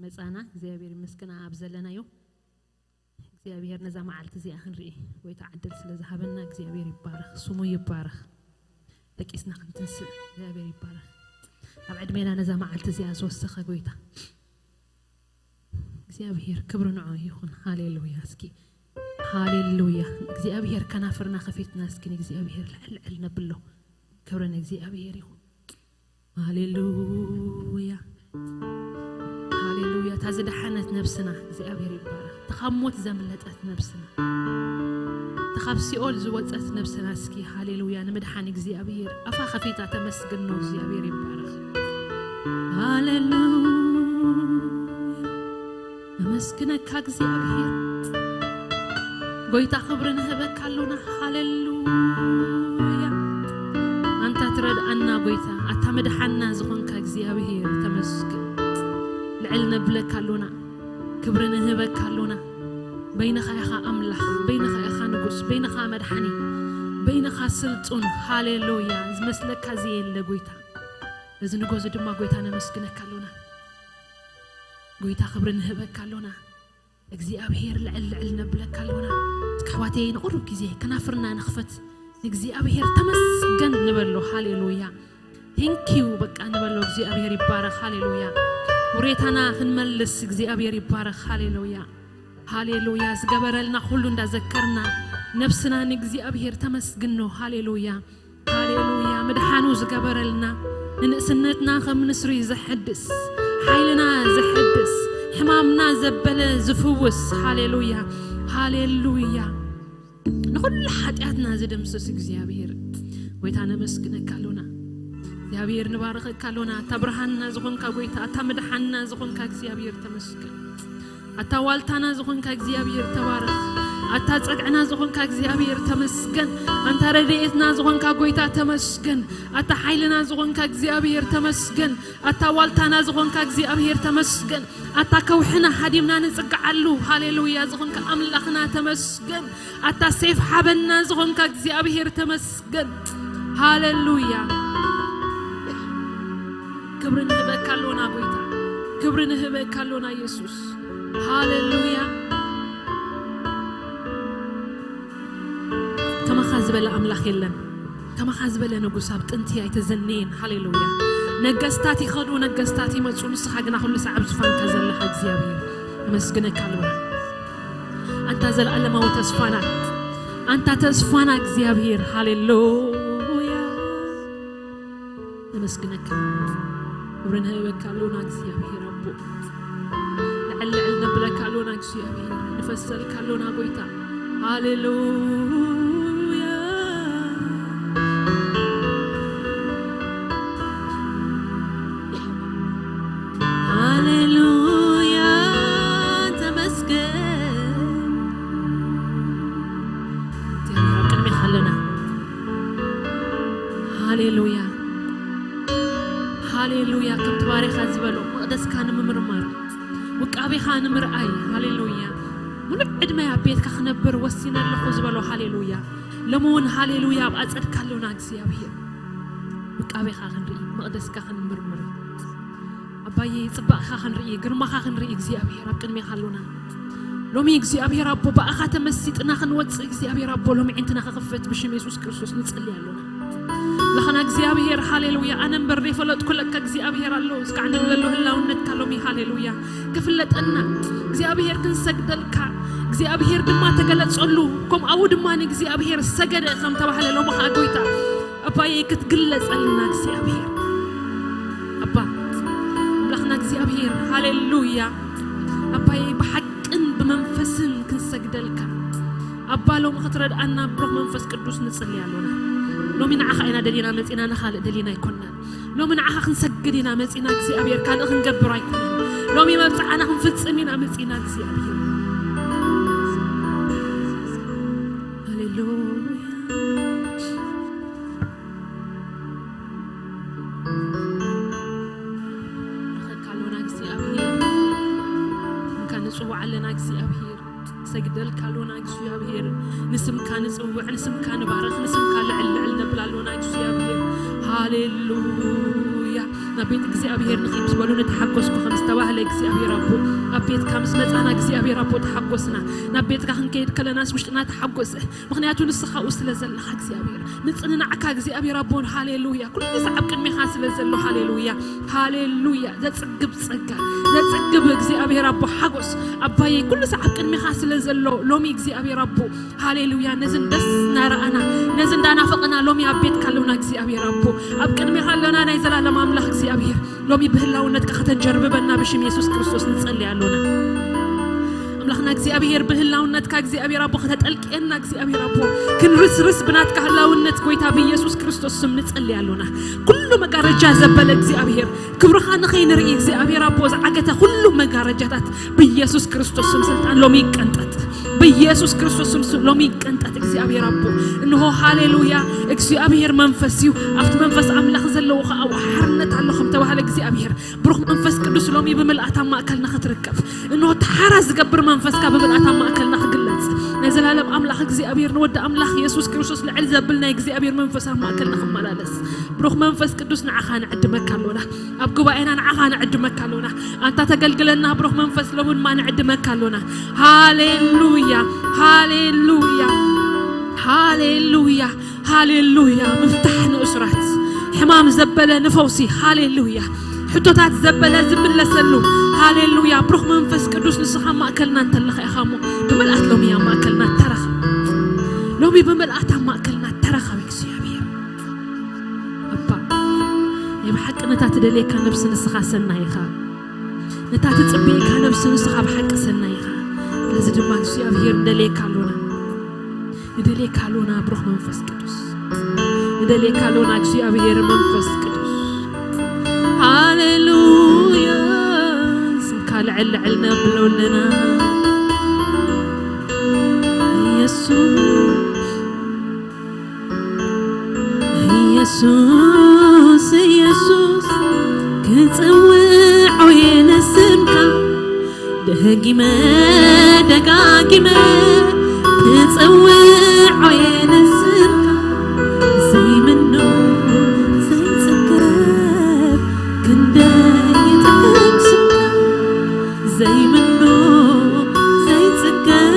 መጻና እግዚኣብሔር ይመስገን ኣብ ዘለናዮ። እግዚኣብሔር ነዛ መዓልቲ እዚኣ ክንርኢ ወይ ተዓድል ስለ ዝሃበና እግዚኣብሔር ይባረኽ፣ ስሙ ይባረኽ። ደቂስና ክንትንስእ እግዚኣብሔር ይባረኽ። ኣብ ዕድሜና ነዛ መዓልቲ እዚኣ ዝወሰኸ ጎይታ እግዚኣብሔር ክብሪ ንዑ ይኹን። ሃሌሉያ። እስኪ ሃሌሉያ። እግዚኣብሔር ከናፍርና ከፊትና እስኪ ንእግዚኣብሔር ልዕል ልዕል ነብሎ። ክብሪ ንእግዚኣብሔር ይኹን። ሃሌሉያ፣ ሃሌሉያ። እታ ዝደሓነት ነብስና እግዚኣብሔር ይባረኽ። እታ ካብ ሞት ዘምለጠት ነብስና፣ እታ ካብ ሲኦል ዝወፀት ነብስና እስኪ ሃሌሉያ ንምድሓን እግዚኣብሔር ኣፋ ከፊታ ተመስግኖ። እግዚኣብሔር ይባረኽ። ሃሌሉያ። ነመስግነካ እግዚኣብሔር። ጎይታ ክብሪ ንህበካ ኣሎና። ሃሌሉያ። ኣንታ ትረድኣና ጎይታ፣ ኣታ መድሓና ዝኾንካ እግዚኣብሔር ተመስገን። ልዕል ነብለካ ኣሎና። ክብሪ ንህበካ ኣሎና። በይንኻ ኢኻ ኣምላኽ፣ በይንኻ ኢኻ ንጉስ፣ በይንኻ መድሓኒ፣ በይንኻ ስልጡን። ሃሌሉያ። ዝመስለካ ዘየለ ጎይታ። እዚ ንጎዚ ድማ ጎይታ ነመስግነካ ኣሎና። ጎይታ ክብሪ ንህበካ ኣሎና። እግዚኣብሔር ልዕል ልዕል ነብለካ ኣሎና። እስኪ ኣሕዋተይ ንቁሩብ ግዜ ከናፍርና ንኽፈት ንእግዚኣብሔር ተመስገን ንበሎ። ሃሌሉያ። ቴንኪዩ በቃ ንበሎ። እግዚኣብሔር ይባረኽ። ሃሌሉያ። ውሬታና ክንመልስ እግዚኣብሔር ይባረኽ። ሃሌሉያ። ሃሌሉያ። ዝገበረልና ኩሉ እንዳዘከርና ነብስና ንእግዚኣብሔር ተመስግኖ። ሃሌሉያ። ሃሌሉያ። ምድሓኑ ዝገበረልና፣ ንንእስነትና ከም ንስሪ ዘሐድስ፣ ሓይልና ዘሐድስ፣ ሕማምና ዘበለ ዝፍውስ። ሃሌሉያ። ሃሌሉያ። ንኹሉ ሓጢኣትና ዝደምስስ እግዚኣብሔር ጎይታ ነመስግነካ ኣሎና። እግዚኣብሔር ንባረኸካ ኣሎና። ኣታ ብርሃንና ዝኾንካ ጎይታ፣ ኣታ ምድሓንና ዝኾንካ እግዚኣብሔር ተመስገን። ኣታ ዋልታና ዝኾንካ እግዚኣብሔር ተባረኽ። ኣታ ጸግዕና ዝኾንካ እግዚኣብሔር ተመስገን። ኣንታ ረድኤትና ዝኾንካ ጎይታ ተመስገን። ኣታ ሓይልና ዝኾንካ እግዚኣብሔር ተመስገን። ኣታ ዋልታና ዝኾንካ እግዚኣብሔር ተመስገን። ኣታ ከውሕና ሃዲምና ንጽግዓሉ ሃሌሉያ ዝኾንካ ኣምላኽና ተመስገን። ኣታ ሴፍ ሓበና ዝኾንካ እግዚኣብሔር ተመስገን። ሃሌሉያ። ክብሪ ንህበካ ኣሎና ጎይታ፣ ክብሪ ንህበካ ኣሎና የሱስ። ሃሌሉያ። ከማኻ ዝበለ ኣምላኽ የለን። ከማኻ ዝበለ ንጉስ ኣብ ጥንቲ ኣይተዘነየን። ሃሌሉያ። ነገስታት ይኸዱ፣ ነገስታት ይመጹ፣ ንስኻ ግና ኩሉ ሰዓብ ዙፋንካ ዘለኻ እግዚኣብሔር ነመስግነካ ኣሎና። ኣንታ ዘለኣለማዊ ተስፋና፣ ኣንታ ተስፋና እግዚኣብሔር። ሃሌሉያ። ነመስግነካ። ክብሪ ንህበካ ኣሎና እግዚኣብሔር ኣቦ። ልዕል ልዕል ነብለካ ኣሎና እግዚኣብሔር። ንፈሰልካ ኣሎና ጎይታ። ሃሌሉያ። ሃሌሉያ። ተመስገን። እግዚኣብሔር ኣብ ቅድሜኻ ኣለና። ሃሌሉያ። ሃሌሉያ። ከምቲ ባሪኻ ዝበሎ መቕደስካ ንምምርማር፣ ውቃቤኻ ንምርኣይ። ሃሌሉያ። ሙሉእ ዕድመይ ኣብ ቤትካ ክነብር ወሲነ ኣለኹ ዝበሎ። ሃሌሉያ። ሎሚ እውን ሃሌሉያ ኣብ ኣጸድካ ኣሎና እግዚኣብሔር። ውቃቤኻ ክንርኢ፣ መቕደስካ ክንምርምር። ኣባዬ ጽባቕኻ ክንርኢ፣ ግርማኻ ክንርኢ እግዚኣብሔር ኣብ ቅድሜኻ ኣሎና። ሎሚ እግዚኣብሔር ኣቦ ብኣኻ ተመሲጥና ክንወጽእ እግዚኣብሔር ኣቦ ሎሚ ዕንትና ክኽፈት ብሽም የሱስ ክርስቶስ ንጽሊ ኣሎና። ለኸና እግዚኣብሔር ሃሌሉያ። ኣነ እምበር ዘይፈለጥኩ ለካ እግዚኣብሔር ኣሎ። እስካዕ ንለሎ ህላውነትካ ሎሚ ሃሌሉያ ክፍለጠና እግዚኣብሔር ክንሰግደልካ እግዚኣብሔር ድማ ተገለጸሉ። ከምኡ ድማ ንእግዚኣብሔር ሰገደ ከም ተባህለ ሎሚ ኸዓ ጎይታ ኣባዬ ክትግለጸልና እግዚኣብሔር ኣባ ኣምላኽና እግዚኣብሔር ሃሌሉያ። ኣባዬ ብሓቅን ብመንፈስን ክንሰግደልካ ኣባ ሎሚ ክትረድኣና ብሩኽ መንፈስ ቅዱስ ንጽሊ ኣሎና። ሎሚ ንዓኻ ኢና ደሊና መጺና ንኻልእ ደሊና ኣይኮንናን። ሎሚ ንዓኻ ክንሰግድ ኢና መጺና እግዚኣብሔር ካልእ ክንገብር ኣይኮነን። ሎሚ መብጽዓና ክንፍጽም ኢና መጺና እግዚኣብሔር። ሃሌሉያ። ንረኸካ ኣሎና እግዚኣብሔር። እንካ ንጽውዓ ኣለና እግዚኣብሔር። ሰግደልካ ኣሎና እግዚኣብሔር። ንስምካ ንጽውዕ፣ ንስምካ ንባረኽ፣ ንስምካ ልዕል ልዕል ነብል ኣሎና እግዚኣብሔር። ሃሌሉያ። ናብ ቤት እግዚኣብሔር ንኸይድ ምስ በሉ ንተሓጎስኩ ከም ዝተባህለ እግዚኣብሔር ኣቦ፣ ኣብ ቤትካ ምስ መጻና እግዚኣብሔር ኣቦ ተሓጎስና። ናብ ቤትካ ክንከይድ ከለናስ ውሽጥና ተሓጎሰ። ምኽንያቱ ንስኻ ኣብኡ ስለ ዘለኻ እግዚኣብሔር፣ ምጽንናዕካ እግዚኣብሔር ኣቦን፣ ሃሌሉያ፣ ኩሉ ሰዓብ ቅድሜኻ ስለ ዘሎ፣ ሃሌሉያ፣ ሃሌሉያ። ዘጽግብ ጸጋ፣ ዘጽግብ እግዚኣብሔር ኣቦ ሓጎስ። ኣባየይ፣ ኩሉ ሰዓብ ቅድሜኻ ስለ ዘሎ፣ ሎሚ እግዚኣብሔር ኣቦ፣ ሃሌሉያ። ነዚ ደስ እናረኣና፣ ነዚ እንዳናፈቐና ሎሚ ኣብ ቤትካ ኣለውና እግዚኣብሔር ኣቦ፣ ኣብ ቅድሜኻ ኣለና ናይ ዘላለም ኣምላኽ እግዚኣብሔር። ሎሚ ብህላውነትካ ከተንጀርብበና ብሽም የሱስ ክርስቶስ ንጸልይ ኣሎና። ኣምላኽና እግዚኣብሔር፣ ብህላውነትካ እግዚኣብሔር ኣቦ ከተጠልቅየና እግዚኣብሔር ኣቦ፣ ክንርስርስ ብናትካ ህላውነት ጎይታ ብኢየሱስ ክርስቶስ ስም ንጸልይ ኣሎና። ኩሉ መጋረጃ ዘበለ እግዚኣብሔር፣ ክብርኻ ንኸይንርኢ እግዚኣብሔር ኣቦ ዝዓገተ ኩሉ መጋረጃታት ብኢየሱስ ክርስቶስ ስም ስልጣን ሎሚ ይቀንጠጥ። ብኢየሱስ ክርስቶስ ስም ስ-፣ ሎሚ ይቀንጠጥ እግዚኣብሔር ኣቦ። እንሆ ሃሌሉያ፣ እግዚኣብሔር መንፈስ እዩ። ኣብቲ መንፈስ ኣምላኽ ዘለዉ ኸኣ ሓርነት ኣሎ ከም ተባህለ እግዚኣብሔር፣ ብሩኽ መንፈስ ቅዱስ ሎሚ ብምልኣት ኣብ ማእከልና ክትርከብ። እንሆ ተሓራ ዝገብር መንፈስካ ብምልኣት ኣብ ማእከልና ክግለጽ። ናይ ዘላለም ኣምላኽ እግዚኣብሔር ንወዲ ኣምላኽ የሱስ ክርስቶስ ልዕል ዘብል ናይ እግዚኣብሔር መንፈስ ኣብ ማእከልና ክመላለስ። ብሩኽ መንፈስ ቅዱስ ንዓኻ ንዕድመካ ኣሎና። ኣብ ጉባኤና ንዓኻ ንዕድመካ ኣሎና። ኣንታ ተገልግለና ብሩኽ መንፈስ ሎሚ ድማ ንዕድመካ ኣሎና። ሃሌሉያ፣ ሃሌሉያ፣ ሃሌሉያ፣ ሃሌሉያ። ምፍታሕ ንእሱራት፣ ሕማም ዘበለ ንፈውሲ። ሃሌሉያ። ሕቶታት ዘበለ ዝምለሰሉ። ሃሌሉያ። ብሩኽ መንፈስ ቅዱስ ንስኻ ኣብ ማእከልና እንተለኻ ኢኻ እሞ ብምልኣት ሎሚ ኣብ ማእከልና ተረኸብ። ሎሚ ብምልኣት ኣብ ማእከልና ተረኸብ እግዚኣብሔር። ኣባ፣ ናይ ብሓቂ ነታ ትደልየካ ነብሲ ንስኻ ሰናይ ኢኻ። ነታ ትጽብየካ ነብሲ ንስኻ ብሓቂ ሰናይ ኢኻ። ስለዚ ድማ እግዚኣብሔር ንደልየካ ኣሎና። ንደልየካ ኣሎና ብሩኽ መንፈስ ቅዱስ። ንደልየካ ኣሎና እግዚኣብሔር መንፈስ ቅዱስ። ሃሌሉያ። ስምካ ልዕል ልዕል ነብሎ ኣለና። ኢየሱስ፣ ኢየሱስ፣ ኢየሱስ፣ ክጽውዖ እየ ንስምካ። ደጊመ ደጋጊመ ክጽውዖ እየ ንስምካ። ዘይምኖ ዘይጽገብ ክንደይ ይጥዕም ስምካ። ዘይምኖ ዘይጽገብ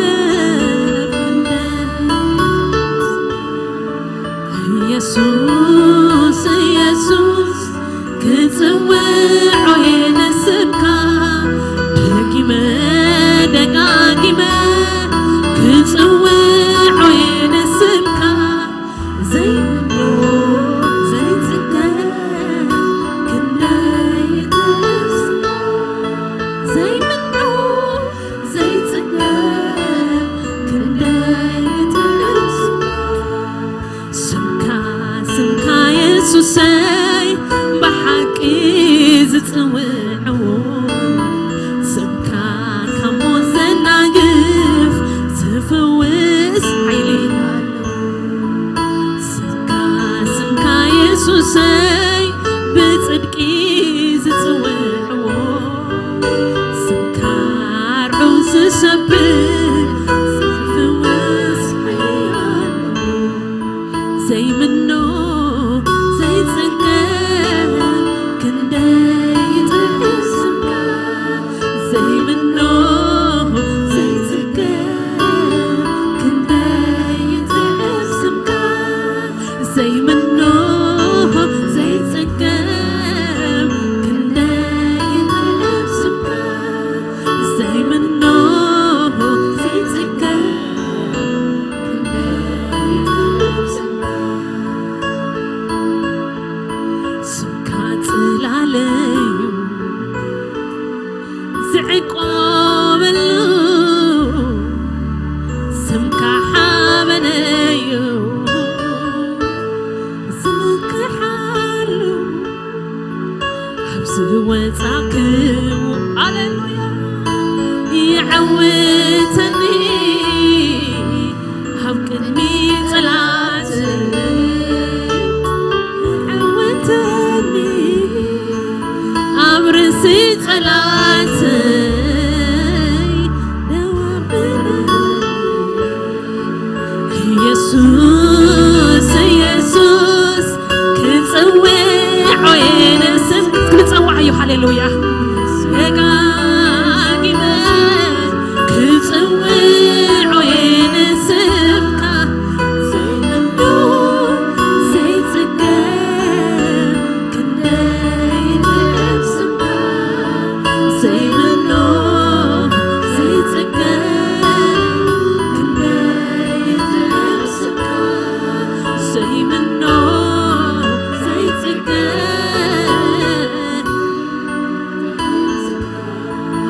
ክንደይ ኢየሱስ፣ ኢየሱስ፣ ክጽውዖ እየ ንስምካ። ደጊመ ደጋጊመ ክጽውዖ እየ ንስምካ። ዘይምኖ ዘይጽገብ ክንደይ ይጥዕም ስምካ። ዘይምኖ ዘይጽገብ ክንደይ ይጥዕም ስምካ። ስምካ፣ ስምካ የሱሰይ ብሓቂ ዝጽውዕዎ፣ ስምካ ካብ ሞት ዘናግፍ ዝፍውስ ሓይሊ ኣለዎ። ስምካ፣ ስምካ የሱሰይ ብጽድቂ ዝጽውዕዎ፣ ስምካ ኣርዑ ዝሰብር ዝፍውስ ሓይሊ ኣለዎ። ዘይምኖ ዘይጽገብ ክንደይ ይጥዕም ስምካ። ዘይምኖ ዘይጽገብ ክንደይ ይጥዕም ስምካ። ዘይምኖ ዘይጽገብ ክንደይ ይጥዕም ስምካ። ዘይምኖ ዘይጽገብ ክንደይ ይጥዕም ስምካ። ስምካ ጽላለዩ ዝዕቆበሉ፣ ስምካ ሓበነዩ ዝምክሓሉ፣ ኣብ ዝወጻክዎ፣ ሃሌሉያ፣ ይዕውተኒ ኣብ ቅድሚ ጸላእተይ። ይዕውተኒ ኣብ ርእሲ ጸላእተይ ደው ኣብለኒ። ኢየሱስ፣ ኢየሱስ፣ ክጽውዖ እየ ንስምካ። እስኪ ሃሌሉያ። ደጋጊመ ክጽውዖ እየ ንስምካ፣ ዘይምኖ ዘይጽገብ ክንደይ ጥዑም ስምካ፣ ዘይምኖ ዘይጽገብ ክንደይ ጥዑም ስምካ፣ ዘይምኖ ዘይጽገብ።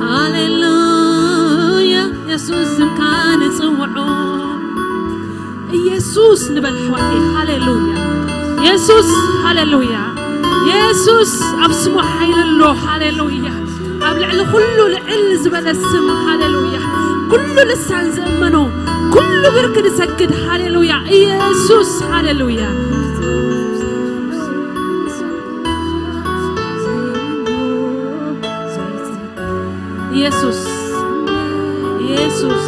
ሃሌሉያ። የሱስ ስምካ ንጽውዖ። ኢየሱስ ንበል ኣሕዋተይ። ሃሌሉያ። የሱስ፣ ሃሌሉያ። የሱስ ኣብ ስሙ ሓይሊ ኣሎ። ሃሌሉያ። ኣብ ልዕሊ ኩሉ ልዕል ዝበለ ስም። ሃሌሉያ። ኩሉ ልሳን ዝእመኖ፣ ኩሉ ብርክ ዝሰግድ። ሃሌሉያ። ኢየሱስ፣ ሃሌሉያ። ኢየሱስ፣ ኢየሱስ፣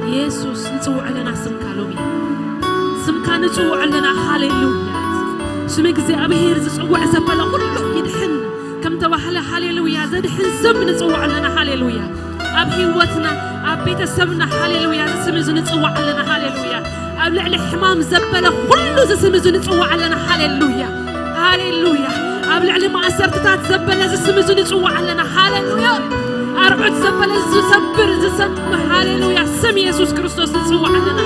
ኢየሱስ፣ ንጽውዕ ኣለና ስምካ ሎሚ። ስምካ ንጽውዕ ኣለና። ሃሌሉያ። ስም እግዚኣብሔር ዝጽውዕ ዘበለ ኩሉ ይድሕን ከም ተባህለ፣ ሃሌሉያ፣ ዘድሕን ስም ንጽውዕ ኣለና። ሃሌሉያ። ኣብ ህይወትና፣ ኣብ ቤተሰብና፣ ሃሌሉያ፣ እዚ ስም እዚ ንጽውዕ ኣለና። ሃሌሉያ። ኣብ ልዕሊ ሕማም ዘበለ ኩሉ እዚ ስም እዚ ንጽውዕ ኣለና። ሃሌሉያ፣ ሃሌሉያ። ኣብ ልዕሊ ማእሰርትታት ዘበለ እዚ ስም እዚ ንጽውዕ ኣለና። ሃሌሉያ። ኣርዑት ዘበለ ዝሰብር፣ ዝሰብር፣ ሃሌሉያ፣ ስም የሱስ ክርስቶስ ንጽውዕ ኣለና።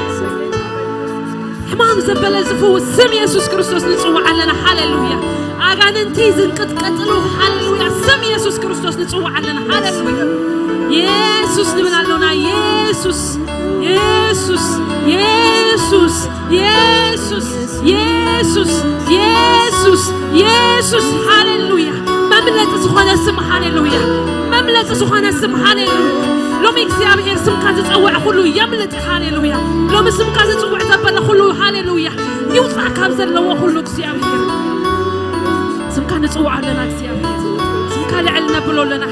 ሕማም ዘበለ ዝፍውስ ስም የሱስ ክርስቶስ ንጽውዕ ኣለና። ሃሌሉያ። ኣጋንንቲ ዝንቅጥቀጥሉ፣ ሃሌሉያ፣ ስም የሱስ ክርስቶስ ንጽውዕ ኣለና። ሃሌሉያ። የሱስ ንብል ኣሎና። የሱስ፣ የሱስ፣ የሱስ፣ የሱስ፣ የሱስ፣ የሱስ፣ የሱስ። ሃሌሉያ። መምለጢ ዝኾነ ስም፣ ሃሌሉያ። መምለጢ ዝኾነ ስም፣ ሃሌሉያ። ሎሚ እግዚኣብሔር ስምካ ዝጸውዕ ኩሉ የምልጥ፣ ሃሌሉያ። ሎሚ ስምካ ዝጽውዕ ዘበለ ኩሉ፣ ሃሌሉያ፣ ይውጻእ ካብ ዘለዎ ኩሉ እግዚኣብሔር። ስምካ ንጽውዕ ኣለና እግዚኣብሔር። ስምካ ልዕል ነብሎ ኣለና።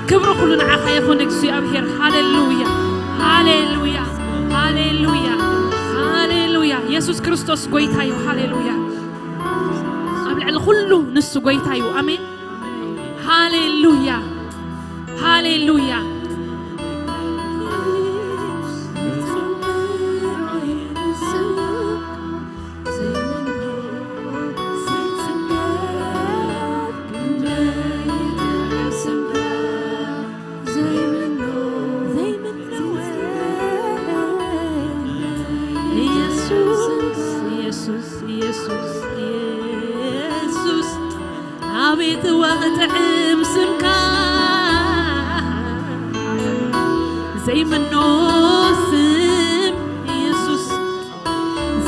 ክብሪ ኩሉ ንዓኻ ይኹን እግዚኣብሔር። ሃሌሉያ፣ ሃሌሉያ፣ ሃሌሉያ፣ ሃሌሉያ። የሱስ ክርስቶስ ጎይታ እዩ። ሃሌሉያ። ኣብ ልዕሊ ኩሉ ንሱ ጎይታ እዩ። ኣሜን። ሃሌሉያ፣ ሃሌሉያ። ኢየሱስ፣ ኢየሱስ፣ ኢየሱስ፣ ኢየሱስ፣ ኣቤት ወቕጥዕም ስምካ፣ ዘይምኖ ስም ኢየሱስ፣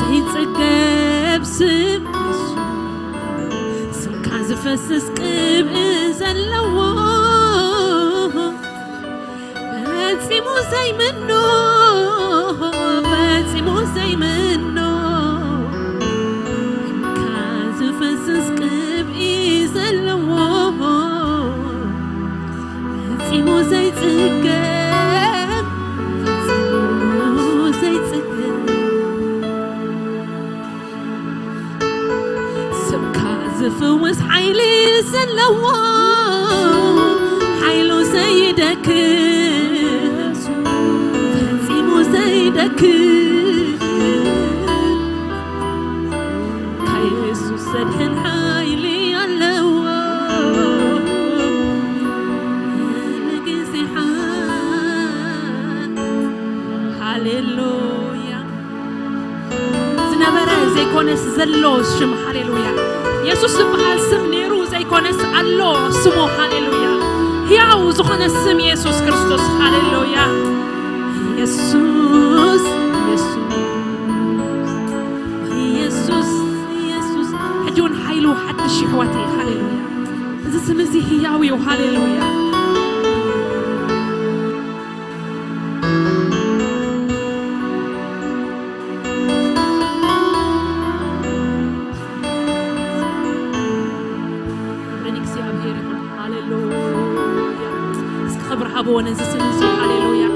ዘይጽገብ ስም፣ ስምካ ዝፈስስ ቅብእ ዘለዎ፣ ፈጺሙ ዘይምኖ፣ ፈጺሙ ዘይምኖ፣ ስምካ ዝፈስስ ቅብኢ ዘለዎ፣ ፈጺሙ ዘይጽገብ፣ ፈጺሙ ዘይጽገብ። ስምካ ዝፍውስ ሓይሊ ዘለዎ፣ ሓይሉ ዘይደክም፣ ፈጺሙ ዘይደክም፣ ካብ የሱስ ዘድሕን ሓይሊ ኣለዎ። ንግዜኻ፣ ሃሌሉያ። ዝነበረ ዘይኮነስ ዘሎ ሽም፣ ሃሌሉያ። የሱስ ዝበሃል ስም ነይሩ ዘይኮነስ ኣሎ ስሙ፣ ሃሌሉያ። ሕያው ዝኾነ ስም የሱስ ክርስቶስ፣ ሃሌሉያ። የሱስ፣ የሱስ፣ የሱስ፣ የሱስ። ሕጂ እውን ሓይሉ ሓድሽ ይሕዋተይ፣ ሃሌሉያ። እዚ ስም እዚ ሕያው እዩ፣ ሃሌሉያ። ክብሪ ንእግዚኣብሔር ይኹን። ሃሌሉያ። እስኪ ክብሪ ሃብዎ ነዚ ስም እዚ። ሃሌሉያ።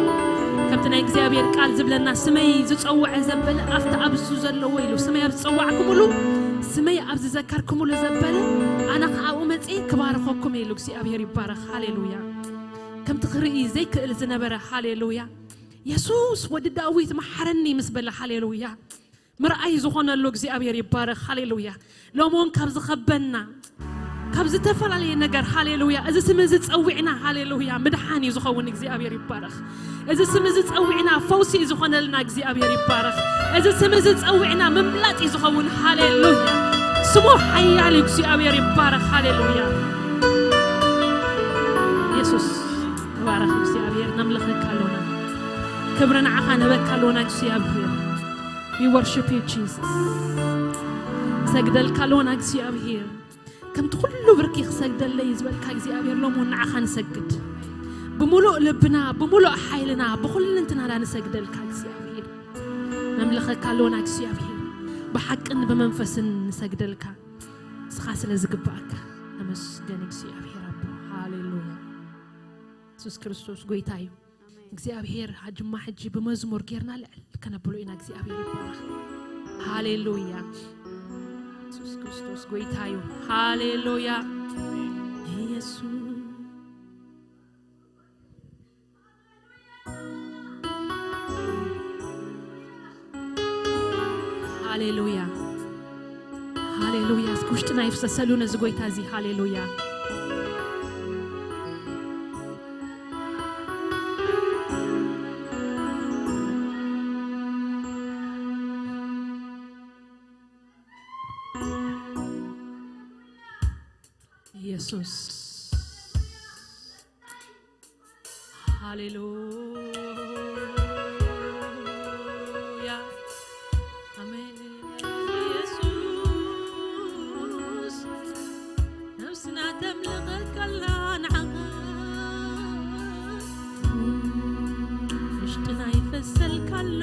ከምቲ ናይ እግዚኣብሔር ቃል ዝብለና፣ ስመይ ዝጸውዐ ዘበለ ኣብቲ ኣብ እሱ ዘለዎ ኢሉ፣ ስመይ ኣብ ዝጸዋዕኩምሉ ስመይ ኣብ ዝዘከርኩምሉ ዘበለ ኣነ ከኣ ኣብኡ መጺኤ ክባርኸኩም ኢሉ እግዚኣብሔር ይባረኽ። ሃሌሉያ። ከምቲ ክርኢ ዘይክእል ዝነበረ፣ ሃሌሉያ፣ የሱስ ወዲ ዳዊት መሓረኒ ምስ በለ፣ ሃሌሉያ፣ ምርኣይ ዝኾነሉ እግዚኣብሔር ይባረኽ። ሃሌሉያ። ሎሚ እውን ካብ ዝኸበና ካብ ዝተፈላለየ ነገር፣ ሃሌሉያ፣ እዚ ስም እዚ ጸዊዕና፣ ሃሌሉያ፣ ምድሓን እዩ ዝኸውን። እግዚኣብሔር ይባረኽ። እዚ ስም እዚ ጸዊዕና ፈውሲ እዩ ዝኾነልና። እግዚኣብሔር ይባረኽ። እዚ ስም እዚ ጸዊዕና ምምላጥ እዩ ዝኸውን። ሃሌሉያ። ስሙ ሓያል እዩ። እግዚኣብሔር ይባረኽ። ሃሌሉያ። የሱስ ተባረኽ። እግዚኣብሔር ነምልኸካ ኣሎና። ክብሪ ንዓኻ ንህበካ ኣሎና እግዚኣብሔር። We worship you, Jesus. ሰግደልካ ኣሎና እግዚኣብሔር። ከምቲ ኩሉ ብርኪ ክሰግደለይ ዝበልካ እግዚኣብሔር፣ ሎሚ እውን ንዓኻ ንሰግድ። ብምሉእ ልብና፣ ብምሉእ ሓይልና፣ ብኹልንትናና ንሰግደልካ እግዚኣብሔር። ነምልኸካ ኣሎና እግዚኣብሔር። ብሓቅን ብመንፈስን ንሰግደልካ። ንስኻ ስለ ዝግብኣካ። ተመስገን እግዚኣብሔር ኣቦ። ሃሌሉያ። የሱስ ክርስቶስ ጎይታ እዩ። እግዚኣብሔር ሃጅማ ሕጂ ብመዝሙር ጌርና ልዕል ከነብሎ ኢና። እግዚኣብሔር ይባረኽ። ሃሌሉያ። የሱስ ክርስቶስ ጎይታ እዩ። ሃሌሉያ። ኢየሱስ። ሃሌሉያ። ሃሌሉያ። እስኪ ውሽጥና ይፍሰሰሉ ነዚ ጎይታ እዚ። ሃሌሉያ። ኢየሱስ። ሃሌሉያ። ኣሜን። ኢየሱስ፣ ነፍስና ተምልኸካ ኣላ ንዓኻ። ውሽጥና ይፈሰልካ ኣሎ።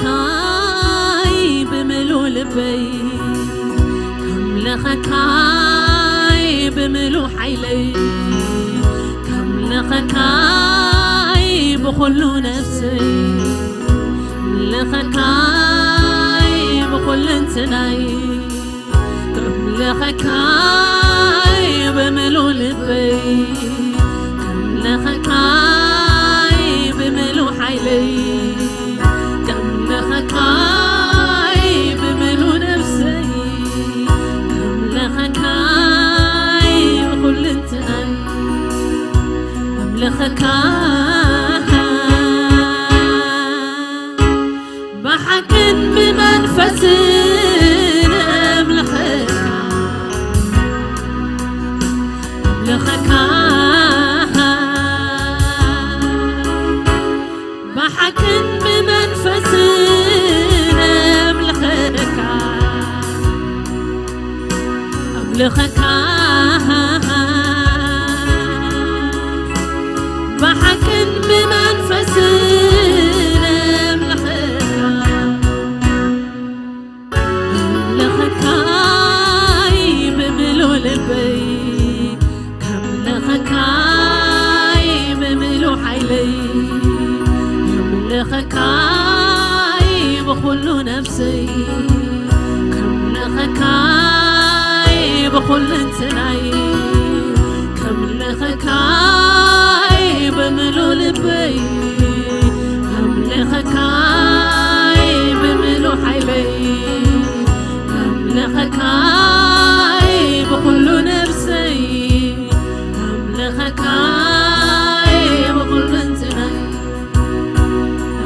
ከምልኸካይ ብምሉ ልበይ፣ ከምልኸካይ ብምሉ ሓይለይ፣ ከምልኸካይ ብኹሉ ነፍሰይ፣ ከምልኸካይ ብኹልንትናይ። ከምልኸካይ ብምሉ ልበይ፣ ከምልኸካይ ብምሉ ሓይለይ፣ ከምልኸካይ ብምሉ ነፍሰይ፣ ከምልኸካይ ብኹልንትናይ፣ ከምልኸካ ብሓቅን ብመንፈስን እምልኸካ፣ እምልኸካ። ብሓቅን ብመንፈስን እምልኸካ። ኣምልኸካ ብሓቅን ብመንፈስን ኣምልኸካ። ኣምልኸካይ ብምሉ ልበይ፣ ከምልኸካይ ብምሉ ሓይለይ፣ ከምልኸካይ ብኹሉ ነፍሰይ፣ ከምልኸካይ ብኹልንትናይ፣ ከምልኸካይ ብምሉ ልበይ፣ ከምልኸካይ ብምሉ ሓይለይ፣ ከምልኸካይ ብኹሉ ነፍሰይ፣ ከምልኸካይ ብኹልንትናይ።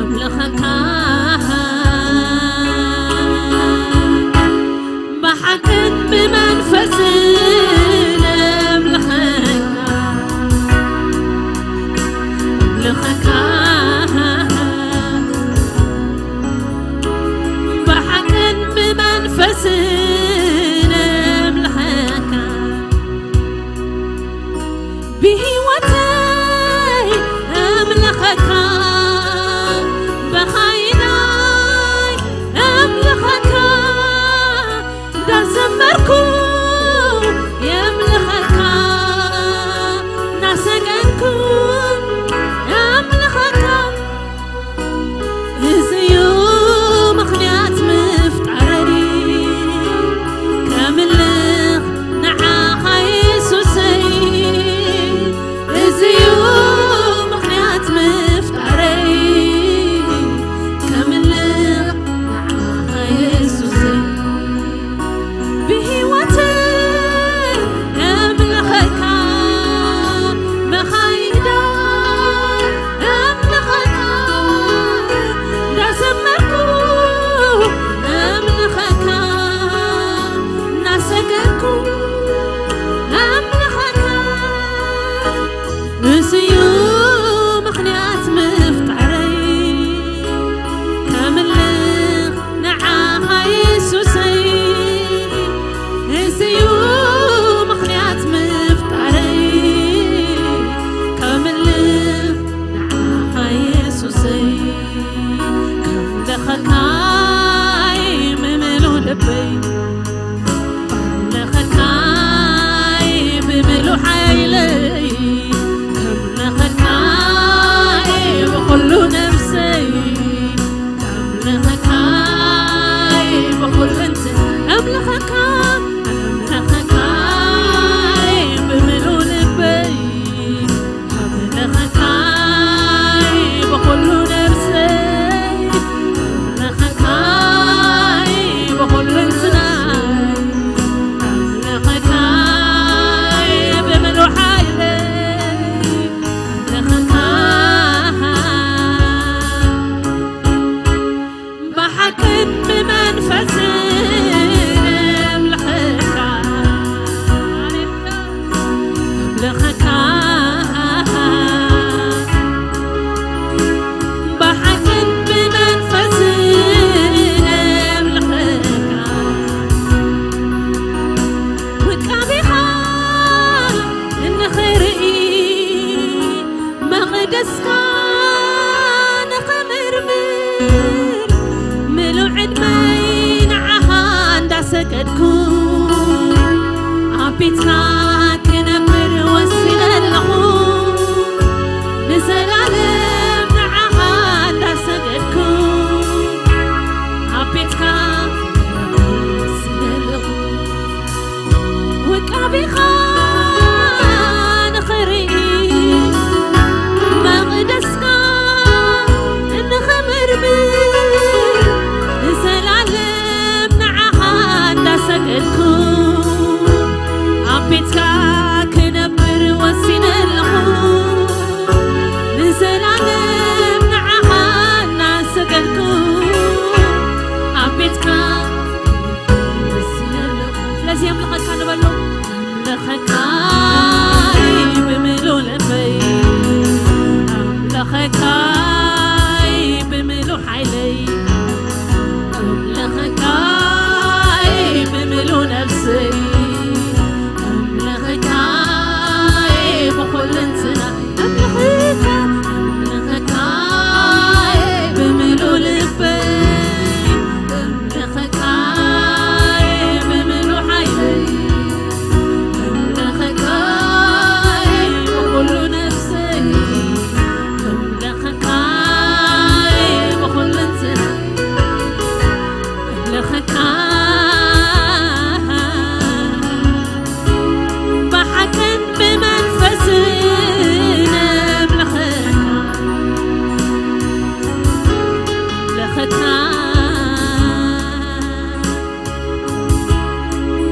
ኣምልኸካ ብሓቅን ብመንፈስን ኣምልኸካ። ብህይወተይ እምልኸካ፣ ብኻይዳይ እምልኸካ፣ እንዳዘመርኩ የምልኸካ፣ እንዳሰገድኩ የምልኸካ። እዚ እዩ ምኽንያት ምፍጣረይ፣ ከምልኽ ንዓኻ የሱሰይ። እዚ እዩ ምኽንያት ምፍጣረይ፣ ከምልኽ ንዓኻ የሱሰይ። ብህይወተይ እምልኸካ፣ ብኻይዳይ እምልኸካ፣ እንዳዘመርኩ እምልኸካ፣ እንዳሰገድኩ እምልኸካ። እዚ እዩ ምኽንያት ምፍጣረይ፣ ከምልኽ ንዓኻ የሱሰይ። እዚ እዩ ምኽንያት ምፍጣረይ፣ ከምልኽ ንዓኻ የሱሰይ። ከምልኸካይ ብምሉእ ልበይ፣ ከምልኸካይ ብምሉእ ሓይለይ፣ ከምልኸካይ ብኹሉ ነፍሰይ፣ ከምልኸካይ ብኹሉ እንትን-፣ እምልኸካ፣ እምልኸካይ ብምሉእ ልበይ፣ እምልኸካይ ብኹሉ ነፍሰይ፣ እምልኸካይ ብኹሉ እንትናይ፣ እምልኸካይ ብምሉእ ሓይለይ፣ እምልኸካ ብሓቅን ብመንፈስን እምልኸካ፣ እምልኸካ፣ ብሓቅን ብመንፈስን እምልኸካ፣ ውቃቤኻ እንኽርኢ መቕደስካ ንኽምርምር፣ ምሉእ ዕድመይ ንዓኻ እንዳሰገድኩ፣ ኣብ ቤትካ ክነብር ወሲነ ኣለኹ። ንዘላለም ንዓኻ እንዳሰገድኩ፣ ኣብ ቤትካ ክነብር ወሲነ ኣለኹ። ውቃቤኻ ንኽርኢ፣ መቕደስካ ንኽምርምር፣ ንዘላለም ንዓኻ እንዳሰገድኩ፣ ኣብ ቤትካ ክነብር ወሲነ ኣለኹ። ንዘላለም ንዓኻ እንዳሰገድኩ፣ ኣብ ቤትካ ስለዚ ኣምልኸካ ንበሎ። ኣምልኸካይ ብምሉእ ልበይ፣ ኣምልኸካይ ብምሉእ ሓይለይ፣ ኣምልኸካይ ብምሉእ ነፍሰይ፣ ኣምልኸካይ ብኹልንትና። ኣምልኸካ፣ ኣምልኸካይ ብምሉእ ልበይ፣ ኣምልኸካይ ብምሉእ ሓይለይ፣ ኣምልኸካይ ብኹሉ ነፍሰይ፣ ኣምልኸካይ ብኹልንትናይ። ኣምልኸካ ብሓቅን ብመንፈስን ኣምልኸካ፣ ኣምልኸካ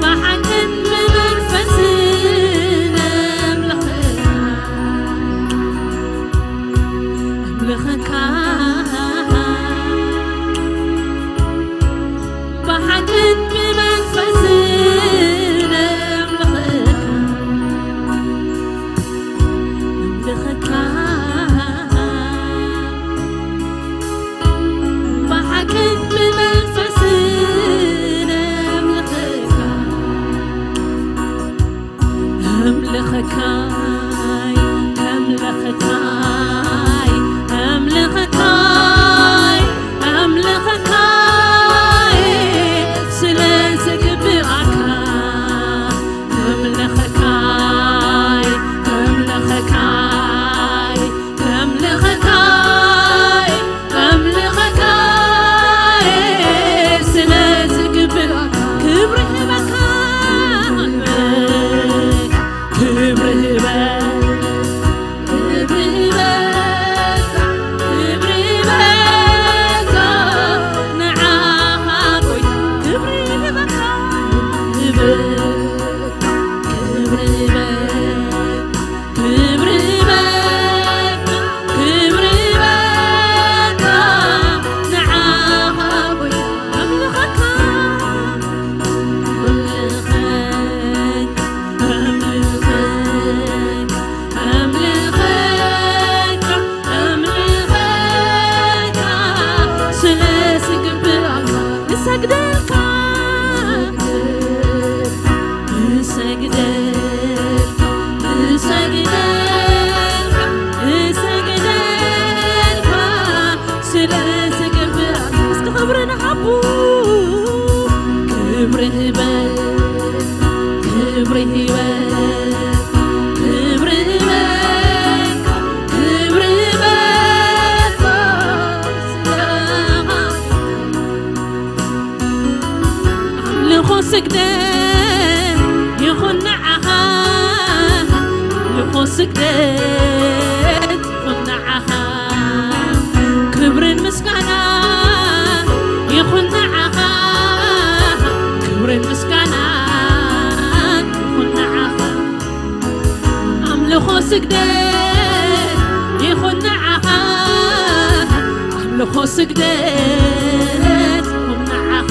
ብሓቅን ብመንፈስን ኣምልኸካ፣ ኣምልኸካ። ብሓቅን ብመንፈስን ኣምልኸካ፣ ኣምልኸካ። ብሓቅን ብመንፈስን ኣምልኸካ፣ ኣምልኸካ። ስግደት ይኹን ንዓኻ፣ ክብርን ምስጋና ይኹን ንዓኻ፣ ክብርን ምስጋና ይኹን ንዓኻ። ኣምልኾ ስግደት ይኹን ንዓኻ፣ ኣምልኾ ስግደት ይኹን ንዓኻ።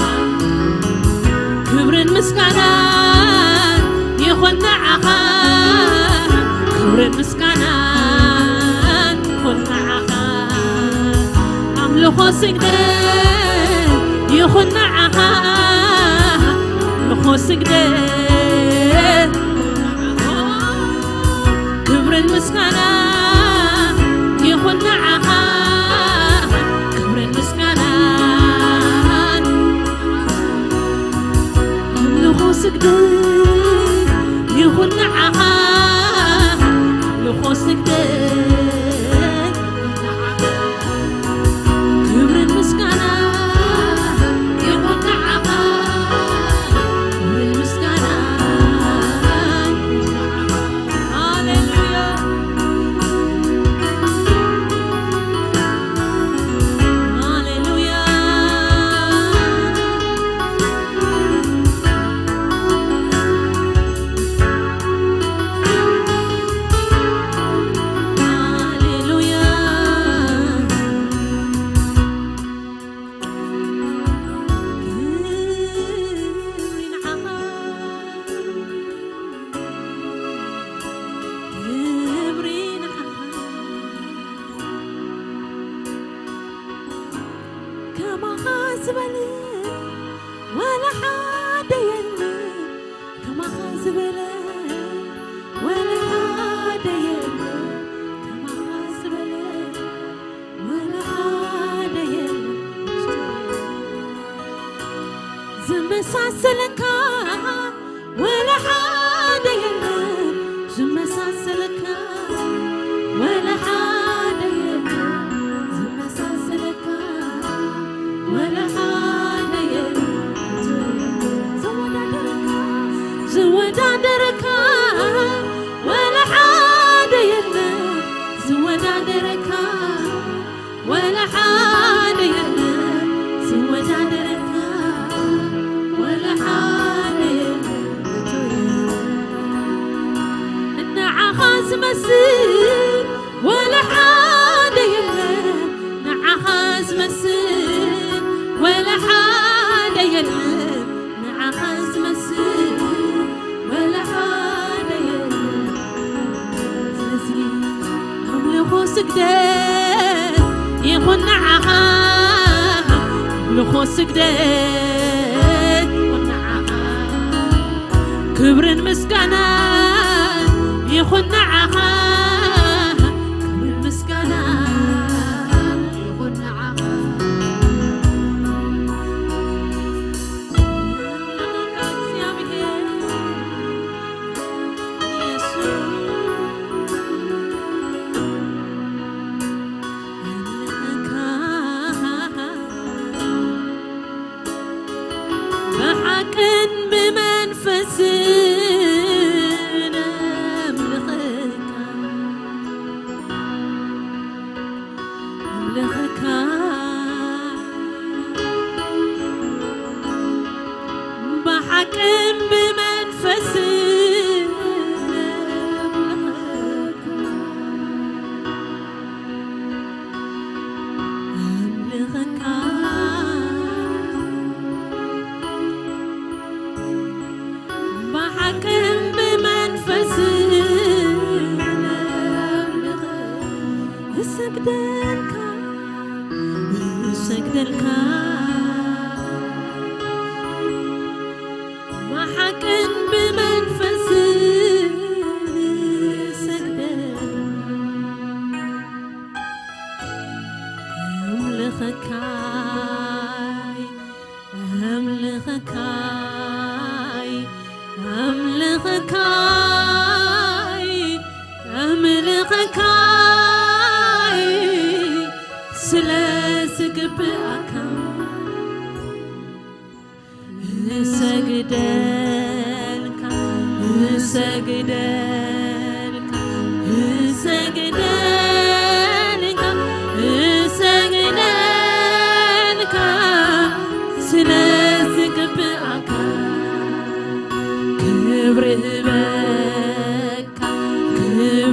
ክብርን ምስጋናን ይኹን ንዓኻ፣ ክብርን ምስጋናን ይኹን ንዓኻ። ኣምልኾ ስግደት ይኹን ንዓኻ፣ ኣምልኾ ስግደት ክብርን ምስጋናን ይኹን ንዓኻ፣ ክብርን ምስጋናን ኣምልኾ ስግደት ይኹን ንዓኻ፣ ኣምልኾ ስግደት ክብርን ምስጋናን ይኹን ንዓኻ፣ ክብርን ምስጋናን። ሃሌሉያ፣ ሃሌሉያ። ሃሌሉያ። ክብሪ ንዓኻ፣ ክብሪ ንዓኻ። ከማኻ ዝበለ ወላ ሓደ የለን፣ ከማኻ ዝበለ ወላ ሓደ የለን፣ ከማኻ ዝበለ ወላ ሓደ የለን። ዝመሳሰለካ ወላ ሓደ የለን፣ ዝመሳሰለካ ወላ ሓደ የለን፣ ዝመሳሰለካ ወላ ሓደ የለን። ዝወዳደረካ፣ ዝወዳደረካ ወላ ሓደ የለን፣ ዝወዳደረካ ወላ ሓደ የለን፣ ዝወዳደረካ ወላ ሓደ የለን። ንዓኻ ዝመስል ወላ ሓደ የለን፣ ንዓኻ ዝመስል ወላ ሓደ የለን፣ ንዓኻ ዝመስል ወላ ሓደ የለን። ስለዚ ኣምልኾ ስግደት ይኹን ንዓኻ፣ ኣምልኾ ስግደት ይኹን ንዓኻ፣ ክብርን ምስጋናን ይኹን ንዓኻ፣ ክብርን ምስጋናን ይኹን ንዓኻ። ብሓቅን ብመንፈስን ኣምልኸካ፣ ኣምልኸካ። ብሓቅን ብመንፈስን ኣምልኸካ፣ ኣምልኸካ። ብሓቅን ብመንፈስን ኣምልኸካ፣ እሰግደልካ፣ እሰግደልካ። ብሓቅን ብመንፈስን እሰግደልካ፣ ኣምልኸካ። ኣምልኸካ፣ ኣምልኸካ፣ ኣምልኸካ፣ ስለ ዝግብኣካ እሰግደልካ፣ እሰግደልካ፣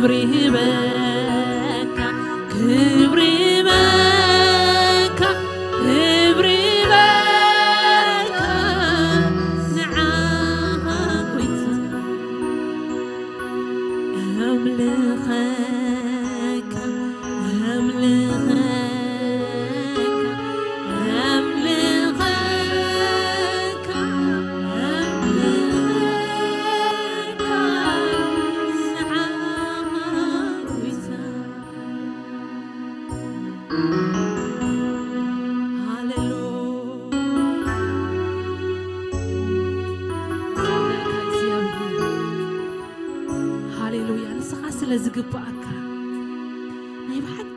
ክብሪ ይበካ፣ ክብሪ ይበካ፣ ክብሪ ይበካ ንዓኻ ጎይታ። ኣምልኸካ፣ ኣምልኸካ፣ ኣምልኸካ፣ ኣምልኸካ ንዓኻ ጎይታ። ሃሌሉያ። ሃሌሉያ። ንስኻ ስለ ዝግብኣካ ናይ ብሓቂ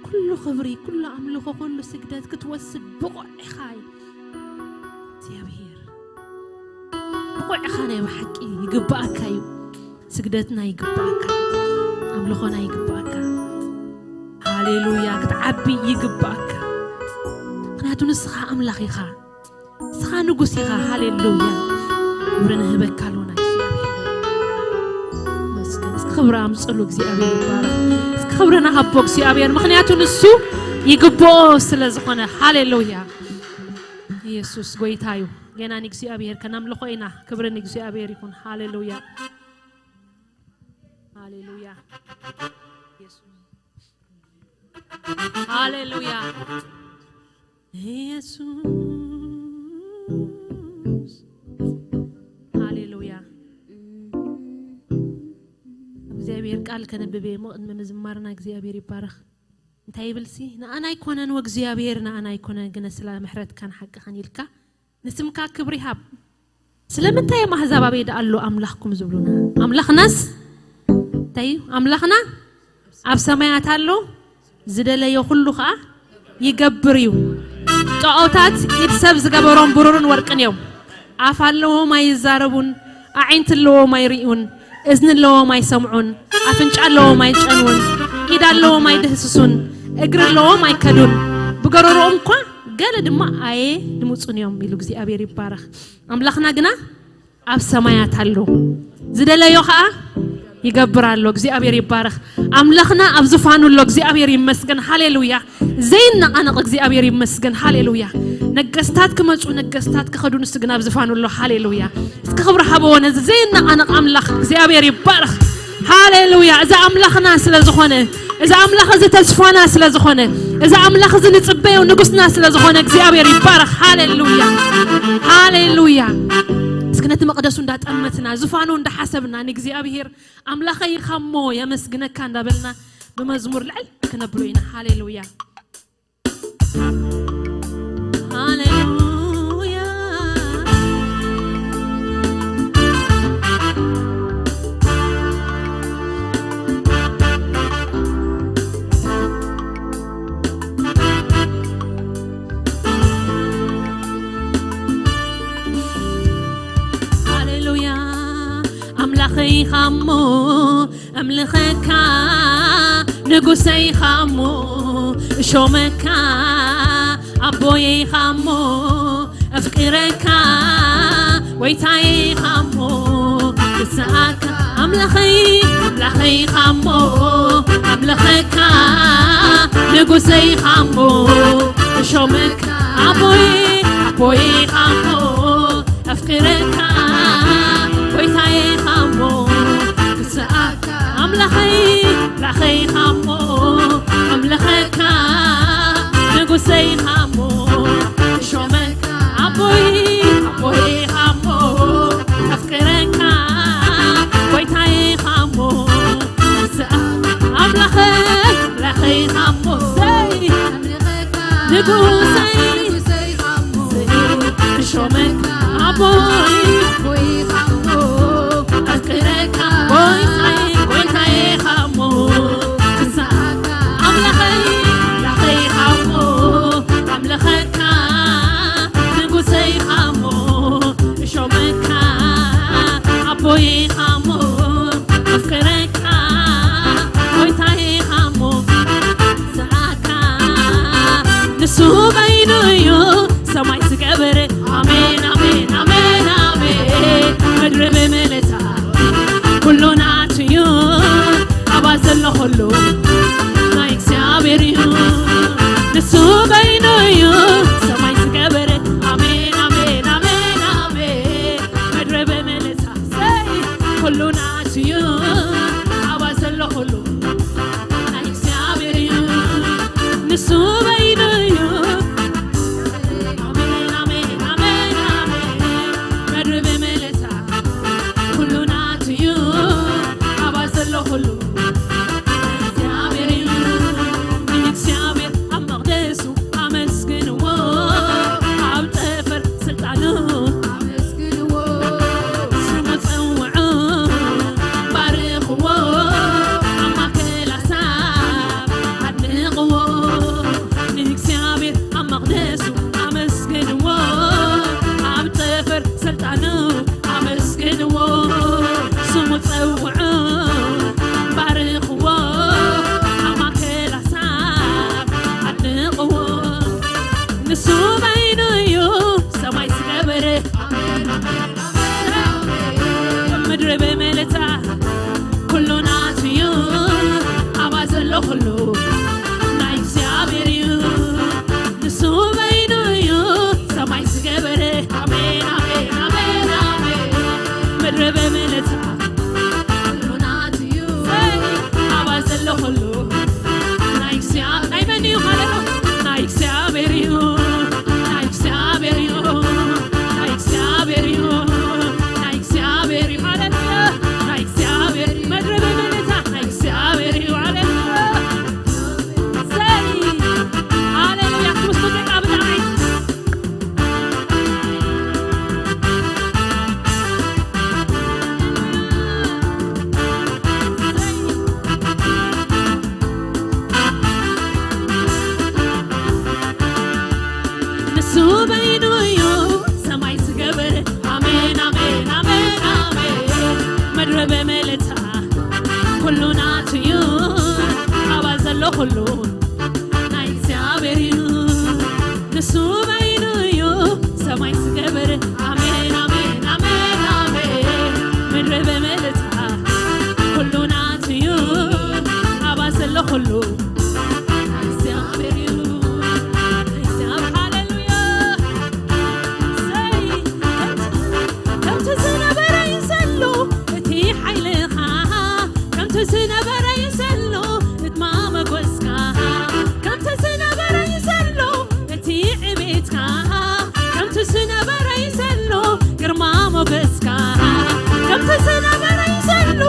ኩሉ ክብሪ፣ ኩሉ ኣምልኾ፣ ኩሉ ስግደት ክትወስድ ብቑዕ ኢኻ። እግዚኣብሔር ብቑዕ ኢኻ። ናይ ብሓቂ ይግብኣካ እዩ። ስግደትና ይግብኣካ፣ ኣምልኾና ይግብኣካ። ሃሌሉያ። ክትዓቢ ይግብኣካ፣ ምኽንያቱ ንስኻ ኣምላኽ ኢኻ፣ ንስኻ ንጉስ ኢኻ። ሃሌሉያ። ክብሪ ንህበካ ኣሎና እግዚኣብሔር። መስገን። እስኪ ክብሪ ኣምፅሉ፣ እግዚኣብሔር ይባረኽ። እስኪ ክብሪ ንሃቦ እግዚኣብሔር፣ ምኽንያቱ ንሱ ይግብኦ ስለ ዝኾነ። ሃሌሉያ። ኢየሱስ ጎይታ እዩ። ገና ንእግዚኣብሔር ከነምልኾ ኢና። ክብሪ ንእግዚኣብሔር ይኹን። ሃሌሉያ፣ ሃሌሉያ፣ ኢየሱስ፣ ሃሌሉያ፣ ኢየሱስ፣ ሃሌሉያ። እግዚኣብሔር ቃል ከነብብ እየ እሞ ቅድሚ ምዝማርና እግዚኣብሔር ይባረኽ። እንታይ ይብልሲ? ንኣና ኣይኮነን ወእግዚኣብሔር፣ ንኣና ኣይኮነን፣ ግነ ስለ ምሕረትካን ሓቅኻን ኢልካ ንስምካ ክብሪ ሃብ። ስለምንታይ እዮም ኣህዛብ ኣበይ ደኣ ኣሎ ኣምላኽኩም ዝብሉና? ኣምላኽናስ እንታይ እዩ? ኣምላኽና ኣብ ሰማያት ኣሎ፣ ዝደለዮ ኩሉ ኸኣ ይገብር እዩ። ጣዖታት ኢድ ሰብ ዝገበሮም ብሩርን ወርቅን እዮም። ኣፍ ኣለዎም ኣይዛረቡን፣ ኣዒንቲ ኣለዎም ኣይርእዩን፣ እዝኒ ኣለዎም ኣይሰምዑን፣ ኣፍንጫ ኣለዎም ኣይጨንውን፣ ኢድ ኣለዎም ኣይድህስሱን፣ እግሪ ኣለዎም ኣይከዱን፣ ብገረሮኦም እኳ ገለ ድማ ኣየ ድምፁን እዮም ኢሉ እግዚኣብሔር ይባረኽ። ኣምላኽና ግና ኣብ ሰማያት ኣሎ፣ ዝደለዮ ኸዓ ይገብር ኣሎ። እግዚኣብሔር ይባረኽ። ኣምላኽና ኣብ ዝፋኑ ኣሎ። እግዚኣብሔር ይመስገን። ሃሌሉያ። ዘይነቓነቕ እግዚኣብሔር ይመስገን። ሃሌሉያ። ነገስታት ክመፁ፣ ነገስታት ክኸዱ፣ ንሱ ግን ኣብ ዝፋኑ ኣሎ። ሃሌሉያ። እስኪ ክብሪ ሃበዎ ነዚ ዘይነቓነቕ ኣምላኽ። እግዚኣብሔር ይባረኽ። ሃሌሉያ። እዚ ኣምላኽና ስለ ዝኾነ፣ እዚ ኣምላኽ እዚ ተስፋና ስለ ዝኾነ፣ እዚ ኣምላኽ እዚ ንጽበዮ ንጉስና ስለ ዝኾነ እግዚኣብሔር ይባረኽ። ሃሌሉያ። ሃሌሉያ። እስኪ ነቲ መቕደሱ እንዳጠመትና፣ ዝፋኑ እንዳሓሰብና ንእግዚኣብሔር ኣምላኸይ ኢኻ እሞ የመስግነካ እንዳበልና ብመዝሙር ልዕል ክነብሎ ኢና። ሃሌሉያ። ሃሌሉያ። ሃሌሉያ። ኣምላኸይ ኢኻ እሞ ኣምልኸካ፣ ንጉሰይ ኢኻ እሞ እሾመካ፣ ኣቦየይ ኢኻ እሞ ኣፍቅረካ፣ ጎይታየ ኢኻ እሞ ክስኣካ። ኣምላኸይ፣ ኣምላኸይ ኢኻ እሞ ኣምልኸካ፣ ንጉሰይ ኢኻ እሞ እሾመካ፣ ኣቦይ፣ ኣቦይ ኢኻ እሞ ኣፍቅረካ፣ ጎይታየ ኢኻ እሞ ክስኣካ። ኣምላኸይ፣ ኣምላኸይ ኢኻ እሞ ኣምልኸካ፣ ንጉሰይ ኢኻ እሞ እሾመካ፣ ኣቦይ፣ ኣቦይ ኢኻ እሞ ኣፍቅረካ፣ ጎይታየ ኢኻ እሞ ክስኣካ። ኣምላኸይ፣ ኣምላኸይ ኢኻ እሞ፣ ሰይ፣ ንጉሰይ፣ ንጉሰይ ኢኻ እሞ እሾመካ፣ ኣቦይ ኣፍቅረካ፣ ጎይታይ፣ ጎይታይ ኢኻ እሞ ክስኣካ። ኣምላኸይ፣ ኣምላኸይ ኢኻ እሞ ኣምልኸካ፣ ንጉሰይ ኢኻ እሞ እሾመካ፣ ኣቦይ ኢኻ እሞ ኣፍቅረካ፣ ጎይታይ ኢኻ እሞ ክስኣካ። ንሱ በይኑ እዩ ሰማይ ዝገበረ። ኣሜን፣ ኣሜን፣ ኣሜን፣ ኣሜን። ኩሉ ናይ እግዚኣብሔር እዩ፣ ንሱ በይኑ እዩ ሰማይ ዝገበረ። ኣሜን፣ ኣሜን፣ ኣሜን፣ ኣሜን። ምድሪ ብምልእታ ሰይ ኩሉ ናቱ እዩ፣ ኣብኣ ዘሎ ኩሉ ናይ እግዚኣብሔር እዩ፣ ንሱ በይኑ እዩ። ኣሜን፣ ኣሜን፣ ኣሜን፣ ኣሜን። ምድሪ ብምልእታ ኩሉ ናቱ እዩ፣ ኣብኣ ዘሎ ኩሉ እግዚኣብሔር እዩ። ንእግዚኣብሔር ኣብ መቕደሱ ኣመስግንዎ፣ ኣብ ጠፈር ስልጣኑ ኣመስግንዎ፣ ስሙ ጸውዑ፣ ባርኽዎ፣ ኣብ ማእከል ኣሕዛብ ኣድንቕዎ። ንእግዚኣብሔር ኣብ መቕደሱ ኣመስግንዎ፣ ኣብ ጠፈር ስልጣኑ ኣመስግንዎ፣ ስሙ ጸውዑ፣ ባርኽዎ፣ ኣብ ማእከል ኣሕዛብ ኣድንቕዎ። ንሱ በይኑ እዩ ሰማይ ዝገበረ፣ ምድሪ ብምልእታ ኩሉ ናቱ እዩ፣ ኣብኣ ዘሎ ኩሉ ናይ እግዚኣብሔር እዩ። ንሱ በይኑ እዩ ሰማይ ዝገበረ። ኣሜን፣ ኣሜን፣ ኣሜን፣ ኣሜን። ምድሪ ብምልእታ ኩሉ ናቱ እዩ፣ ኣብኣ ዘሎ ኩሉ ናይ እግዚኣብሔር፣ ናይ መን እዩ ማለት ነው? ናይ እግዚኣብሔር እዩ፣ ናይ እግዚኣብሔር እዩ፣ ናይ እግዚኣብሔር እዩ፣ ናይ እግዚኣብሔር እዩ። ሃሌሉያ፣ ናይ እግዚኣብሔር እዩ። ምድሪ ብምልእታ ናይ እግዚኣብሔር እዩ። ሃሌሉያ፣ ሰይ፣ ሃሌሉያ። ክምስቱ ደቃ ብጣዕሚ ንሱ በይኑ እዩ ሰማይ ዝገበረ። ኣሜን፣ ኣሜን፣ ኣሜን፣ ኣሜን። ምድሪ ብምልእታ ኩሉ ናቱ እዩ፣ ኣብኣ ዘሎ ኩሉ ናይ እግዚኣብሔር እዩ። ንሱ በይኑ እዩ ሰማይ ዝገበረ። ኣሜን፣ ኣሜን፣ ኣሜን፣ ኣሜን። ምድሪ ብምልእታ ኩሉ ናቱ እዩ፣ ኣብኣ ዘሎ ኩሉ ናይ እግዚኣብሔር እዩ። ናይ እግዚኣብሔር፣ ሃሌሉያ። ሰይ፣ ከምቲ፣ ከምቲ ዝነበረ እዩ ዘሎ እቲ ሓይልኻ፣ ከምቲ ዝነበረ እዩ ዘሎ ግርማ ሞገስካ፣ ከምቲ ዝነበረ እዩ ዘሎ እቲ ዕቤትካ፣ ከምቲ ዝነበረ እዩ ዘሎ ግርማ ሞገስካ፣ ከምቲ ዝነበረ እዩ ዘሎ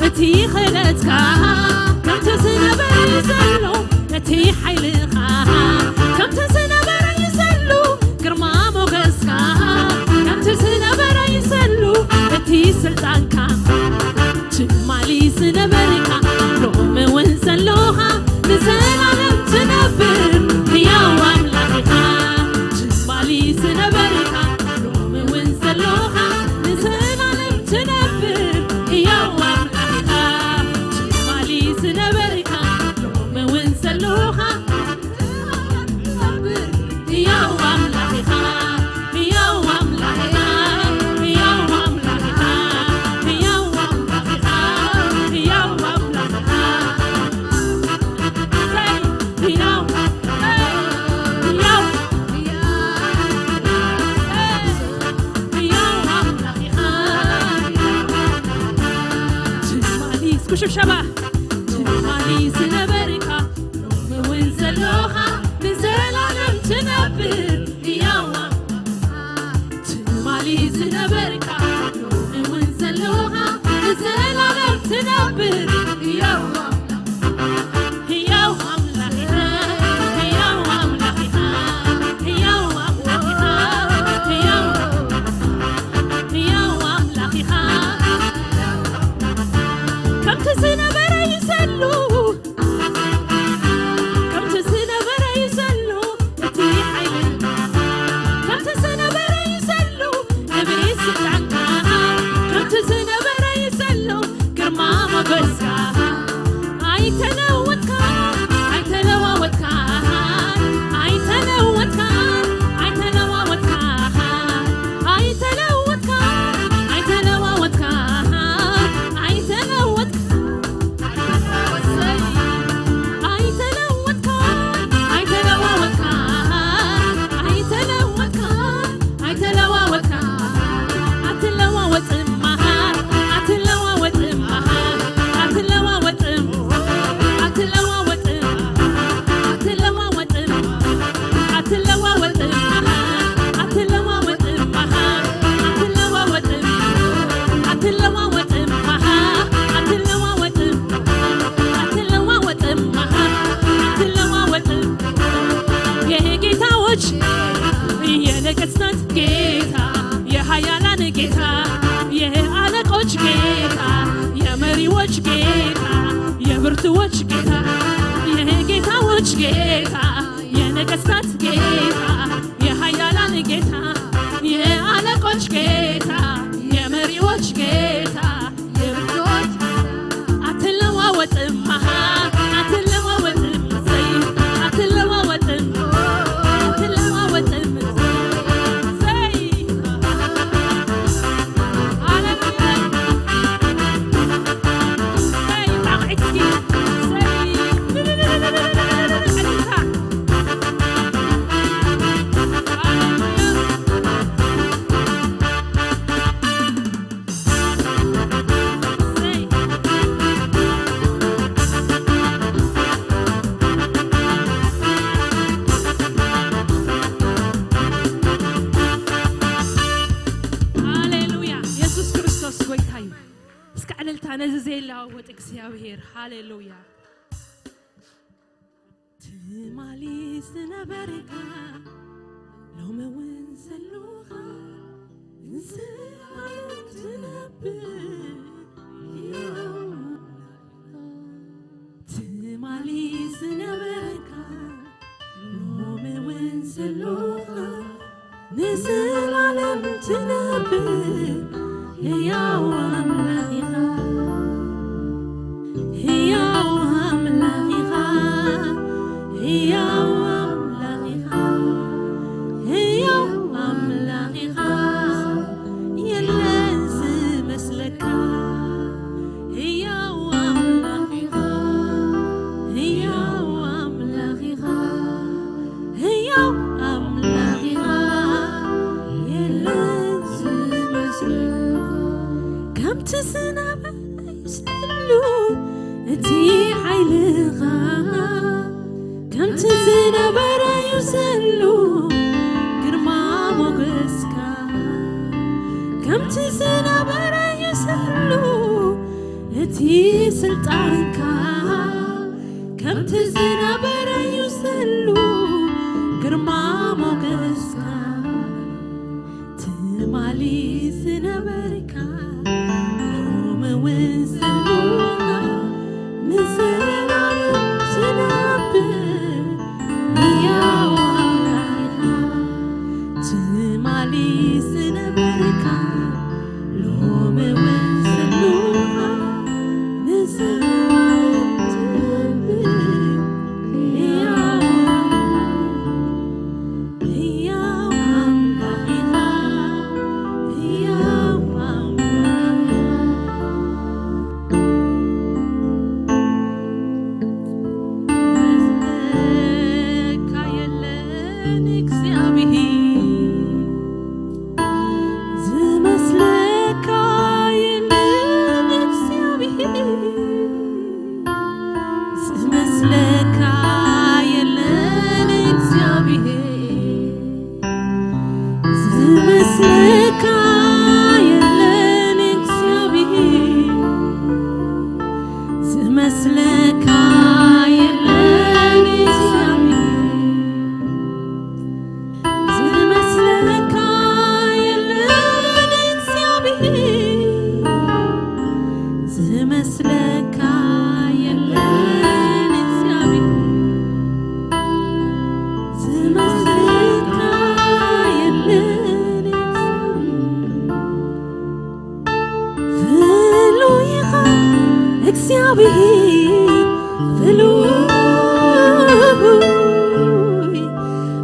እቲ ክእለትካ፣ ከምቲ ዝነበረ እዩ ዘሎ እቲ ሓይልኻ፣ ከምቲ ዝነበረ እዩ ዘሎ ግርማ ሞገስካ፣ ከምቲ ዝነበረ እዩ ዘሎ እቲ ስልጣንካ። ትማሊ ዝነበርካ፣ ሎሚ እውን ዘሎኻ፣ ንዘላለም ትነብር ህያው ኣምላኽ ኢኻ። ትማሊ ዝነበርካ፣ ሎሚ እውን ዘሎኻ፣ ንዘላለም ትነብር ህያው ኣምላኽ ኢኻ። ትማሊ ዝነበርካ፣ ሎሚ እውን ዘሎኻ፣ ንዘላለም ትነብር ህያው ኣምላኽ ኢኻ፣ ህያው ኣምላኽ ኢኻ፣ ህያው ኣምላኽ ኢኻ፣ ህያው ኣምላኽ ኢኻ፣ ህያው ኣምላኽ ኢኻ። ሰይ፣ ህያው፣ ህያው፣ ህያው ኣምላኽ ኢኻ። ትማሊ፣ እስኪ ሽብሸባ። ትማሊ ዝነበርካ፣ ሎሚ እውን ዘሎኻ፣ ንዘላለም ትነብር ህያው ኣምላኽ። ትማሊ ዝነበርካ፣ ሎሚ እውን ዘሎኻ፣ ንዘላለም ትነብር ህያው ኣምላኽ። ህያው ኣምላኽ ኢኻ፣ ህያው ኣምላኽ ኢኻ፣ ህያው ኣምላኽ ኢኻ፣ ህያው፣ ህያው ኣምላኽ ኢኻ። ከምቲ ዝነበረ እዩ ዘሎ፣ ከምቲ ዝነበረ እዩ ዘሎ እቲ ሓይሊ፣ ከምቲ ዝነበረ እዩ ዘሎ ዕቤት ስልጣንካ፣ ከምቲ ዝነበረ እዩ ዘሎ ግርማ ሞገስካ። ኣይተለወጥካ፣ ኣይተለዋወጥካ፣ ኣይተለወጥካ፣ ኣይተለዋወጥካ፣ ኣይተለወጥካ፣ ኣይተለወጥካ፣ ኣይተለወጥካ። ዎች ጌታ፣ የጌታዎች ጌታ፣ የነገስታት ጌታ፣ የኃያላን ጌታ፣ የአለቆች ጌታ፣ የመሪዎች ጌታ፣ የብርቱዎች ጌታ፣ አትለዋወጥም፣ አሃ፣ አትለዋወጥም፣ እሰይ፣ አትለዋወጥም፣ አትለዋወጥም፣ እሰይ። ሃሌሉያ። እሰይ፣ ጣቕዒት እስኪ። እሰይ። እልልታ። ሃሌሉያ። እሰይ። ሃሌሉያ። የሱስ ክርስቶስ ጎይታ እዩ። እስከ ዕልልታ ነዚ ዘይለዋወጥ እግዚኣብሔር። ሃሌሉያ። ትማሊ ዝነበርካ ሎሚ እውን ዘሎኻ ንዘለኣለም ትነብር። ትማሊ ዝነበርካ ሎሚ እውን ዘሎኻ ንዘለኣለም ትነብር። ህያው ኣምላኽ ኢኻ፣ ህያው ኣምላኽ ኢኻ፣ ህያው ኣምላኽ ኢኻ፣ ህያው ኣምላኽ ኢኻ፣ የለን ዝመስለካ። ህያው ኣምላኽ ኢኻ፣ ህያው ኣምላኽ ኢኻ፣ ህያው ኣምላኽ ኢኻ፣ የለን ዝመስለካ። ከምቲ ዝነበረ እዩ ዘሎ እቲ ሓይልኻ፣ ከምቲ ዝነበረ እዩ ዘሎ ግርማ ሞገስካ፣ ከምቲ ዝነበረ እዩ ዘሎ እቲ ስልጣንካ፣ ከምቲ ዝነበረ እዩ ዘሎ ግርማ ሞገስካ። ትማሊ ዝነበርካ ሎሚ እውን ዘለኻ ንዘለኣለም ትነብር ህያው ኣምላኽ ኢኻ። ትማሊ ዝነበርካ ሎሚ እውን ዘለኻ ንዘለኣለም ትነብር ህያው ኣምላኽ ህያው ኣምላኽ ኢኻ፣ ህያው ኣምላኽ ኢኻ። ዝመስለካ የለን እግዚኣብሔር፣ ዝመስለካ የለን እግዚኣብሔር። ዝመስለካ የለን እግዚኣብሔር፣ ዝመስለካ የለን እግዚኣብሔር፣ ዝመስለካ የለን እግዚኣብሔር። ዝመስለካ የለን እግዚኣብሔር፣ ዝመስለካ የለን እግዚኣብሔር፣ ዝመስለካ የለን እግዚኣብሔር። ፍሉይ ኢኻ እግዚኣብሔር፣ ፍሉይ፣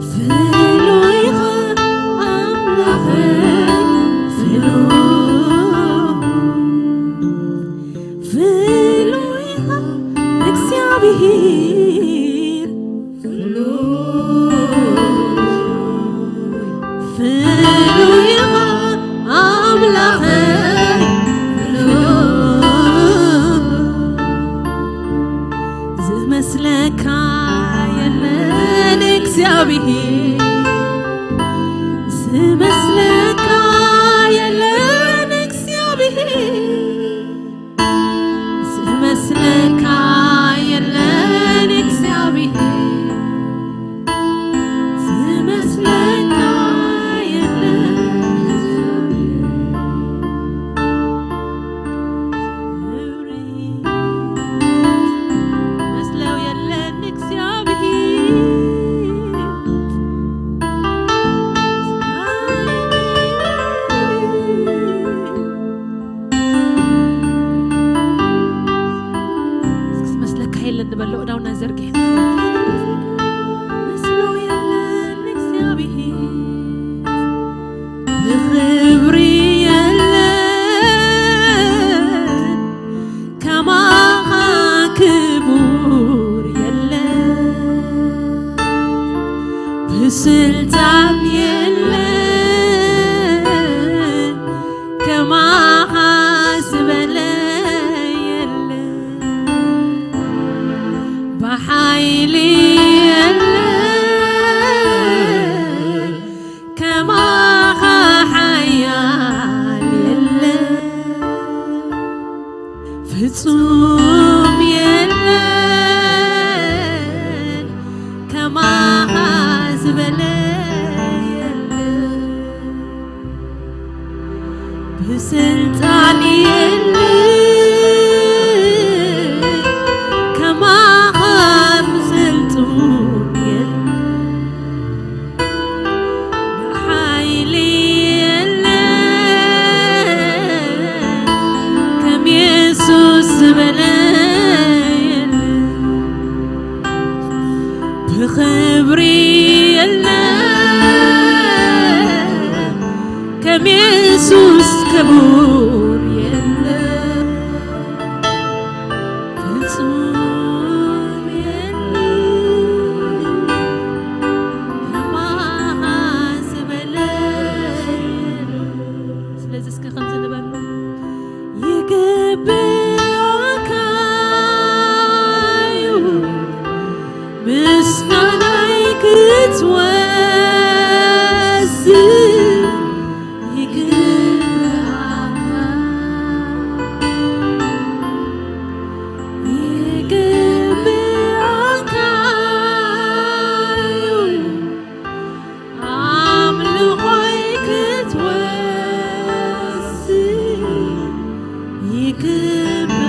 ፍሉይ ኢኻ ኣምላኸይ፣ ፍሉይ፣ ፍሉይ ኢኻ እግዚኣብሔር፣ ፍሉይ፣ ፍሉይ ኢኻ ኣምላኸይ፣ ፍሉይ። ዝመስለካ የለን እግዚኣብሔር፣ ዝመስለካ የለን እግዚኣብሔር፣ ዝመስለካ የለን እግዚኣብሔር፣ ዝመስለካ የለን። የለን ንበሎ እዳውና ዘርጊሕ። መስሎ የለን እግዚኣብሔር፣ ብኽብሪ የለን ከማኻ ክቡር የለን፣ ብስልጣን የለን ከማኻ ዝበለ የለን፣ ብሓይሊ የለን ከማኻ ሓያል የለን፣ ፍጹም የለን ከማኻ ዝበለ የለን፣ ብስልጣን የለን ከማኻ ብስልጡን የለን፣ ብሓይሊ የለን ከም የሱስ ዝበለ የለን፣ ብኽብሪ የለን ከም የሱስ ክቡር የለን፣ ፍጹም የለን ከማኻ ዝበለ የለን። ስለዚ እስከ ከምዚ ንበሎ፣ ይግብኣካ እዩ ምስጋናይ ክትወስድ፣ ይግብኣካ፣ ይግብኣካ እዩ ኣምልኾይ ክትወስድ ይግብኣካ፣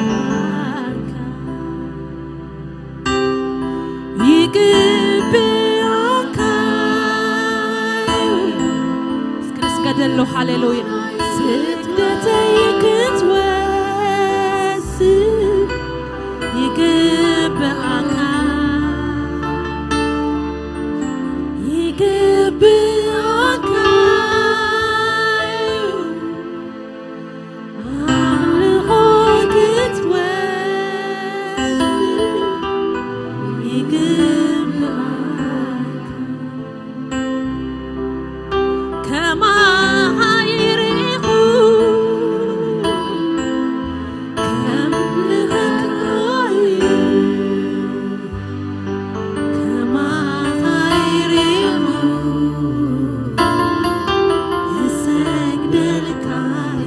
ይግብኣካ። እስኪ ንስገደሉ፣ ሃሌሉያ። ስግደተይ ክትወስድ ይግብኣካ፣ ይግብኣካ። ኣምልኾ ክትወስድ ይግብኣካ። ከማኻ ይሪኹ ከምልኸካይ፣ ከማኻ ይሪኹ ይሰግደልካይ።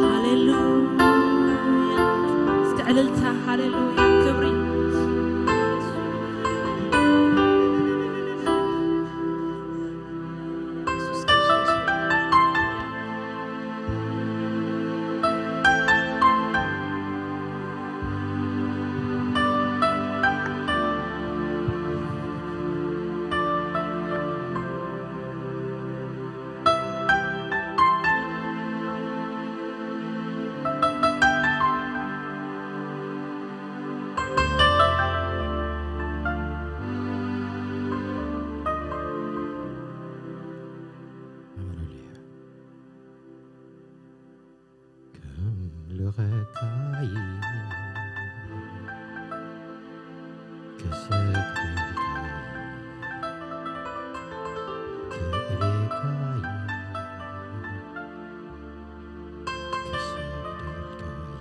ሃሌሉያ። እስቲ ዕልልታ፣ ሃሌሉያ፣ ክብሪ። ሃሌሉያ። ከምልኸካ እየ፣ ክሰግደልካ እየ፣ ከእብየካ እየ፣ ክሰግደልካ እየ።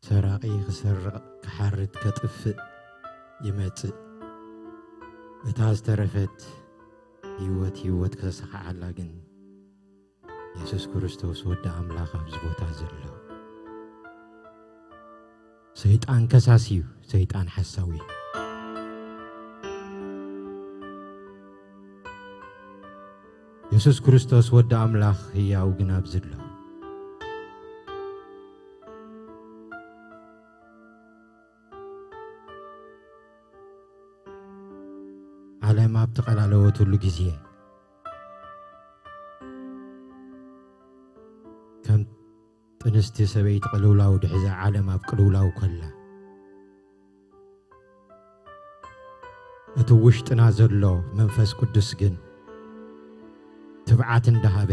ሰራቒ ክሰርቕ፣ ክሓርድ፣ ከጥፍእ ይመጽእ። እታ ዝተረፈት ህይወት፣ ህይወት ከተሰኻዓላ ግን የሱስ ክርስቶስ ወዲ ኣምላኽ ኣብዚ ቦታ ዘሎ። ሰይጣን ከሳሲ እዩ፣ ሰይጣን ሓሳዊ እዩ። የሱስ ክርስቶስ ወዲ ኣምላኽ ህያው ግን ኣብዚ ኣሎ። ዓለም ኣብ ተቐላለወትሉ ግዜ፣ ከም ጥንስቲ ሰበይቲ ቅልውላው ድሕዛ ዓለም ኣብ ቅልውላው ከላ፣ እቲ ውሽጥና ዘሎ መንፈስ ቅዱስ ግን ትብዓት እንዳሃበ፣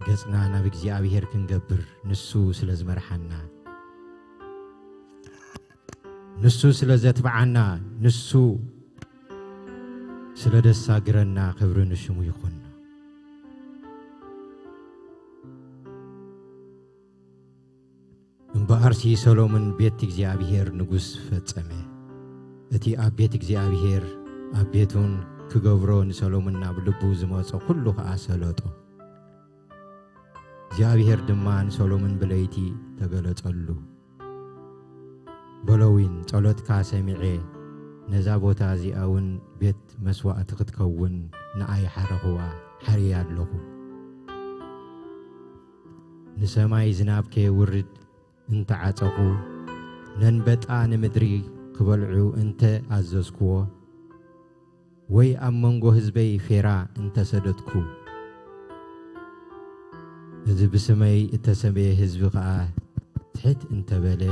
ገጽና ናብ እግዚኣብሔር ክንገብር ንሱ ስለ ዝመርሓና፣ ንሱ ስለ ዘትብዓና፣ ንሱ ስለ ደሳግረና፣ ክብሪ ንሽሙ ይኹን። እምበኣርሲ ሰሎሞን ቤት እግዚኣብሔር ንጉስ ፈጸመ። እቲ ኣብ ቤት እግዚኣብሔር፣ ኣብ ቤቱን ክገብሮ ንሰሎሞን ናብ ልቡ ዝመጾ ኩሉ ኸኣ ሰለጦ። እግዚኣብሔር ድማ ንሰሎሞን ብለይቲ ተገለጸሉ። በሎ እውን፣ ጸሎትካ ሰሚዐ፣ ነዛ ቦታ እዚኣ እውን ቤት መስዋእቲ ክትከውን ንኣይ ሓረኽዋ፣ ሓርየ ኣለኹ። ንሰማይ ዝናብ ከየውርድ እንተ ዓጸኹ፣ ነንበጣ ንምድሪ ክበልዑ እንተ ኣዘዝክዎ፣ ወይ ኣብ መንጎ ህዝበይ ፌራ እንተ ሰደድኩ፣ እዚ ብስመይ እተሰመየ ህዝቢ ኸኣ ትሕት እንተ በለ፣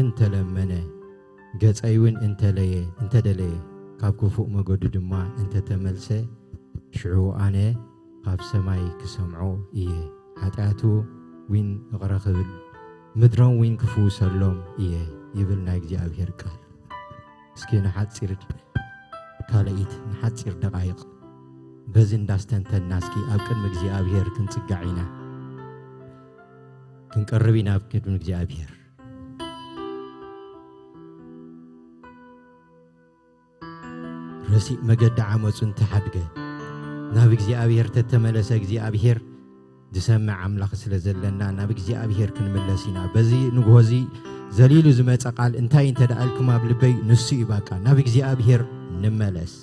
እንተ ለመነ፣ ገጸይ እውን እንተ ለየ፣ እንተ ደለየ፣ ካብ ክፉእ መገዱ ድማ እንተ ተመልሰ፣ ሽዑ ኣነ ካብ ሰማይ ክሰምዖ እየ፣ ሓጢኣቱ ዊን እቕረ ክብል፣ ምድሮም ዊን ክፍውሰሎም እየ፣ ይብል ናይ እግዚኣብሔር ቃል። እስኪ ንሓጺር ካልኣይት፣ ንሓጺር ደቓይቕ በዚ እንዳስተንተንና እስኪ ኣብ ቅድሚ እግዚኣብሔር ክንጽጋዕ ኢና፣ ክንቀርብ ኢና ኣብ ቅድሚ እግዚኣብሔር። ረሲእ መገዲ ዓመፁ እንተሓድገ፣ ናብ እግዚኣብሔር ተተመለሰ፣ እግዚኣብሔር ዝሰምዕ ኣምላኽ ስለ ዘለና፣ ናብ እግዚኣብሔር ክንምለስ ኢና። በዚ ንግሆ እዚ ዘሊሉ ዝመጸ ቃል እንታይ እንተ ደኣ ኢልኩም ኣብ ልበይ፣ ንሱ እዩ። ባቃ ናብ እግዚኣብሔር ንመለስ።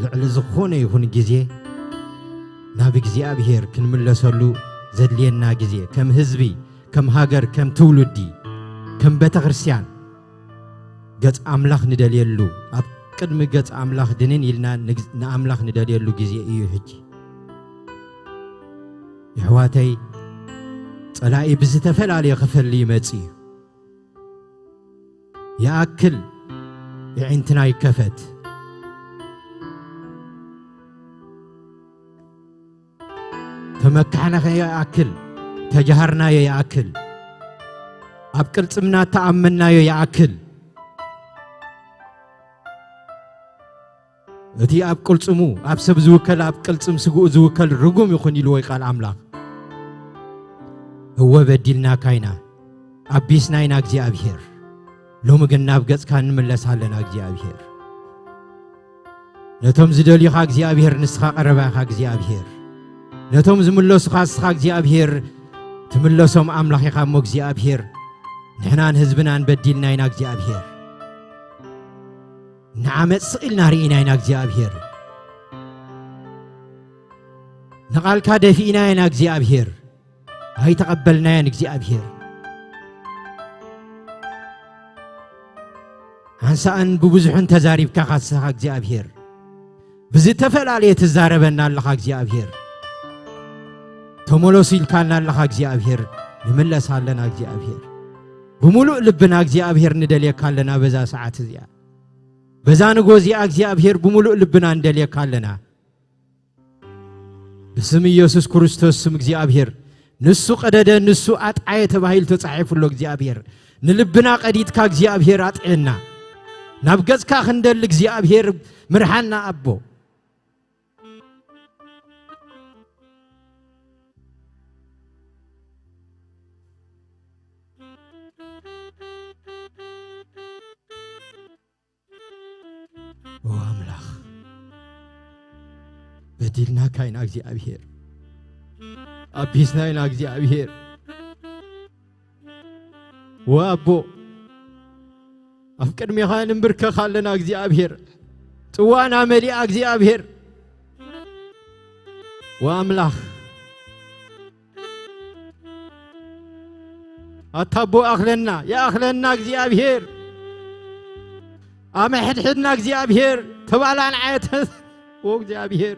ልዕሊ ዝኾነ ይኹን ግዜ ናብ እግዚኣብሔር ክንምለሰሉ ዘድልየና ግዜ፣ ከም ህዝቢ፣ ከም ሃገር፣ ከም ትውልዲ፣ ከም ቤተ ክርስቲያን፣ ገጽ ኣምላኽ ንደልየሉ፣ ኣብ ቅድሚ ገጽ ኣምላኽ ድንን ኢልና ንግ-፣ ንኣምላኽ ንደልየሉ ግዜ እዩ ሕጂ። የሕዋተይ፣ ጸላኢ ብዝተፈላለየ ክፈሊ ይመጽእ እዩ። ይኣክል፣ የዒንትና ይከፈት። ተመካሕናዮ ይኣክል፣ ተጃሃርናዮ ይኣክል፣ ኣብ ቅልጽምና ተኣመንናዮ ይኣክል። እቲ ኣብ ቅልጽሙ፣ ኣብ ሰብ ዝውከል፣ ኣብ ቅልጽም ስግኡ ዝውከል ርጉም ይኹን ኢልዎ እዩ ቃል ኣምላኽ። እወ በዲልናካ ኢና፣ ኣቢስና ኢና እግዚኣብሔር። ሎሚ ግን ናብ ገጽካ ንምለስ ኣለና እግዚኣብሔር። ነቶም ዝደልዩኻ እግዚኣብሔር ንስኻ ቀረባ ኢኻ እግዚኣብሔር። ነቶም ዝምለሱኻ ንስኻ እግዚኣብሔር ትምለሶም ኣምላኽ ኢኻ እሞ እግዚኣብሔር። ንሕናን ህዝብናን በዲልና ኢና እግዚኣብሔር። ንዓመጽ ስቕ ኢልና ርኢና ኢና እግዚኣብሔር። ንቓልካ ደፊእና ኢና እግዚኣብሔር። ኣይተቐበልናዮን እግዚኣብሔር። ሓንሳእን ብብዙሕን ተዛሪብካ ካስኻ እግዚኣብሔር። ብዝተፈላለየ ትዛረበና ኣለኻ እግዚኣብሔር። ተመለሱ ኢልካና ኣለኻ እግዚኣብሔር። ንምለስ ኣለና እግዚኣብሔር። ብምሉእ ልብና እግዚኣብሔር ንደልየካ ኣለና በዛ ሰዓት እዚኣ። በዛ ንጎ እዚኣ እግዚኣብሔር ብምሉእ ልብና ንደልየካ ኣለና። ብስም ኢየሱስ ክርስቶስ ስም እግዚኣብሔር፣ ንሱ ቀደደ፣ ንሱ ኣጥዓየ ተባሂሉ ተጻሒፉ ኣሎ። እግዚኣብሔር፣ ንልብና ቀዲድካ እግዚኣብሔር ኣጥዕየና። ናብ ገጽካ ክንደሊ እግዚኣብሔር ምርሓና ኣቦ። ኣምላኽ፣ በዲልናካ ኢና እግዚኣብሔር፣ ኣቢስና ኢና እግዚኣብሔር። ወኣቦ፣ ኣብ ቅድሜኻ ንንብርከኽ ኣለና እግዚኣብሔር። ጽዋና መሊኣ እግዚኣብሔር። ወኣምላኽ፣ ኣታ ኣቦ ኣኽለና፣ ይኣኽለና እግዚኣብሔር። ኣመ ሕድሕድና እግዚኣብሔር፣ ተባላን ዓየተስ፣ ኦ እግዚኣብሔር።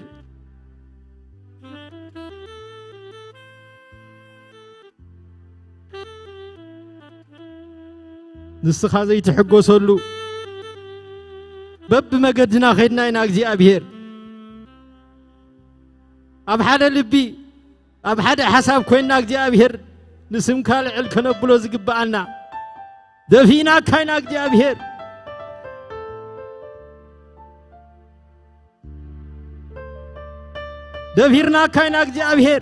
ንስኻ ዘይትሕጎሰሉ በብመገድና ኸድና ኢና እግዚኣብሔር። ኣብ ሓደ ልቢ፣ ኣብ ሓደ ሓሳብ ኮይንና እግዚኣብሔር ንስምካ ልዕል ከነብሎ ዝግብኣና ደፊእናካ ኢና እግዚኣብሔር። ደፊርናካ ኢና እግዚኣብሔር።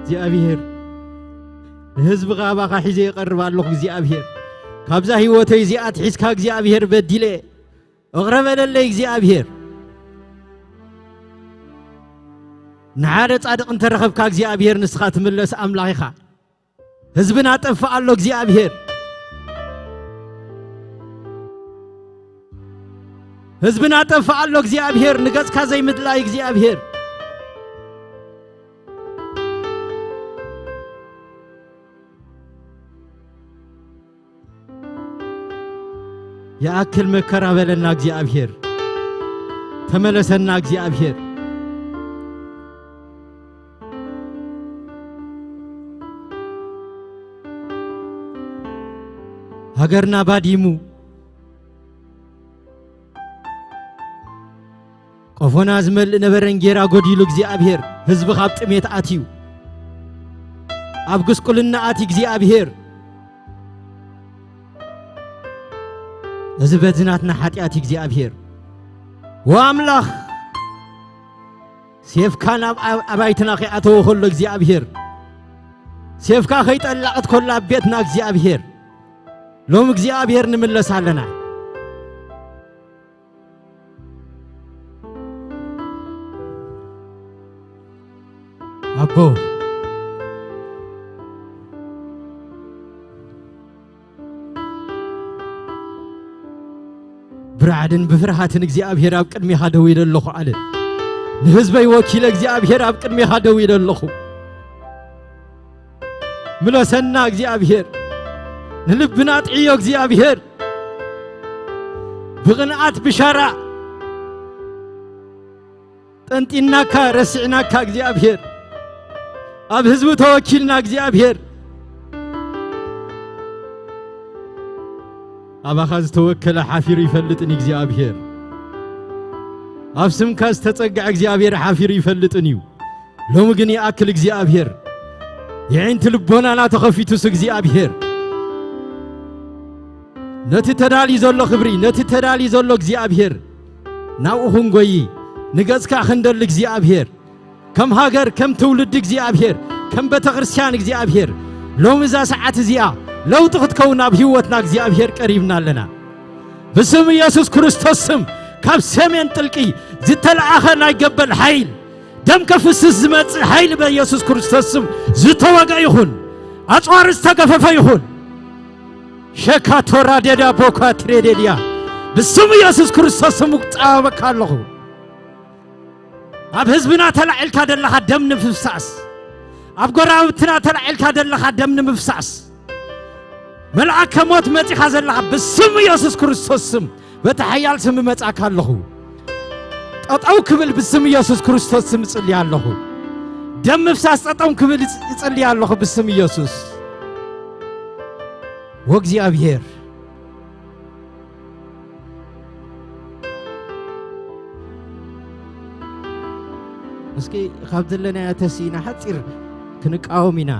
እግዚኣብሔር፣ ንህዝብኻ ኣባኻ ሒዘ ይቐርብ ኣለኹ እግዚኣብሔር። ካብዛ ህይወተይ እዚኣ ኣትሒዝካ እግዚኣብሔር በዲለ፣ እቕረ በለለይ እግዚኣብሔር። ንሓደ ጻድቕ እንተረኸብካ እግዚኣብሔር ንስኻ ትምለስ ኣምላኽ ኢኻ። ህዝብና ጠፍእ ኣሎ እግዚኣብሔር። ህዝብና ጠፍእ ኣሎ እግዚኣብሔር፣ ንገጽካ ዘይምድላይ እግዚኣብሔር። ይኣክል መከራ በለና እግዚኣብሔር። ተመለሰና እግዚኣብሔር። ሃገርና ባዲሙ፣ ቆፎና ዝመልእ ነበረ፣ እንጌራ ጎዲሉ እግዚኣብሔር፣ ህዝቢ ካብ ጥሜት ኣትዩ፣ ኣብ ጉስቁልና ኣትዩ እግዚኣብሔር። እዚ በዚ ናትና ሓጢኣት እዩ እግዚኣብሔር። ወኣምላኽ፣ ሴፍካ ናብ ኣብ-፣ ኣባይትና ከይኣተወ ከሎ እግዚኣብሔር፣ ሴፍካ ከይጠላቐት ከሎ ኣብ ቤትና እግዚኣብሔር፣ ሎም እግዚኣብሔር ንምለስ ኣለና። ኣቦ፣ ብራዕድን ብፍርሃትን እግዚኣብሔር ኣብ ቅድሜኻ ደው ኢለ ኣለኹ ኣለ። ንህዝበይ ወኪለ እግዚኣብሔር ኣብ ቅድሜኻ ደው ኢለ ኣለኹ። ምለሰና እግዚኣብሔር። ንልብና ጥዕዮ እግዚኣብሔር። ብቕንኣት ብሻራ ጠንጢናካ ረሲዕናካ እግዚኣብሔር። ኣብ ህዝቡ ተወኪልና እግዚኣብሔር። ኣባኻ ዝተወከለ ሓፊሩ ይፈልጥን እግዚኣብሔር። ኣብ ስምካ ዝተጸግዐ እግዚኣብሔር ሓፊሩ ይፈልጥን እዩ። ሎሚ ግን ይኣክል እግዚኣብሔር። የዒንቲ ልቦናና ተኸፊቱስ እግዚኣብሔር። ነቲ ተዳልዩ ዘሎ ክብሪ፣ ነቲ ተዳልዩ ዘሎ እግዚኣብሔር ናብኡ ክንጎዪ፣ ንገጽካ ክንደሊ እግዚኣብሔር። ከም ሃገር፣ ከም ትውልዲ እግዚኣብሔር፣ ከም ቤተ ክርስቲያን እግዚኣብሔር፣ ሎሚ እዛ ሰዓት እዚኣ ለውጢ ክትከውን ኣብ ህይወትና እግዚኣብሔር ቀሪብና ኣለና። ብስም ኢየሱስ ክርስቶስ ስም ካብ ሰሜን ጥልቂ ዝተለኣኸ ናይ ገበል ሓይል፣ ደም ከፍስስ ዝመጽእ ሓይሊ በኢየሱስ ክርስቶስ ስም ዝተወግአ ይኹን። ኣጽዋር ዝተገፈፈ ይኹን። ሸካቶራ ዴዳ ቦካ ትሬዴድያ ብስም ኢየሱስ ክርስቶስ ስም እጻወበካ ኣለኹ። ኣብ ህዝብና ተላዒልካ ዘለኻ ደም ንምፍሳስ፣ ኣብ ጎረባብትና ተላዒልካ ዘለኻ ደም ንምፍሳስ፣ መልኣከ ሞት መጺኻ ዘለኻ ብስም ኢየሱስ ክርስቶስ ስም፣ በቲ ሓያል ስም እመጻካ ኣለኹ። ጠጠው ክብል ብስም ኢየሱስ ክርስቶስ ስም እጽልይ ኣለኹ። ደም ምፍሳስ ጠጠው ክብል እጽ-፣ እጽልይ ኣለኹ ብስም ኢየሱስ። ወእግዚኣብሔር፣ እስኪ ካብ ዘለናዮ ተሲእና ሓጺር ክንቃወም ኢና።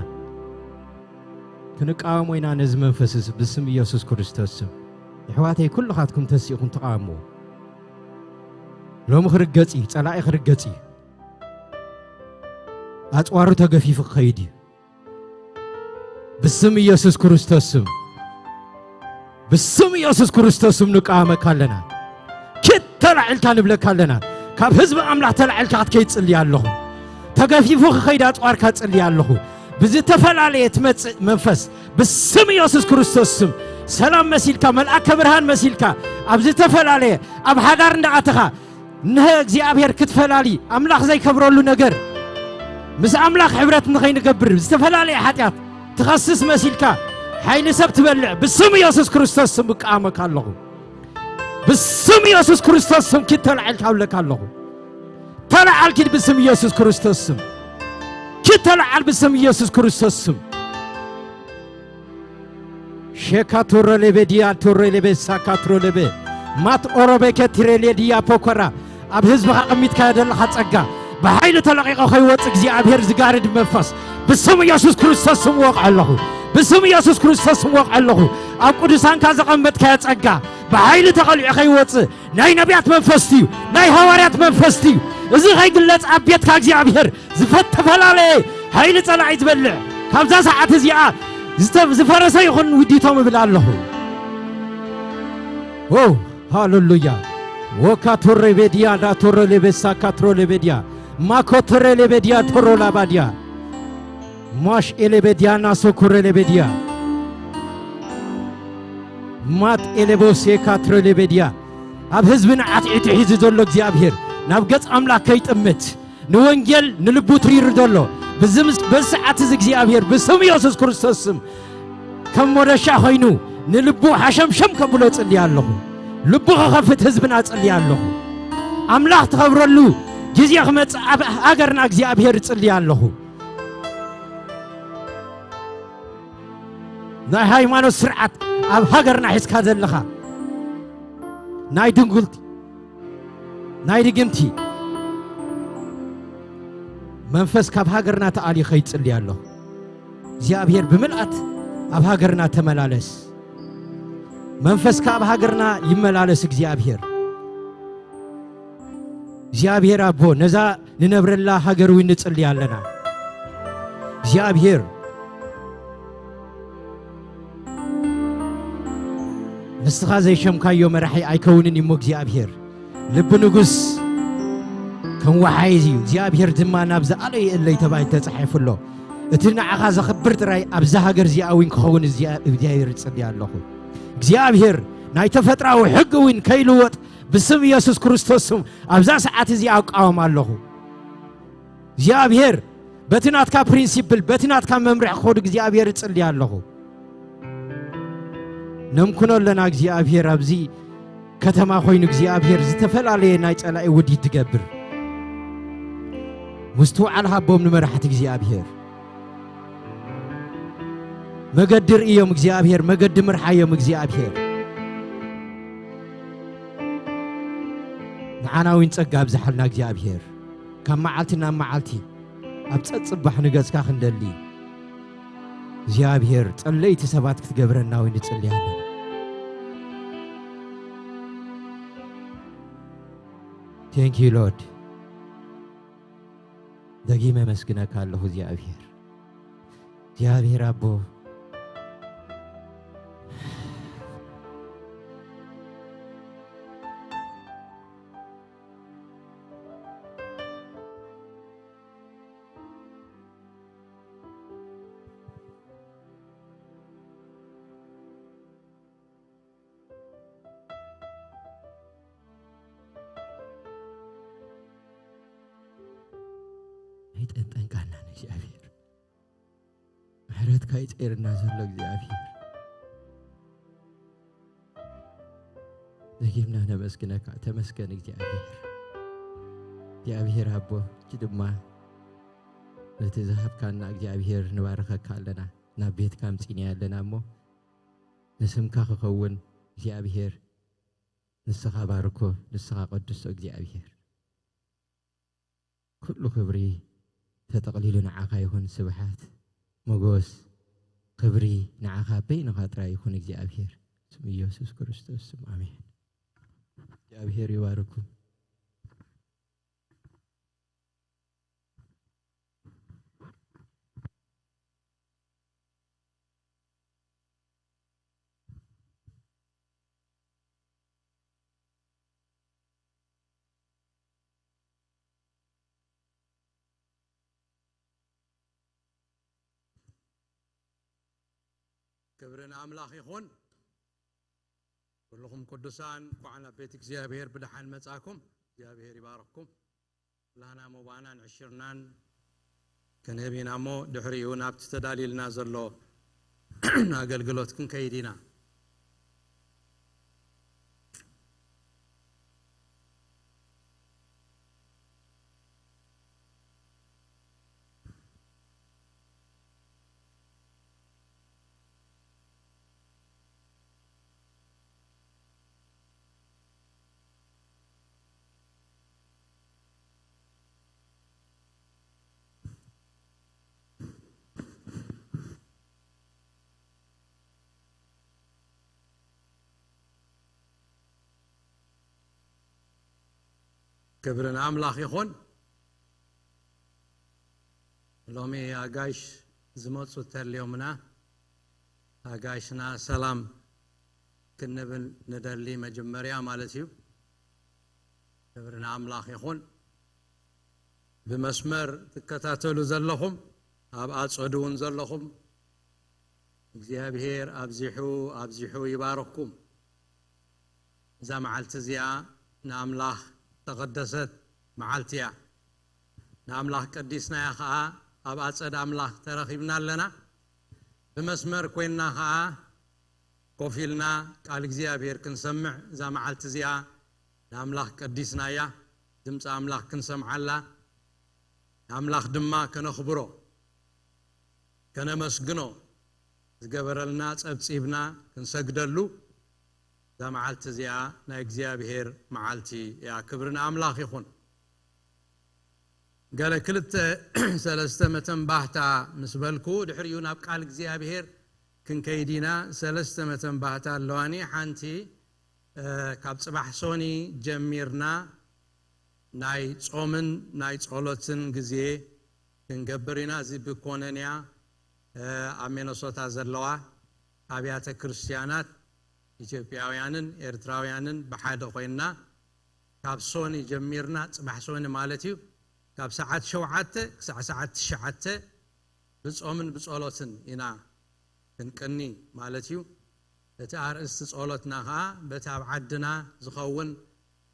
ክንቃወሞ ኢና ነዚ መንፈስ እዚ ብስም ኢየሱስ ክርስቶስ ስም። ኣሕዋተይ፣ ኩልኻትኩም ተሲእኹም ተቃወምዎ። ሎሚ ክርገጽ እዩ፣ ጸላኢ ክርገጽ እዩ። ኣጽዋሩ ተገፊፉ ክኸይድ እዩ። ብስም ኢየሱስ ክርስቶስ ስም፣ ብስም ኢየሱስ ክርስቶስ ስም ንቃወመካ ኣለና። ኪድ ተላዒልካ ንብለካ ኣለና። ካብ ህዝቢ ኣምላኽ ተላዒልካ ክትከይድ ጽልይ ኣለኹ። ተገፊፉ ክኸይድ ኣጽዋርካ ጽልይ ኣለኹ። ብዝተፈላለየ ትመጽእ መንፈስ ብስም ኢየሱስ ክርስቶስ ስም፣ ሰላም መሲልካ፣ መልኣከ ብርሃን መሲልካ፣ ኣብ ዝተፈላለየ፣ ኣብ ሓዳር እንዳኣተኻ፣ ንህ እግዚኣብሔር ክትፈላሊ፣ ኣምላኽ ዘይከብረሉ ነገር፣ ምስ ኣምላኽ ሕብረት ንኸይንገብር፣ ዝተፈላለየ ሓጢኣት ትኸስስ መሲልካ፣ ሓይሊ ሰብ ትበልዕ፣ ብስም ኢየሱስ ክርስቶስ ስም እቃወመካ ኣለኹ። ብስም ኢየሱስ ክርስቶስ ስም ኪድ ተላዓል ካብለካ ኣለኹ። ተላዓል ኪድ ብስም ኢየሱስ ክርስቶስ ስም። ኪድ ተላዓል ብስም ኢየሱስ ክርስቶስ ስም። ሼካ ቶሮ ሌቤ ዲያ ቶሮ ሌቤ ሳካ ትሮ ሌቤ ማት ኦሮቤ ከትሬ ሌድያ ፖኮራ ኣብ ህዝብኻ ቀሚጥካዮ ዘለኻ ጸጋ ብሓይሊ ተለቒቑ ከይወጽእ እግዚኣብሔር ዝጋርድ መንፈስ ብስም ኢየሱስ ክርስቶስ ስም ወቕዖ ኣለኹ። ብስም ኢየሱስ ክርስቶስ ስም ወቕዖ ኣለኹ። ኣብ ቅዱሳንካ ዘቐመጥካዮ ጸጋ ብሓይሊ ተቐሊዑ ከይወጽእ ናይ ነቢያት መንፈስ እዩ፣ ናይ ሃዋርያት መንፈስ እዩ። እዚ ከይግለጽ ኣብ ቤትካ እግዚኣብሔር ዝተፈላለየ ሓይሊ ጸላኢ ዝበልዕ ካብዛ ሰዓት እዚኣ ዝተ-፣ ዝፈረሰ ይኹን ውዲቶም እብል ኣለኹ። ዎ፣ ሃሌሉያ። ወካ ቶሬ ቤድያ ዳ ቶሮ ሌቤሳ ካትሮ ሌቤድያ ማኮ ቶሬ ሌቤድያ ቶሮ ላባድያ ሟሽ ኤሌቤድያ ናሶ ኮሬ ሌቤድያ ማት ኤሌቦሴ ካትሮ ሌቤድያ ኣብ ህዝብና ዓትዒቱ ሒዙ ዘሎ እግዚኣብሔር ናብ ገጽ ኣምላኽ ከይጥምት ንወንጌል ንልቡ ትሪሩ ዘሎ ብዚ ምስ-፣ በዚ ሰዓት እዚ እግዚኣብሔር ብስም ኢየሱስ ክርስቶስ ስም ከም ሞደሻ ኮይኑ ንልቡ ሓሸምሸም ከብሎ ጽልያ ኣለኹ። ልቡ ክኸፍት ህዝብና ጽልያ ኣለኹ። ኣምላኽ ትኸብረሉ ግዜ ክመጽእ ኣብ ሃገርና እግዚኣብሔር ጽልያ ኣለኹ። ናይ ሃይማኖት ስርዓት ኣብ ሃገርና ሒዝካ ዘለኻ ናይ ድንጉልቲ ናይ ድግምቲ መንፈስ ካብ ሃገርና ተኣልዩ ከይጽልይ ኣለኹ። እግዚኣብሔር ብምልኣት ኣብ ሃገርና ተመላለስ። መንፈስካ ኣብ ሃገርና ይመላለስ እግዚኣብሔር። እግዚኣብሔር ኣቦ ነዛ ንነብረላ ሃገር እውን ንጽልይ ኣለና። እግዚኣብሔር ንስኻ ዘይሸምካዮ መራሒ ኣይከውንን እሞ እግዚኣብሔር ልቢ ንጉስ ከም ወሓይዝ እዩ። እግዚኣብሔር ድማ ናብ ዝኣለየ እለይ ተባሂሉ ተጻሒፉ ኣሎ። እቲ ንዓኻ ዘኽብር ጥራይ ኣብዛ ሃገር እዚኣ እውን ክኸውን እግዚኣብሔር እጽሊ ኣለኹ። እግዚኣብሔር ናይ ተፈጥራዊ ሕጊ እውን ከይልወጥ ብስም ኢየሱስ ክርስቶስ ስም ኣብዛ ሰዓት እዚኣ እቃወም ኣለኹ። እግዚኣብሔር በቲ ናትካ ፕሪንሲፕል በቲ ናትካ መምርሒ ክኸዱ እግዚኣብሔር እጽሊ ኣለኹ። ነምኩኖ ኣለና እግዚኣብሔር ኣብዚ ከተማ ኮይኑ እግዚኣብሔር ዝተፈላለየ ናይ ጸላኢ ውዲት ትገብር ምስትውዓል ሃቦም ንመራሕቲ እግዚኣብሔር መገዲ ርእዮም እግዚኣብሔር መገዲ ምርሓዮም እግዚኣብሔር ንዓና እውን ጸጋ ኣብዝሓልና እግዚኣብሔር ካብ መዓልቲ ናብ መዓልቲ ኣብ ጸጽባሕ ንገጽካ ክንደሊ እግዚኣብሔር ጸለይቲ ሰባት ክትገብረና እውን ንጽሊ ኣለና። Thank you Lord። ደጊመ መስግነካ ኣለኹ እግዚኣብሔር። እግዚኣብሔር ኣቦ ኣይጠንጠንካናን እግዚኣብሔር። ምሕረትካ ይጸይርና ዘሎ እግዚኣብሔር። ደጊምና ነመስግነካ። ተመስገን እግዚኣብሔር። እግዚኣብሔር ኣቦ፣ ሕጂ ድማ ነቲ ዝሃብካና እግዚኣብሔር ንባርኸካ ኣለና። ናብ ቤትካ ኣምጺእናዮ ኣለና እሞ ንስምካ ክኸውን እግዚኣብሔር ንስኻ ባርኮ፣ ንስኻ ቀድሶ እግዚኣብሔር። ኩሉ ክብሪ ተጠቕሊሉ ንዓኻ ይኹን። ስብሓት፣ ሞጎስ፣ ክብሪ ንዓኻ በይንኻ ጥራይ ይኹን እግዚኣብሔር። ስም ኢየሱስ ክርስቶስ ስም ኣሜን። እግዚኣብሔር ይባርኩም። ክብሪ ንኣምላኽ ይኹን። ኩልኹም ቅዱሳን እንኳዕ ናብ ቤት እግዚኣብሔር ብደሓን መጻኩም። እግዚኣብሔር ይባርክኩም። ላና ሞባናን ዕሽርናን ክንህብ ኢና እሞ ድሕሪኡ ናብቲ ተዳልዩልና ዘሎ ኣገልግሎት ክንከይድ ኢና። ክብሪ ንኣምላኽ ይኹን። ሎሚ ኣጋይሽ ዝመጹ ተልዮምና፣ ኣጋይሽና ሰላም ክንብል ንደሊ መጀመርያ ማለት እዩ። ክብሪ ንኣምላኽ ይኹን። ብመስመር ትከታተሉ ዘለኹም፣ ኣብ ኣጸዱ እውን ዘለኹም፣ እግዚኣብሔር ኣብዚሑ ኣብዚሑ ይባርኽኩም። እዛ መዓልቲ እዚኣ ንኣምላኽ ተቐደሰት መዓልቲ እያ። ንኣምላኽ ቀዲስናያ ኸኣ ኣብ ኣጸድ ኣምላኽ ተረኺብና ኣለና። ብመስመር ኮይንና ኸኣ ኮፍ ኢልና ቃል እግዚኣብሔር ክንሰምዕ እዛ መዓልቲ እዚኣ ንኣምላኽ ቀዲስናያ። ድምፂ ኣምላኽ ክንሰምዓላ፣ ንኣምላኽ ድማ ከነኽብሮ፣ ከነመስግኖ፣ ዝገበረልና ጸብጺብና ክንሰግደሉ እዛ መዓልቲ እዚኣ ናይ እግዚኣብሔር መዓልቲ እያ። ክብሪ ንኣምላኽ ይኹን። ገለ ክልተ ሰለስተ መተንባህታ ምስ በልኩ፣ ድሕሪኡ ናብ ቃል እግዚኣብሔር ክንከይድ ኢና። ሰለስተ መተንባህታ ኣለዋኒ። ሓንቲ፣ እ፣ ካብ ጽባሕ ሶኒ ጀሚርና ናይ ጾምን ናይ ጸሎትን ግዜ ክንገብር ኢና። እዚ ብኮነንያ፣ እ፣ ኣብ ሚነሶታ ዘለዋ ኣብያተ ክርስትያናት ኢትዮጵያውያንን ኤርትራውያንን ብሓደ ኮይንና ካብ ሶኒ ጀሚርና፣ ጽባሕ ሶኒ ማለት እዩ፣ ካብ ሰዓት ሸውዓተ ክሳዕ ሰዓት ትሽዓተ ብጾምን ብጸሎትን ኢና ክንቅኒ ማለት እዩ። እቲ ኣርእስቲ ጸሎትና ኸኣ በቲ ኣብ ዓድና ዝኸውን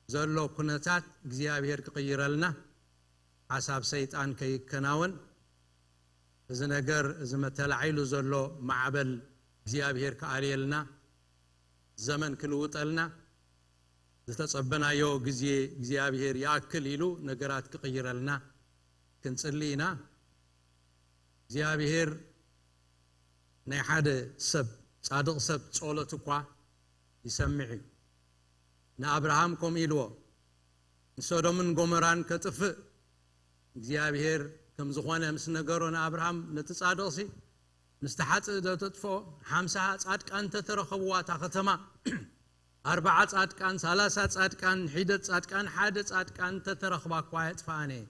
ዘሎ ኩነታት እግዚኣብሔር ክቕይረልና፣ ሓሳብ ሰይጣን ከይከናወን፣ እዚ ነገር እዚ መተላዒሉ ዘሎ ማዕበል እግዚኣብሔር ክኣልየልና፣ ዘመን ክልውጠልና፣ ዝተጸበናዮ ግዜ እግዚኣብሔር ይኣክል ኢሉ ነገራት ክቕይረልና ክንጽሊ ኢና። እግዚኣብሔር ናይ ሓደ ሰብ፣ ጻድቕ ሰብ ጸሎት እኳ ይሰምዕ እዩ። ንኣብርሃም ከምኡ ኢልዎ፣ ንሶዶምን ጎመራን ከጥፍእ እግዚኣብሔር ከም ዝኾነ ምስ ነገሮ ንኣብርሃም፣ ነቲ ጻድቕሲ ምስቲ ሓጥእ ዶ ተጥፍኦ? ሓምሳ ጻድቃን እንተተረኸብዋ እታ ከተማ፣ ኣርባዓ ጻድቃን፣ ሰላሳ ጻድቃን፣ ሒደት ጻድቃን፣ ሓደ ጻድቃን እንተተረኽባ እኳ የጥፍኣን እየ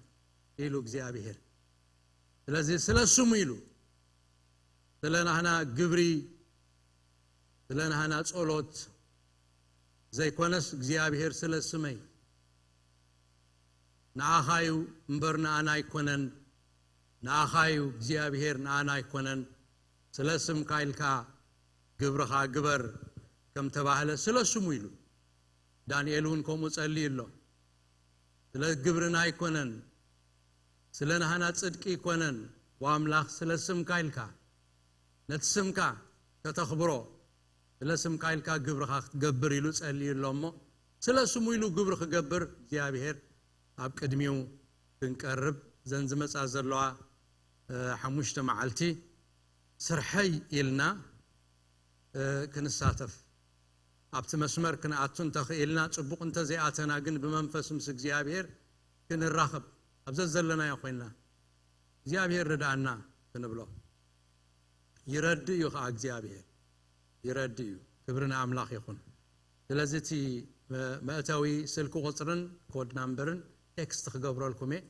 ኢሉ እግዚኣብሔር። ስለዚ ስለ ስሙ ኢሉ፣ ስለ ናህና ግብሪ፣ ስለ ናህና ጸሎት ዘይኮነስ እግዚኣብሔር ስለ ስመይ፣ ንኣኻ እዩ እምበር ንኣና ኣይኮነን፣ ንኣኻ እዩ እግዚኣብሔር ንኣና ኣይኮነን፣ ስለ ስምካ ኢልካ ግብርኻ ግበር ከም ተባህለ ስለ ስሙ ኢሉ። ዳንኤል እውን ከምኡ ጸልዩ ኣሎ። ስለ ግብርና ኣይኮነን፣ ስለ ናህና ጽድቂ ኣይኮነን፣ ወኣምላኽ ስለ ስምካ ኢልካ፣ ነቲ ስምካ ከተኽብሮ፣ ስለ ስምካ ኢልካ ግብርኻ ክትገብር ኢሉ ጸልዩ ኣሎ እሞ፣ ስለ ስሙ ኢሉ ግብሪ ክገብር እግዚኣብሔር ኣብ ቅድሚኡ ክንቀርብ፣ እዘን ዝመጻ ዘለዋ፣ እ፣ ሓሙሽተ መዓልቲ ስርሐይ ኢልና፣ እ፣ ክንሳተፍ፣ ኣብቲ መስመር ክንኣቱ እንተኽኢልና ጽቡቕ፣ እንተዘይኣተና ግን ብመንፈስ ምስ እግዚኣብሔር ክንራኸብ ኣብ ዘዘለናዮ ኮይንና እግዚኣብሔር ርድኣና ክንብሎ። ይረድእ እዩ ኸዓ እግዚኣብሔር፣ ይረድእ እዩ። ክብሪ ንኣምላኽ ይኹን። ስለዚ እቲ መ-፣ መእተዊ ስልኪ ቁጽርን ኮድ ናምበርን ቴክስት ክገብረልኩም እየ።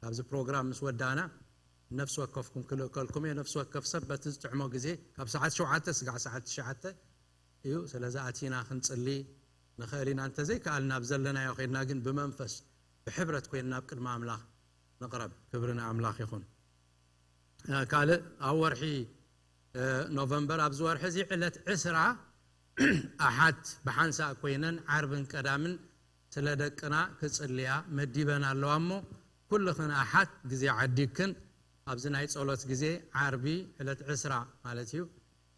ካብዚ ፕሮግራም ምስ ወዳእና ነፍሲ ወከፍኩም ክልእከልኩም እየ። ነፍሲ ወከፍ ሰብ በቲ ዝጥዕሞ ግዜ ካብ ሰዓት ሸውዓተ ስጋዕ ሰዓት ትሽዓተ እዩ። ስለዚ ኣቲና ክንጽሊ ንኽእል ኢና። እንተዘይከኣልና ኣብ ዘለናዮ ኸይድና ግን ብመንፈስ ብሕብረት ኮይንና ኣብ ቅድሚ ኣምላኽ ንቕረብ። ክብሪ ንኣምላኽ ይኹን። እ፣ ካልእ ኣብ ወርሒ ኖቨምበር ኣብዚ ወርሒ እዚ ዕለት ዕስራ ኣሓት ብሓንሳእ ኮይነን ዓርብን ቀዳምን ስለ ደቅና ክጽልያ መዲበን ኣለዋ። እሞ ኩልኽን ኣሓት ግዜ ዓዲግክን ኣብዚ ናይ ጸሎት ግዜ ዓርቢ ዕለት ዕስራ ማለት እዩ፣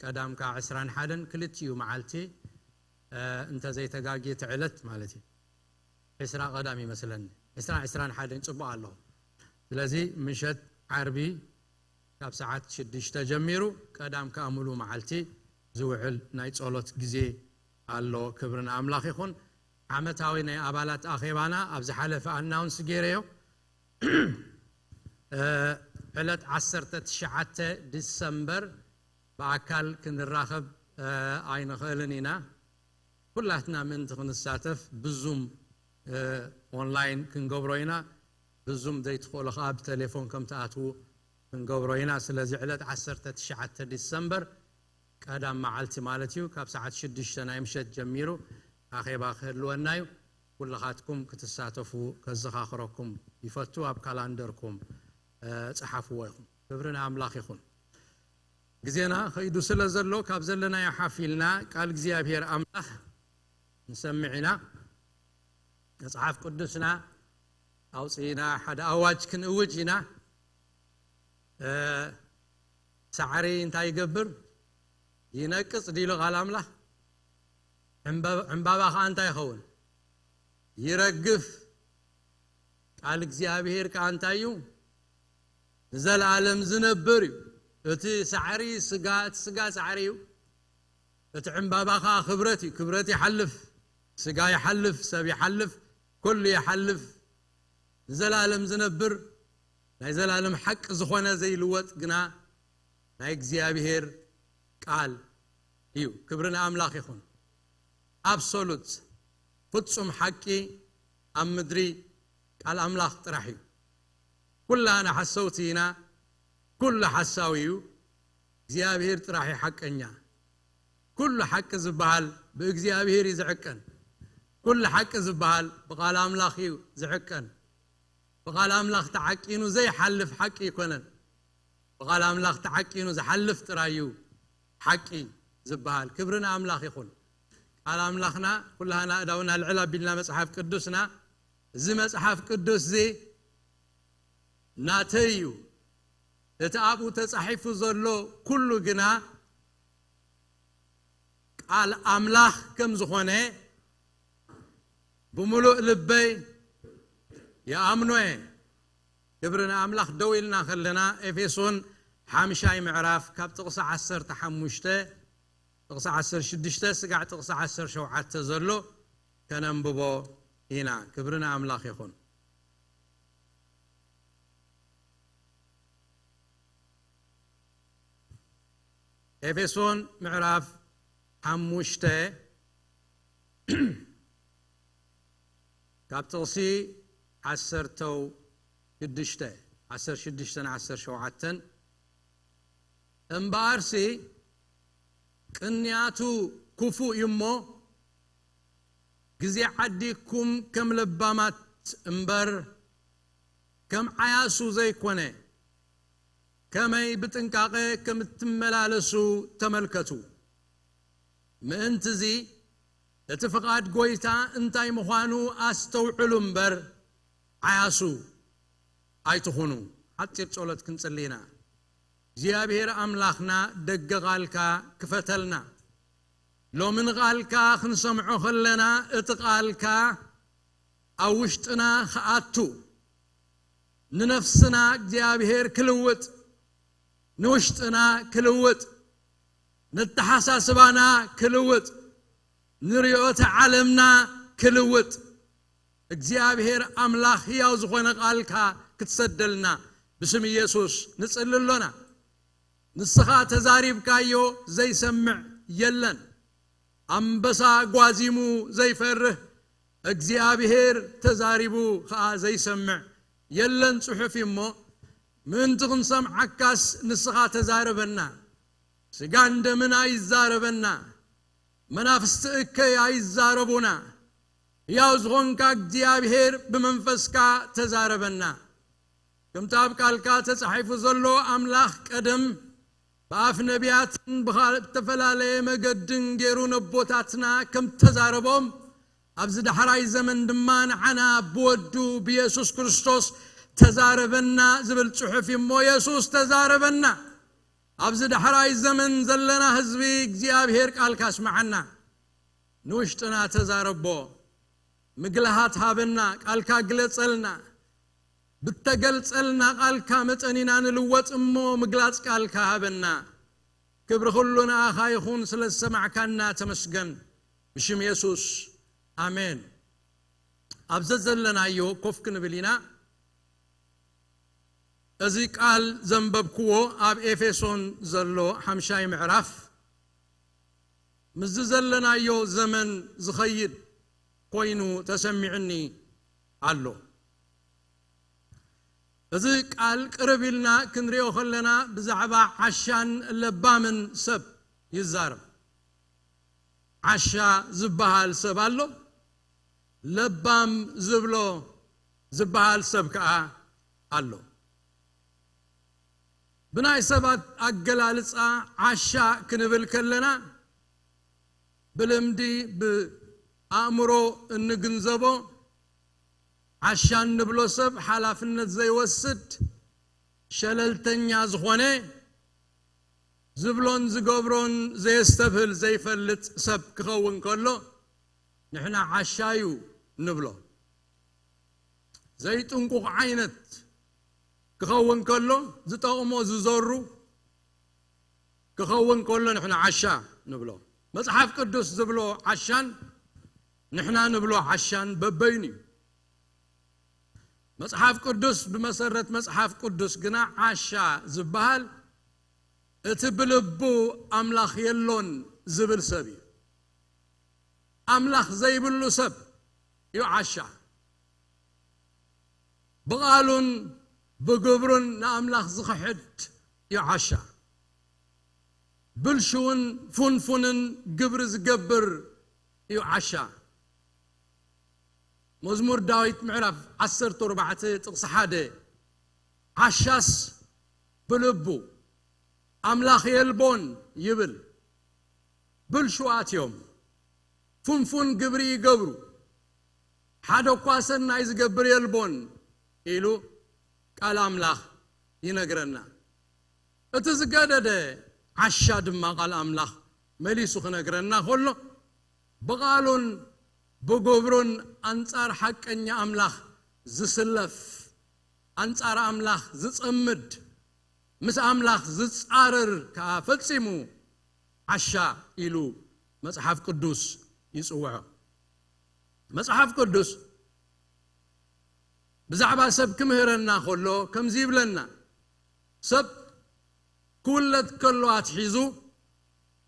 ቀዳም ከዓ ዕስራን ሓደን ክልቲኡ መዓልቲ እንተዘይተጋግየ እቲ ዕለት ማለት እዩ። ዕስራ ቀዳም ይመስለኒ፣ ዕስራ ዕስራን ሓደን ጽቡቕ ኣለኹ። ስለዚ ምሸት ዓርቢ ካብ ሰዓት ሽዱሽተ ጀሚሩ ቀዳም ከዓ ሙሉ መዓልቲ ዝውዕል ናይ ጸሎት ግዜ ኣሎ። ክብሪ ንኣምላኽ ይኹን። ዓመታዊ ናይ ኣባላት ኣኼባና ኣብ ዝሓለፈ ኣናውንስ ገይረዮ። ዕለት ዓሰርተ ትሽዓተ ዲሰምበር ብኣካል ክንራኸብ ኣይንኽእልን ኢና። ኩላትና ምእንቲ ክንሳተፍ ብዙም ኦንላይን ክንገብሮ ኢና። ብዙም ዘይትኽእሉ ከዓ ብቴሌፎን ከም ትኣትዉ ክንገብሮ ኢና። ስለዚ ዕለት ዓሰርተ ትሽዓተ ዲሰምበር ቀዳም መዓልቲ ማለት እዩ፣ ካብ ሰዓት ሽዱሽተ ናይ ምሸት ጀሚሩ ኣኼባ ክህልወና እዩ። ኩልኻትኩም ክትሳተፉ ከዘኻኽረኩም ይፈቱ። ኣብ ካላንደርኩም ጸሓፍዎ ኢኹም። ክብሪ ንኣምላኽ ይኹን። ግዜና ከይዱ ስለ ዘሎ ካብ ዘለናዮ ሓፍ ኢልና ቃል እግዚኣብሔር ኣምላኽ ንሰምዕ ኢና። መጽሓፍ ቅዱስና ኣውፅኢና ሓደ ኣዋጅ ክንእውጅ ኢና። ሳዕሪ እንታይ ይገብር? ይነቅፅ ዲሉ ቃል ኣምላኽ። ዕምባባ ከዓ እንታይ ይኸውን? ይረግፍ። ቃል እግዚኣብሔር ከዓ እንታይ እዩ? ንዘለኣለም ዝነብር እዩ። እቲ ሳዕሪ ስጋ፣ እቲ ስጋ ሳዕሪ እዩ። እቲ ዕምባባ ከዓ ክብረት እዩ። ክብረት ይሓልፍ፣ ስጋ ይሓልፍ፣ ሰብ ይሓልፍ፣ ኩሉ ይሓልፍ። ንዘለኣለም ዝነብር ናይ ዘላለም ሓቂ ዝኾነ ዘይልወጥ ግና ናይ እግዚኣብሔር ቃል እዩ። ክብሪ ንኣምላኽ ይኹን። ኣብሶሉት ፍጹም ሓቂ ኣብ ምድሪ ቃል ኣምላኽ ጥራሕ እዩ። ኩላና ሓሰውቲ ኢና። ኩሉ ሓሳዊ እዩ። እግዚኣብሔር ጥራሕ እዩ ሓቀኛ። ኩሉ ሓቂ ዝበሃል ብእግዚኣብሔር እዩ ዝዕቀን። ኩሉ ሓቂ ዝበሃል ብቓል ኣምላኽ እዩ ዝዕቀን። ብቓል ኣምላኽ ተዓቂኑ ዘይሓልፍ ሓቂ ኣይኮነን። ብቓል ኣምላኽ ተዓቂኑ ዝሓልፍ ጥራይ እዩ ሓቂ ዝበሃል። ክብሪ ንኣምላኽ ይኹን። ቃል ኣምላኽና ኩላህና እዳውና ልዕል ኣቢልና መጽሓፍ ቅዱስና፣ እዚ መጽሓፍ ቅዱስ እዚ ናተይ እዩ። እቲ ኣብኡ ተጻሒፉ ዘሎ ኩሉ ግና ቃል ኣምላኽ ከም ዝኾነ ብምሉእ ልበይ ይኣምኖ እየ። ክብሪ ንኣምላኽ። ደው ኢልና ከለና ኤፌሶን ሓምሻይ ምዕራፍ ካብ ጥቕሲ ዓሰርተ ሓሙሽተ፣ ጥቕሲ ዓሰርተ ሽዱሽተ ስጋዕ ጥቕሲ ዓሰርተ ሸውዓተ ዘሎ ከነንብቦ ኢና። ክብሪ ንኣምላኽ ይኹን። ኤፌሶን ምዕራፍ ሓሙሽተ ካብ ጥቕሲ ዓሰርተው ሽዱሽተ፣ ዓሰርተ ሽዱሽተ ን ዓሰርተ ሸውዓተን፣ እምበኣርሲ ቅንያቱ ክፉእ እዩ እሞ፣ ግዜ ዓዲግኩም ከም ለባማት እምበር ከም ዓያሱ ዘይኮነ፣ ከመይ ብጥንቃቐ ከም እትመላለሱ ተመልከቱ። ምእንቲ እዚ እቲ ፍቓድ ጐይታ እንታይ ምዃኑ ኣስተውዕሉ እምበር፣ ዓያሱ ኣይትኹኑ። ሓጺር ጸሎት ክንጽሊ ኢና። እግዚኣብሔር ኣምላኽና፣ ደገ ቓልካ ክፈተልና። ሎሚ ንቓልካ ክንሰምዖ ከለና፣ እቲ ቓልካ ኣብ ውሽጥና ክኣቱ፣ ንነፍስና እግዚኣብሔር ክልውጥ፣ ንውሽጥና ክልውጥ፣ ነተሓሳስባና ክልውጥ፣ ንርእዮተ ዓለምና ክልውጥ፣ እግዚኣብሔር ኣምላኽ ህያው ዝኾነ ቃልካ ክትሰደልና ብስም ኢየሱስ ንጽሊ ኣሎና። ንስኻ ተዛሪብካዮ ዘይሰምዕ የለን። ኣንበሳ ጓዚሙ ዘይፈርህ፣ እግዚኣብሔር ተዛሪቡ ኸኣ ዘይሰምዕ የለን ጽሑፍ እዩ እሞ፣ ምእንቲ ክንሰምዓካስ ንስኻ ተዛረበና። ስጋን ደምን ኣይዛረበና፣ መናፍስቲ እከይ ኣይዛረቡና። ሕያው ዝኾንካ እግዚኣብሔር ብመንፈስካ ተዛረበና። ከምቲ ኣብ ቃልካ ተጻሒፉ ዘሎ፣ ኣምላኽ ቀደም ብኣፍ ነቢያትን ብኻልእ ብተፈላለየ መገድን ገይሩ ነቦታትና ከም ተዛረቦም፣ ኣብዚ ዳሕራይ ዘመን ድማ ንዓና ብወዱ ብየሱስ ክርስቶስ ተዛረበና ዝብል ጽሑፍ እዩ እሞ፣ የሱስ ተዛረበና። ኣብዚ ዳሕራይ ዘመን ዘለና ህዝቢ እግዚኣብሔር ቃልካ ኣስምዓና። ንውሽጥና ተዛረቦ። ምግልሃት ሃበና፣ ቃልካ ግለጸልና። ብተገልጸልና ቃልካ መጠን ኢና ንልወጥ እሞ፣ ምግላጽ ቃልካ ሃበና። ክብሪ ኩሉ ንኣኻ ይኹን፣ ስለ ዝሰማዕካና ተመስገን። ብሽም የሱስ፣ ኣሜን። ኣብ ዘዘለናዮ ኮፍ ክንብል ኢና። እዚ ቃል ዘንበብክዎ ኣብ ኤፌሶን ዘሎ ሓምሻይ ምዕራፍ፣ ምስዚ ዘለናዮ ዘመን ዝኸይድ ኮይኑ ተሰሚዑኒ ኣሎ። እዚ ቃል ቅርብ ኢልና ክንሪኦ ከለና፣ ብዛዕባ ዓሻን ለባምን ሰብ ይዛረብ። ዓሻ ዝበሃል ሰብ ኣሎ፣ ለባም ዝብሎ ዝበሃል ሰብ ከኣ ኣሎ። ብናይ ሰባት ኣገላልጻ ዓሻ ክንብል ከለና፣ ብልምዲ ብኣእምሮ እንግንዘቦ፣ ዓሻ እንብሎ ሰብ ሓላፍነት ዘይወስድ፣ ሸለልተኛ ዝኾነ፣ ዝብሎን ዝገብሮን ዘየስተብህል ዘይፈልጥ ሰብ ክኸውን ከሎ፣ ንሕና ዓሻ እዩ ንብሎ። ዘይጥንቁቕ ዓይነት ክኸውን ከሎ፣ ዝጠቕሞ ዝዘሩ ክኸውን ከሎ፣ ንሕና ዓሻ ንብሎ። መጽሓፍ ቅዱስ ዝብሎ ዓሻን ንሕና ንብሎ ዓሻን በበይኑ እዩ። መጽሓፍ ቅዱስ፣ ብመሰረት መጽሓፍ ቅዱስ ግና፣ ዓሻ ዝበሃል እቲ ብልቡ ኣምላኽ የሎን ዝብል ሰብ እዩ። ኣምላኽ ዘይብሉ ሰብ እዩ ዓሻ። ብቓሉን ብግብሩን ንኣምላኽ ዝኽሕድ እዩ ዓሻ። ብልሹውን ፍንፉንን ግብሪ ዝገብር እዩ ዓሻ። መዝሙር ዳዊት ምዕራፍ ዓሰርተ ኣርባዕተ ጥቕሲ ሓደ፣ ዓሻስ ብልቡ ኣምላኽ የልቦን ይብል። ብልሹዋት እዮም፣ ፍንፉን ግብሪ ይገብሩ፣ ሓደ እኳ ሰናይ ዝገብር የልቦን ኢሉ ቃል ኣምላኽ ይነግረና። እቲ ዝገደደ ዓሻ ድማ ቃል ኣምላኽ መሊሱ ክነግረና ከሎ፣ ብቓሉን ብግብሩን ኣንጻር ሓቀኛ ኣምላኽ ዝስለፍ፣ ኣንጻር ኣምላኽ ዝጸምድ፣ ምስ ኣምላኽ ዝጻረር ከኣ ፈጺሙ ዓሻ ኢሉ መጽሓፍ ቅዱስ ይጽውዖ። መጽሓፍ ቅዱስ ብዛዕባ ሰብ ክምህረና ከሎ ከምዚ ይብለና፣ ሰብ ክውለድ ከሎ ኣትሒዙ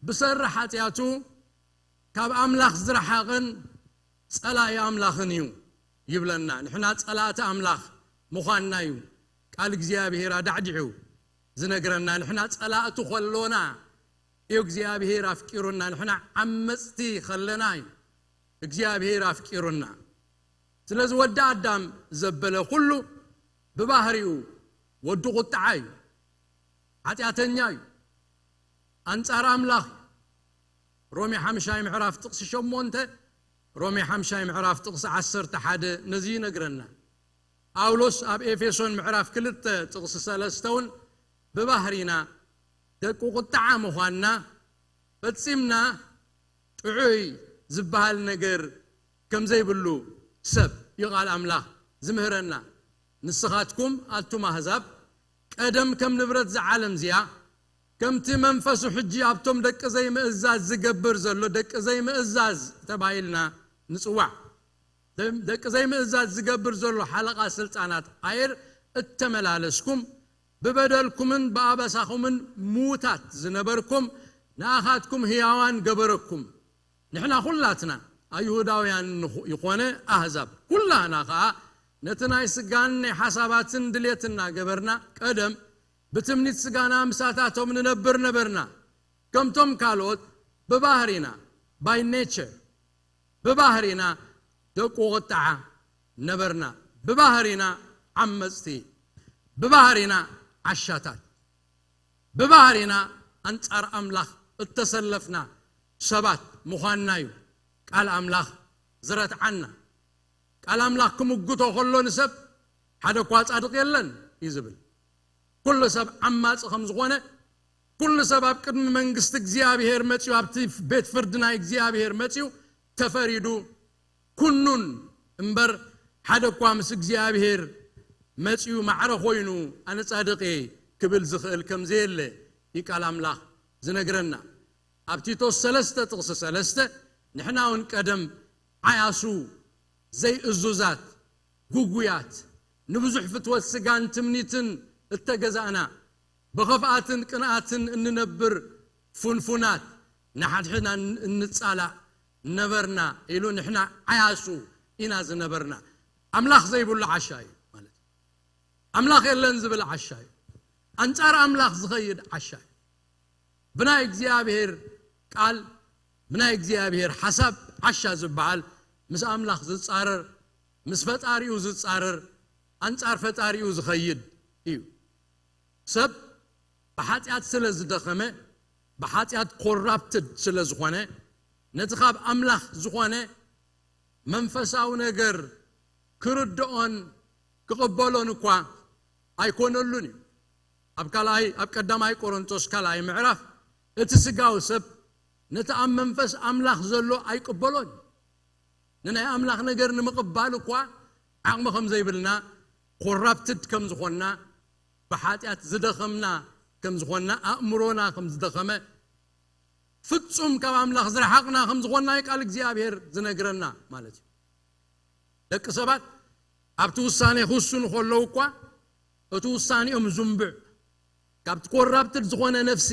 ብሰሪ ሓጢኣቱ ካብ ኣምላኽ ዝረሓቐን ጸላኢ ኣምላኽን እዩ ይብለና። ንሕና ጸላእቲ ኣምላኽ ምዃንና እዩ ቃል እግዚኣብሔር ኣዳዕዲዑ ዝነግረና። ንሕና ጸላእቲ ከሎና እዩ እግዚኣብሔር ኣፍቂሩና። ንሕና ዓመጽቲ ከለና እዩ እግዚኣብሔር ኣፍቂሩና። ስለዚ ወዲ ኣዳም ዘበለ ኩሉ ብባህሪኡ ወዲ ቁጥዓ እዩ፣ ሓጢኣተኛ እዩ፣ ኣንጻር ኣምላኽ እዩ። ሮሜ ሓምሻይ ምዕራፍ ጥቕሲ ሸሞንተ፣ ሮሜ ሓምሻይ ምዕራፍ ጥቕሲ ዓሰርተ ሓደ ነዚ ይነግረና። ጳውሎስ ኣብ ኤፌሶን ምዕራፍ ክልተ ጥቕሲ ሰለስተ እውን ብባህሪና ደቂ ቁጥዓ ምዃንና ፈጺምና ጥዑይ ዝበሃል ነገር ከም ዘይብሉ ሰብ እዩ ቃል ኣምላኽ ዝምህረና። ንስኻትኩም ኣቱም ኣህዛብ ቀደም ከም ንብረት እዛ ዓለም እዚኣ፣ ከምቲ መንፈሱ ሕጂ ኣብቶም ደቂ ዘይምእዛዝ ዝገብር ዘሎ፣ ደቂ ዘይምእዛዝ ተባሂልና ንጽዋዕ። ደቂ ዘይምእዛዝ ዝገብር ዘሎ ሓለቓ ስልጣናት ኣየር እተመላለስኩም፣ ብበደልኩምን ብኣበሳኹምን ምዉታት ዝነበርኩም፣ ንኣኻትኩም ህያዋን ገበረኩም። ንሕና ኩላትና ኣይሁዳውያን ንኹ-፣ ይኾነ ኣህዛብ ኩላህና ኸኣ ነቲ ናይ ስጋን ናይ ሓሳባትን ድሌት እናገበርና ቀደም ብትምኒት ስጋና ምሳታቶም ንነብር ነበርና። ከምቶም ካልኦት ብባህሪና፣ by nature፣ ብባህሪና ደቁ ቁጥዓ ነበርና። ብባህሪና ዓመጽቲ፣ ብባህሪና ዓሻታት፣ ብባህሪና ኣንጻር ኣምላኽ እተሰለፍና ሰባት ምዃንና እዩ ቃል ኣምላኽ ዝረትዓና። ቃል ኣምላኽ ክምጉቶ ከሎ ንሰብ ሓደ እኳ ጻድቕ የለን እዩ ዝብል። ኩሉ ሰብ ዓማጺ ከም ዝኾነ፣ ኩሉ ሰብ ኣብ ቅድሚ መንግስቲ እግዚኣብሔር መጺኡ፣ ኣብቲ ቤት ፍርዲ ናይ እግዚኣብሔር መጺኡ ተፈሪዱ ኩኑን እምበር፣ ሓደ እኳ ምስ እግዚኣብሔር መጺኡ ማዕረ ኮይኑ ኣነ ጻድቕ እየ ክብል ዝኽእል ከም ዘየለ እዩ ቃል ኣምላኽ ዝነግረና። ኣብ ቲቶስ ሰለስተ ጥቕሲ ሰለስተ ንሕና እውን ቀደም ዓያሱ ዘይእዙዛት፣ ግጉያት፣ ንብዙሕ ፍትወት ስጋን ትምኒትን እተገዛእና፣ ብኸፍኣትን ቅንኣትን እንነብር ፍንፉናት፣ ንሓድሕድና እንጻላእ ነበርና ኢሉ። ንሕና ዓያሱ ኢና ዝነበርና። ኣምላኽ ዘይብሉ ዓሻ እዩ ማለት እዩ። ኣምላኽ የለን ዝብል ዓሻ እዩ። ኣንጻር ኣምላኽ ዝኸይድ ዓሻ እዩ። ብናይ እግዚኣብሔር ቃል፣ ብናይ እግዚኣብሔር ሓሳብ ዓሻ ዝበሃል ምስ ኣምላኽ ዝጻረር፣ ምስ ፈጣሪኡ ዝጻረር፣ ኣንጻር ፈጣሪኡ ዝኸይድ እዩ። ሰብ ብሓጢኣት ስለ ዝደኸመ፣ ብሓጢኣት ኮራፕትድ ስለ ዝኾነ፣ ነቲ ካብ ኣምላኽ ዝኾነ መንፈሳዊ ነገር ክርድኦን ክቕበሎን እኳ ኣይኮነሉን እዩ። ኣብ ካልኣይ፣ ኣብ ቀዳማይ ቆሮንቶስ ካልኣይ ምዕራፍ፣ እቲ ስጋዊ ሰብ ነቲ ኣብ መንፈስ ኣምላኽ ዘሎ ኣይቅበሎን እዩ። ንናይ ኣምላኽ ነገር ንምቕባል እኳ ዓቕሚ ከም ዘይብልና፣ ኮራፕትድ ከም ዝኾንና፣ ብሓጢኣት ዝደኸምና ከም ዝኾንና፣ ኣእምሮና ከም ዝደኸመ፣ ፍጹም ካብ ኣምላኽ ዝረሓቕና ከም ዝኾንና እዩ ቃል እግዚኣብሔር ዝነግረና ማለት እዩ። ደቂ ሰባት ኣብቲ ውሳኔ ክውስኑ ከለዉ እኳ፣ እቲ ውሳኔኦም ዝንቡዕ፣ ካብቲ ኮራፕትድ ዝኾነ ነፍሲ፣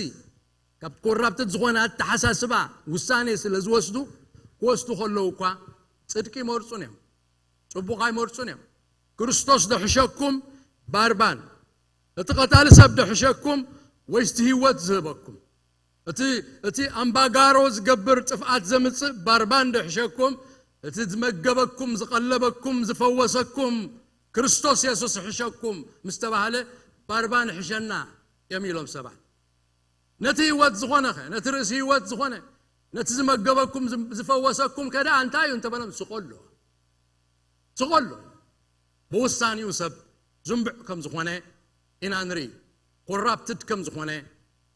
ካብቲ ኮራፕትድ ዝኾነ ኣተሓሳስባ ውሳኔ ስለ ዝወስዱ፣ ክወስዱ ከለዉ እኳ ጽድቂ ይመርጹን እዮም፣ ጽቡቕ ኣይመርጹን እዮም። ክርስቶስ ደሕሸኩም ባርባን፣ እቲ ቀታሊ ሰብ ደሕሸኩም ወይስ እቲ ህይወት ዝህበኩም? እቲ፣ እቲ ኣምባጋሮ ዝገብር ጥፍኣት ዘምጽእ ባርባን ደሕሸኩም፣ እቲ ዝመገበኩም፣ ዝቐለበኩም፣ ዝፈወሰኩም ክርስቶስ የሱስ ይሕሸኩም ምስ ተባህለ፣ ባርባን ይሕሸና እዮም ኢሎም ሰባት። ነቲ ህይወት ዝኾነኸ፣ ነቲ ርእሲ ህይወት ዝኾነ፣ ነቲ ዝመገበኩም፣ ዝ-፣ ዝፈወሰኩም ከ ደኣ እንታይ እዩ እንተበሎም፣ ስቕ ኣሎ። ስቕ ኣሎ። ብውሳኔኡ ሰብ ዝንቡዕ ከም ዝኾነ ኢና ንርኢ። ኮራፕትድ ከም ዝኾነ፣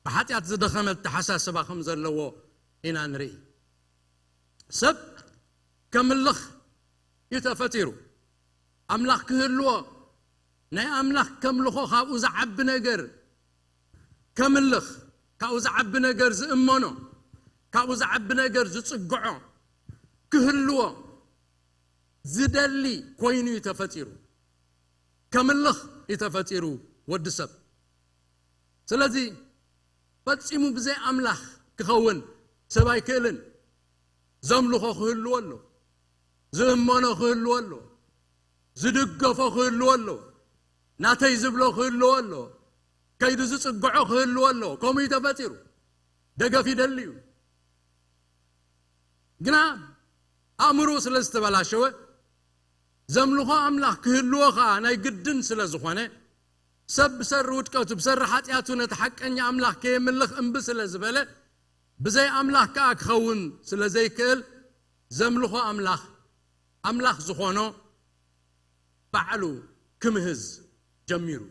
ብሓጢኣት ዝደኸመ ኣተሓሳስባ ከም ዘለዎ ኢና ንርኢ። ሰብ ከምልኽ እዩ ተፈጢሩ። ኣምላኽ ክህልዎ፣ ናይ ኣምላኽ ከምልኾ፣ ካብኡ ዝዓቢ ነገር ከምልኽ፣ ካብኡ ዝዓቢ ነገር ዝእመኖ፣ ካብኡ ዝዓቢ ነገር ዝጽግዖ ክህልዎ ዝደሊ ኮይኑ እዩ ተፈጢሩ። ከምልኽ እዩ ተፈጢሩ ወዲ ሰብ። ስለዚ ፈጺሙ ብዘይ ኣምላኽ ክኸውን ሰብ ኣይክእልን። ዘምልኾ ክህልዎ ኣሎ፣ ዝእመኖ ክህልዎ ኣሎ፣ ዝድገፎ ክህልዎ ኣሎ፣ ናተይ ዝብሎ ክህልዎ ኣሎ፣ ከይዱ ዝጽግዖ ክህልዎ ኣሎ። ከምኡ እዩ ተፈጢሩ። ደገፍ ይደሊ እዩ። ግና ኣእምሮ ስለ ዝተበላሸወ፣ ዘምልኾ ኣምላኽ ክህልዎ ኸኣ ናይ ግድን ስለ ዝኾነ፣ ሰብ ብሰሪ ውድቀቱ፣ ብሰሪ ሓጢኣቱ ነቲ ሓቀኛ ኣምላኽ ከየምልኽ እምቢ ስለ ዝበለ፣ ብዘይ ኣምላኽ ከኣ ክኸውን ስለ ዘይክእል፣ ዘምልኾ ኣምላኽ፣ ኣምላኽ ዝኾኖ ባዕሉ ክምህዝ ጀሚሩ።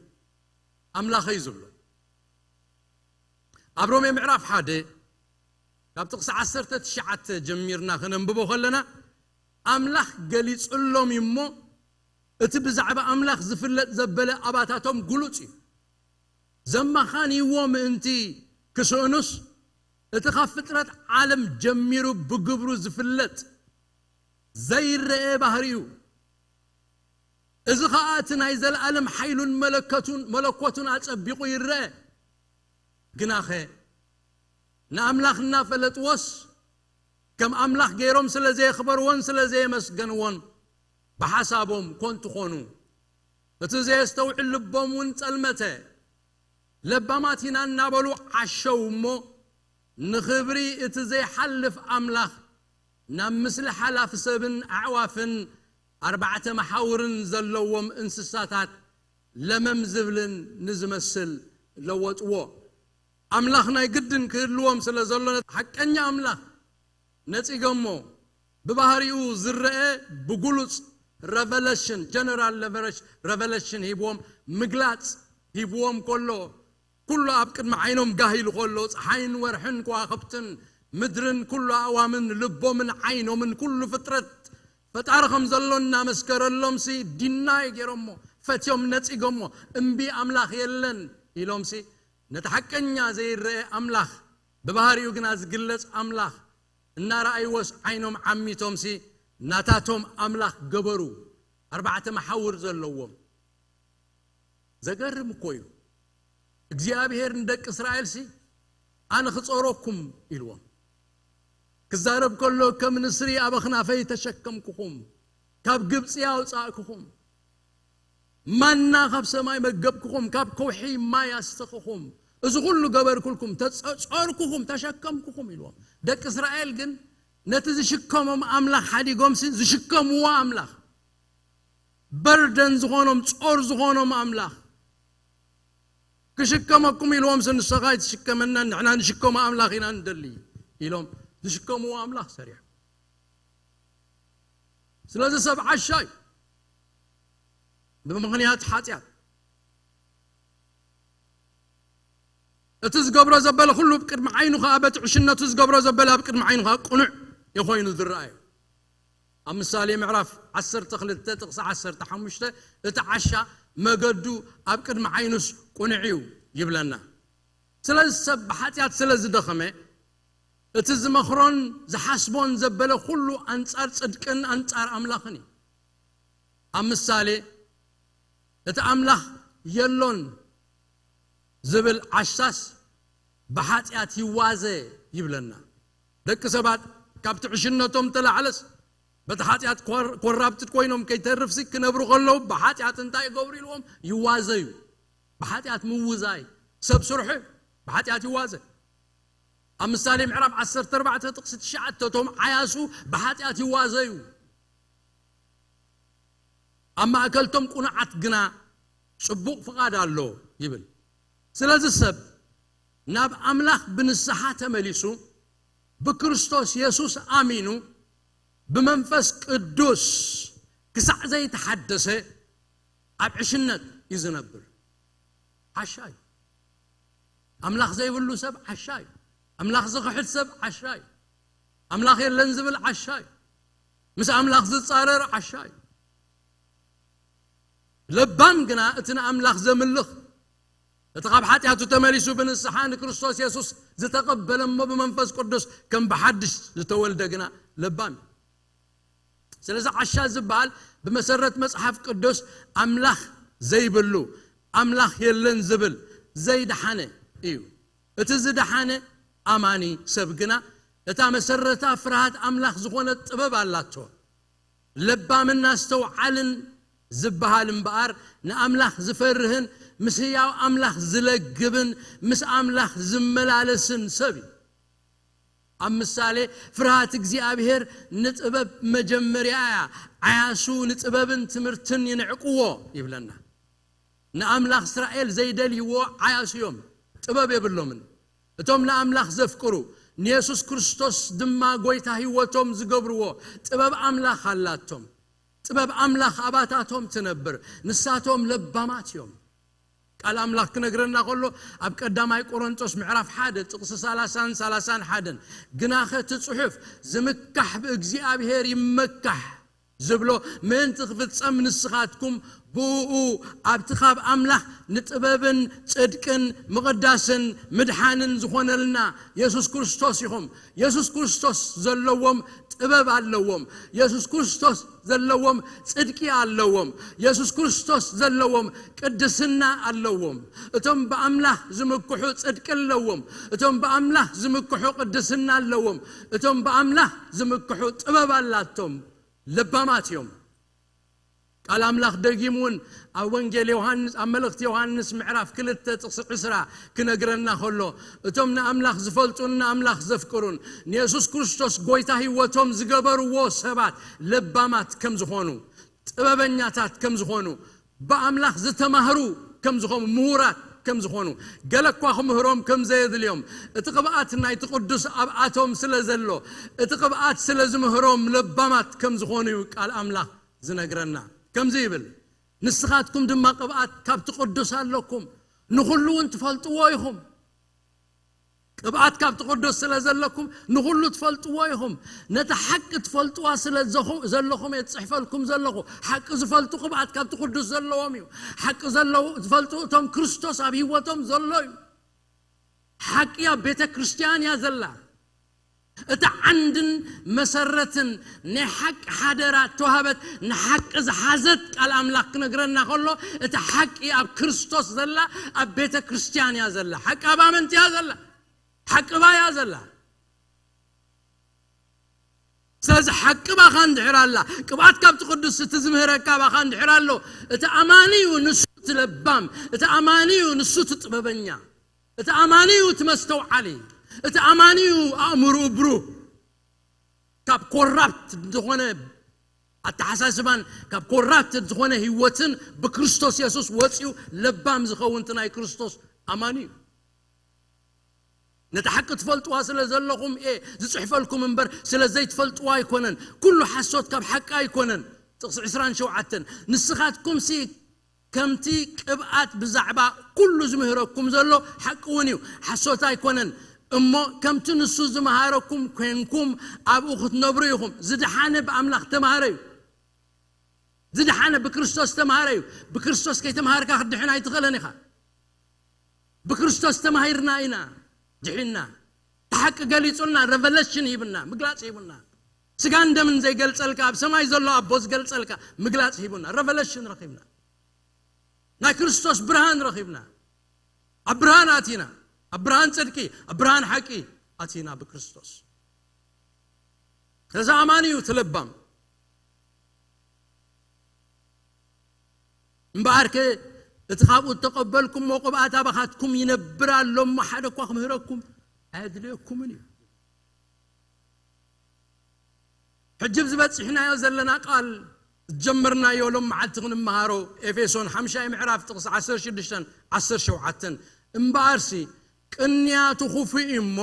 ኣምላኸይ ዝብሎ። ኣብ ሮሜ ምዕራፍ ሓደ ካብ ጥቕሲ ዓሰርተ ትሽዓተ ጀሚርና ከነንብቦ ከለና፣ ኣምላኽ ገሊጹሎም እዩ እሞ፣ እቲ ብዛዕባ ኣምላኽ ዝፍለጥ ዘበለ ኣባታቶም ግሉጽ እዩ። ዘማኻንይዎ ምእንቲ ክስእኑስ፣ እቲ ካብ ፍጥረት ዓለም ጀሚሩ ብግብሩ ዝፍለጥ ዘይረአ ባህሪኡ፣ እዚ ኸኣ እቲ ናይ ዘለኣለም ሓይሉን መለከቱን፣ መለኮቱን ኣጸቢቑ ይረአ። ግናኸ ንኣምላኽ እናፈለጥዎስ፣ ከም ኣምላኽ ገይሮም ስለ ዘየኽበርዎን ስለ ዘየመስገንዎን፣ ብሓሳቦም ኮንቱ ኾኑ። እቲ ዘየስተውዕል ልቦም እውን ጸልመተ። ለባማት ኢና እናበሉ ዓሸው እሞ፣ ንኽብሪ እቲ ዘይሓልፍ ኣምላኽ ናብ ምስሊ ሓላፊ ሰብን ኣዕዋፍን ኣርባዕተ መሓውርን ዘለዎም እንስሳታት ለመም ዝብልን ንዝመስል ለወጥዎ። ኣምላኽ ናይ ግድን ክህልዎም ስለ ዘሎ፣ ሓቀኛ ኣምላኽ ነጺጎሞ፣ ብባህሪኡ ዝረአ ብጉሉጽ revelation፣ general revelation ሂብዎም፣ ምግላጽ ሂብዎም ከሎ፣ ኩሉ ኣብ ቅድሚ ዓይኖም ጋህ ኢሉ ከሎ፣ ጸሓይን ወርሕን ከዋኽብትን ምድርን ኩሉ ኣእዋምን ልቦምን ዓይኖምን ኩሉ ፍጥረት ፈጣሪ ከም ዘሎ እናመስከረሎምሲ፣ ዲናይ ገይሮሞ፣ ፈትዮም ነጺጎሞ፣ እምቢ ኣምላኽ የለን ኢሎምሲ፣ ነቲ ሓቀኛ ዘይረአ ኣምላኽ፣ ብባህሪኡ ግና ዝግለጽ ኣምላኽ እናረኣይዎስ ዓይኖም ዓሚቶምሲ፣ ናታቶም ኣምላኽ ገበሩ። ኣርባዕተ መሓውር ዘለዎም። ዘገርም እኮ እዩ። እግዚኣብሔር ንደቂ እስራኤልሲ፣ "ኣነ ክጾረኩም" ኢልዎም። ክዛረብ ከሎ፣ "ከም ንስሪ ኣብ ኣኽናፈይ ተሸከምኩኹም፣ ካብ ግብጺ ኣውጻእኩኹም፣ ማና ካብ ሰማይ መገብኩኹም፣ ካብ ከውሒ ማይ ኣስተኽኹም፣ እዚ ኩሉ ገበርኩልኩም፣ ተጸ-፣ ጾርኩኹም፣ ተሸከምኩኹም" ኢልዎም። ደቂ እስራኤል ግን ነቲ ዝሽከሞም ኣምላኽ ሓዲጎምሲ፣ ዝሽከምዎ ኣምላኽ፣ በርደን ዝኾኖም፣ ጾር ዝኾኖም ኣምላኽ፣ "ክሽከመኩም" ኢልዎም፣ "ንስኻ ኣይትሽከመናን፣ ንሕና ንሽከሞ ኣምላኽ ኢና ንደሊ" ኢሎም ዝሽከምዎ ኣምላኽ ሰሪሖም። ስለዚ ሰብ ዓሻ እዩ፣ ብምኽንያት ሓጢኣት። እቲ ዝገብሮ ዘበለ ኩሉ ኣብ ቅድሚ ዓይኑ ኸኣ፣ በቲ ዕሽነቱ ዝገብሮ ዘበለ ኣብ ቅድሚ ዓይኑ ኸኣ ቅኑዕ እዩ ኮይኑ ዝረኣዮ። ኣብ ምሳሌ ምዕራፍ ዓሰርተ ክልተ ጥቕሲ ዓሰርተ ሓሙሽተ፣ "እቲ ዓሻ መገዱ ኣብ ቅድሚ ዓይኑስ ቅኑዕ እዩ" ይብለና። ስለዚ ሰብ ብሓጢኣት ስለ ዝደኸመ፣ እቲ ዝመኽሮን ዝሓስቦን ዘበለ ኩሉ ኣንጻር ጽድቅን ኣንጻር ኣምላኽን እዩ። ኣብ ምሳሌ፣ "እቲ ኣምላኽ የሎን ዝብል ዓሻስ ብሓጢኣት ይዋዘ" ይብለና። ደቂ ሰባት ካብቲ ዕሽነቶም ተላዕለስ፣ በቲ ሓጢኣት ኮር-፣ ኮራፕትድ ኮይኖም ከይተርፍሲ ክነብሩ ከለዉ፣ ብሓጢኣት እንታይ ይገብሩ ኢልዎም? ይዋዘዩ። ብሓጢኣት ምውዛይ ሰብ ስርሑ እዩ። ብሓጢኣት ይዋዘ። ኣብ ምሳሌ ምዕራፍ ዓሰርተ ኣርባዕተ ጥቕሲ ትሽዓተ፣ "እቶም ዓያሱ ብሓጢኣት ይዋዘዩ፣ ኣብ ማእከልቶም ቅኑዓት ግና ጽቡቕ ፍቓድ ኣሎ" ይብል። ስለዚ ሰብ ናብ ኣምላኽ ብንስሓ ተመሊሱ፣ ብክርስቶስ የሱስ ኣሚኑ፣ ብመንፈስ ቅዱስ ክሳዕ ዘይተሓደሰ ኣብ ዕሽነት እዩ ዝነብር። ዓሻ እዩ። ኣምላኽ ዘይብሉ ሰብ ዓሻ እዩ። ኣምላኽ ዝኽሕድ ሰብ ዓሻ እዩ። ኣምላኽ የለን ዝብል ዓሻ እዩ። ምስ ኣምላኽ ዝጻረር ዓሻ እዩ። ለባም ግና እቲ ንኣምላኽ ዘምልኽ፣ እቲ ካብ ሓጢኣቱ ተመሊሱ ብንስሓ ንክርስቶስ የሱስ ዝተቐበለ እሞ ብመንፈስ ቅዱስ ከም ብሓድሽ ዝተወልደ ግና ለባም እዩ። ስለዚ ዓሻ ዝበሃል ብመሰረት መጽሓፍ ቅዱስ ኣምላኽ ዘይብሉ፣ ኣምላኽ የለን ዝብል ዘይደሓነ እዩ። እቲ ዝደሓነ ኣማኒ ሰብ ግና እታ መሰረታ ፍርሃት ኣምላኽ ዝኾነት ጥበብ ኣላቶ። ለባምን ኣስተውዓልን ዝበሃል እምበኣር፣ ንኣምላኽ ዝፈርህን ምስ ህያው ኣምላኽ ዝለግብን ምስ ኣምላኽ ዝመላለስን ሰብ እዩ። ኣብ ምሳሌ፣ "ፍርሃት እግዚኣብሔር ንጥበብ መጀመርያ እያ፣ ዓያሱ ንጥበብን ትምህርትን ይንዕቅዎ" ይብለና። ንኣምላኽ እስራኤል ዘይደልይዎ ዓያሱ እዮም፣ ጥበብ የብሎምን። እቶም ንኣምላኽ ዘፍቅሩ፣ ንየሱስ ክርስቶስ ድማ ጐይታ ህይወቶም ዝገብርዎ፣ ጥበብ ኣምላኽ ኣላቶም። ጥበብ ኣምላኽ ኣባታቶም ትነብር፣ ንሳቶም ለባማት እዮም። ቃል ኣምላኽ ክነግረና ከሎ፣ ኣብ ቀዳማይ ቆሮንጦስ ምዕራፍ ሓደ ጥቕሲ ሰላሳን ሰላሳን ሓደን፣ "ግናኸ እቲ ጽሑፍ፣ 'ዝምካሕ ብእግዚኣብሔር ይመካሕ' ዝብሎ ምእንቲ ክፍጸም፣ ንስኻትኩም ብእኡ ኣብቲ ካብ ኣምላኽ ንጥበብን ጽድቅን ምቕዳስን ምድሓንን ዝኾነልና የሱስ ክርስቶስ ኢኹም።" የሱስ ክርስቶስ ዘለዎም ጥበብ ኣለዎም። የሱስ ክርስቶስ ዘለዎም ጽድቂ ኣለዎም። የሱስ ክርስቶስ ዘለዎም ቅድስና ኣለዎም። እቶም ብኣምላኽ ዝምክሑ ጽድቂ ኣለዎም። እቶም ብኣምላኽ ዝምክሑ ቅድስና ኣለዎም። እቶም ብኣምላኽ ዝምክሑ ጥበብ ኣላቶም። ለባማት እዮም። ቃል ኣምላኽ ደጊሙ እውን ኣብ ወንጌል ዮሃንስ፣ ኣብ መልእኽቲ ዮሃንስ ምዕራፍ ክልተ ጥቕሲ ዕስራ ክነግረና ከሎ፣ እቶም ንኣምላኽ ዝፈልጡን ንኣምላኽ ዘፍቅሩን ንየሱስ ክርስቶስ ጐይታ ህይወቶም ዝገበርዎ ሰባት ለባማት ከም ዝኾኑ፣ ጥበበኛታት ከም ዝኾኑ፣ ብኣምላኽ ዝተማህሩ ከም ዝኾኑ፣ ምሁራት ከም ዝኾኑ፣ ገለ እኳ ክምህሮም ከም ዘየድልዮም፣ እቲ ቅብኣት ናይቲ ቅዱስ ኣብኣቶም ስለ ዘሎ፣ እቲ ቅብኣት ስለ ዝምህሮም ለባማት ከም ዝኾኑ እዩ ቃል ኣምላኽ ዝነግረና። ከምዚ ይብል፣ ንስኻትኩም ድማ ቅብኣት ካብቲ ቅዱስ ኣለኩም፣ ንኹሉ እውን ትፈልጥዎ ኢኹም። ቅብኣት ካብቲ ቅዱስ ስለ ዘለኩም ንኹሉ ትፈልጥዎ ኢኹም። ነቲ ሓቂ ትፈልጥዋ ስለ ዘኹ-፣ ዘለኹም እየ ዝጽሕፈልኩም ዘለኹ። ሓቂ ዝፈልጡ ቅብኣት ካብቲ ቅዱስ ዘለዎም እዩ። ሓቂ ዘለዉ ዝፈልጡ እቶም ክርስቶስ ኣብ ህይወቶም ዘሎ እዩ። ሓቂ ኣብ ቤተ ክርስቲያን እያ ዘላ። እቲ ዓንድን መሰረትን ናይ ሓቂ ሓደራ ተዋህበት ንሓቂ ዝሓዘት ቃል ኣምላኽ ክነግረና ከሎ፣ እቲ ሓቂ ኣብ ክርስቶስ ዘላ፣ ኣብ ቤተ ክርስቲያን እያ ዘላ። ሓቂ ኣብ ኣመንቲ እያ ዘላ። ሓቂ ባ እያ ዘላ። ስለዚ ሓቂ ባኻ እንድሕር ኣላ፣ ቅብኣት ካብቲ ቅዱስ እቲ ዝምህረካ ባኻ እንድሕር ኣሎ፣ እቲ ኣማኒ እዩ ንሱ እቲ ለባም፣ እቲ ኣማኒ እዩ ንሱ እቲ ጥበበኛ፣ እቲ ኣማኒ እዩ እቲ መስተውዓሊ፣ እቲ ኣማኒ እዩ ኣእምርኡ ብሩህ። ካብ ኮራፕት ዝኾነ ኣተሓሳስባን ካብ ኮራፕት ዝኾነ ህይወትን ብክርስቶስ የሱስ ወፂኡ ለባም ዝኸውን እቲ ናይ ክርስቶስ ኣማኒ እዩ። ነቲ ሓቂ ትፈልጥዋ ስለ ዘለኹም እየ ዝጽሕፈልኩም እምበር፣ ስለ ዘይትፈልጥዋ ኣይኮነን። ኩሉ ሓሶት ካብ ሓቂ ኣይኮነን። ጥቕሲ ዕስራን ሸውዓተን፣ ንስኻትኩምሲ ከምቲ ቅብኣት ብዛዕባ ኩሉ ዝምህረኩም ዘሎ ሓቂ እውን እዩ፣ ሓሶት ኣይኮነን። እሞ ከምቲ ንሱ ዝመሃረኩም ኮንኩም ኣብኡ ክትነብሩ ኢኹም። ዝደሓነ ብኣምላኽ ተማሃረ እዩ። ዝደሓነ ብክርስቶስ ተማሃረ እዩ። ብክርስቶስ ከይተማሃርካ ክትድሕን ኣይትኽእልን ኢኻ። ብክርስቶስ ተማሂርና ኢና ድሒንና። እቲ ሓቂ ገሊጹልና፣ ረቨለሽን ሂብና፣ ምግላጽ ሂቡና። ስጋን ደምን ዘይገልጸልካ፣ ኣብ ሰማይ ዘሎ ኣቦ ዝገልጸልካ ምግላጽ ሂቡና፣ ረቨለሽን ረኺብና። ናይ ክርስቶስ ብርሃን ረኺብና። ኣብ ብርሃን ኣቲና፣ ኣብ ብርሃን ጽድቂ፣ ኣብ ብርሃን ሓቂ ኣቲና ብክርስቶስ። ስለዚ ኣማኒ እዩ እቲ ለባም። እምበኣርከ እቲ ካብኡ እተቐበልኩሞ ቅብኣት ኣባኻትኩም ይነብር ኣሎ እሞ፣ ሓደ እኳ ክምህረኩም ኣየድልየኩምን እዩ። ሕጂ ኣብዚ በጺሕናዮ ዘለና ቃል፣ ዝጀመርናዮ ሎም መዓልቲ ክንመሃሮ፣ ኤፌሶን ሓምሻይ ምዕራፍ ጥቕሲ ዓሰርተ ሽዱሽተን ዓሰርተ ሸውዓተን፣ እምበኣርሲ ቅንያቱ ኽፉእ እዩ እሞ፣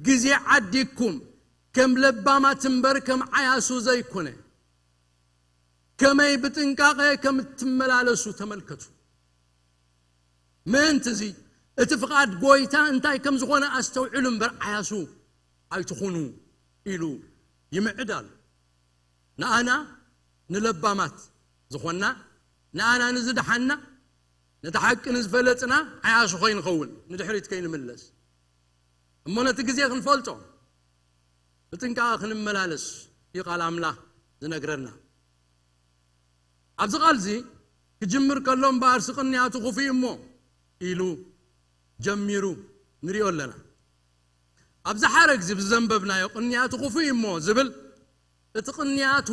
ግዜ ዓዲግኩም፣ ከም ለባማት እምበር ከም ዓያሱ ዘይኮነ፣ ከመይ ብጥንቃቐ ከም እትመላለሱ ተመልከቱ። ምእንቲ እዚ፣ እቲ ፍቓድ ጐይታ እንታይ ከም ዝኾነ ኣስተውዕሉ እምበር፣ ዓያሱ ኣይትኹኑ ኢሉ ይምዕድ ኣሎ። ንኣና ንለባማት ዝኾንና፣ ንኣና ንዝደሓንና፣ ነቲ ሓቂ ንዝፈለጥና፣ ዓያሱ ከይንኸውን፣ ንድሕሪት ከይንምለስ፣ እሞ ነቲ ግዜ ክንፈልጦ፣ ብጥንቃቐ ክንመላለስ እዩ ቃል ኣምላኽ ዝነግረና። ኣብዚ ቃል እዚ ክጅምር ከሎ፣ እምበኣርሲ ቅንያቱ ኽፉእ እሞ ኢሉ ጀሚሩ ንሪኦ ኣለና። ኣብዚ ሓረግ እዚ ብዘንበብናዮ ቅንያቱ ኽፉእ እሞ ዝብል፣ እቲ ቅንያቱ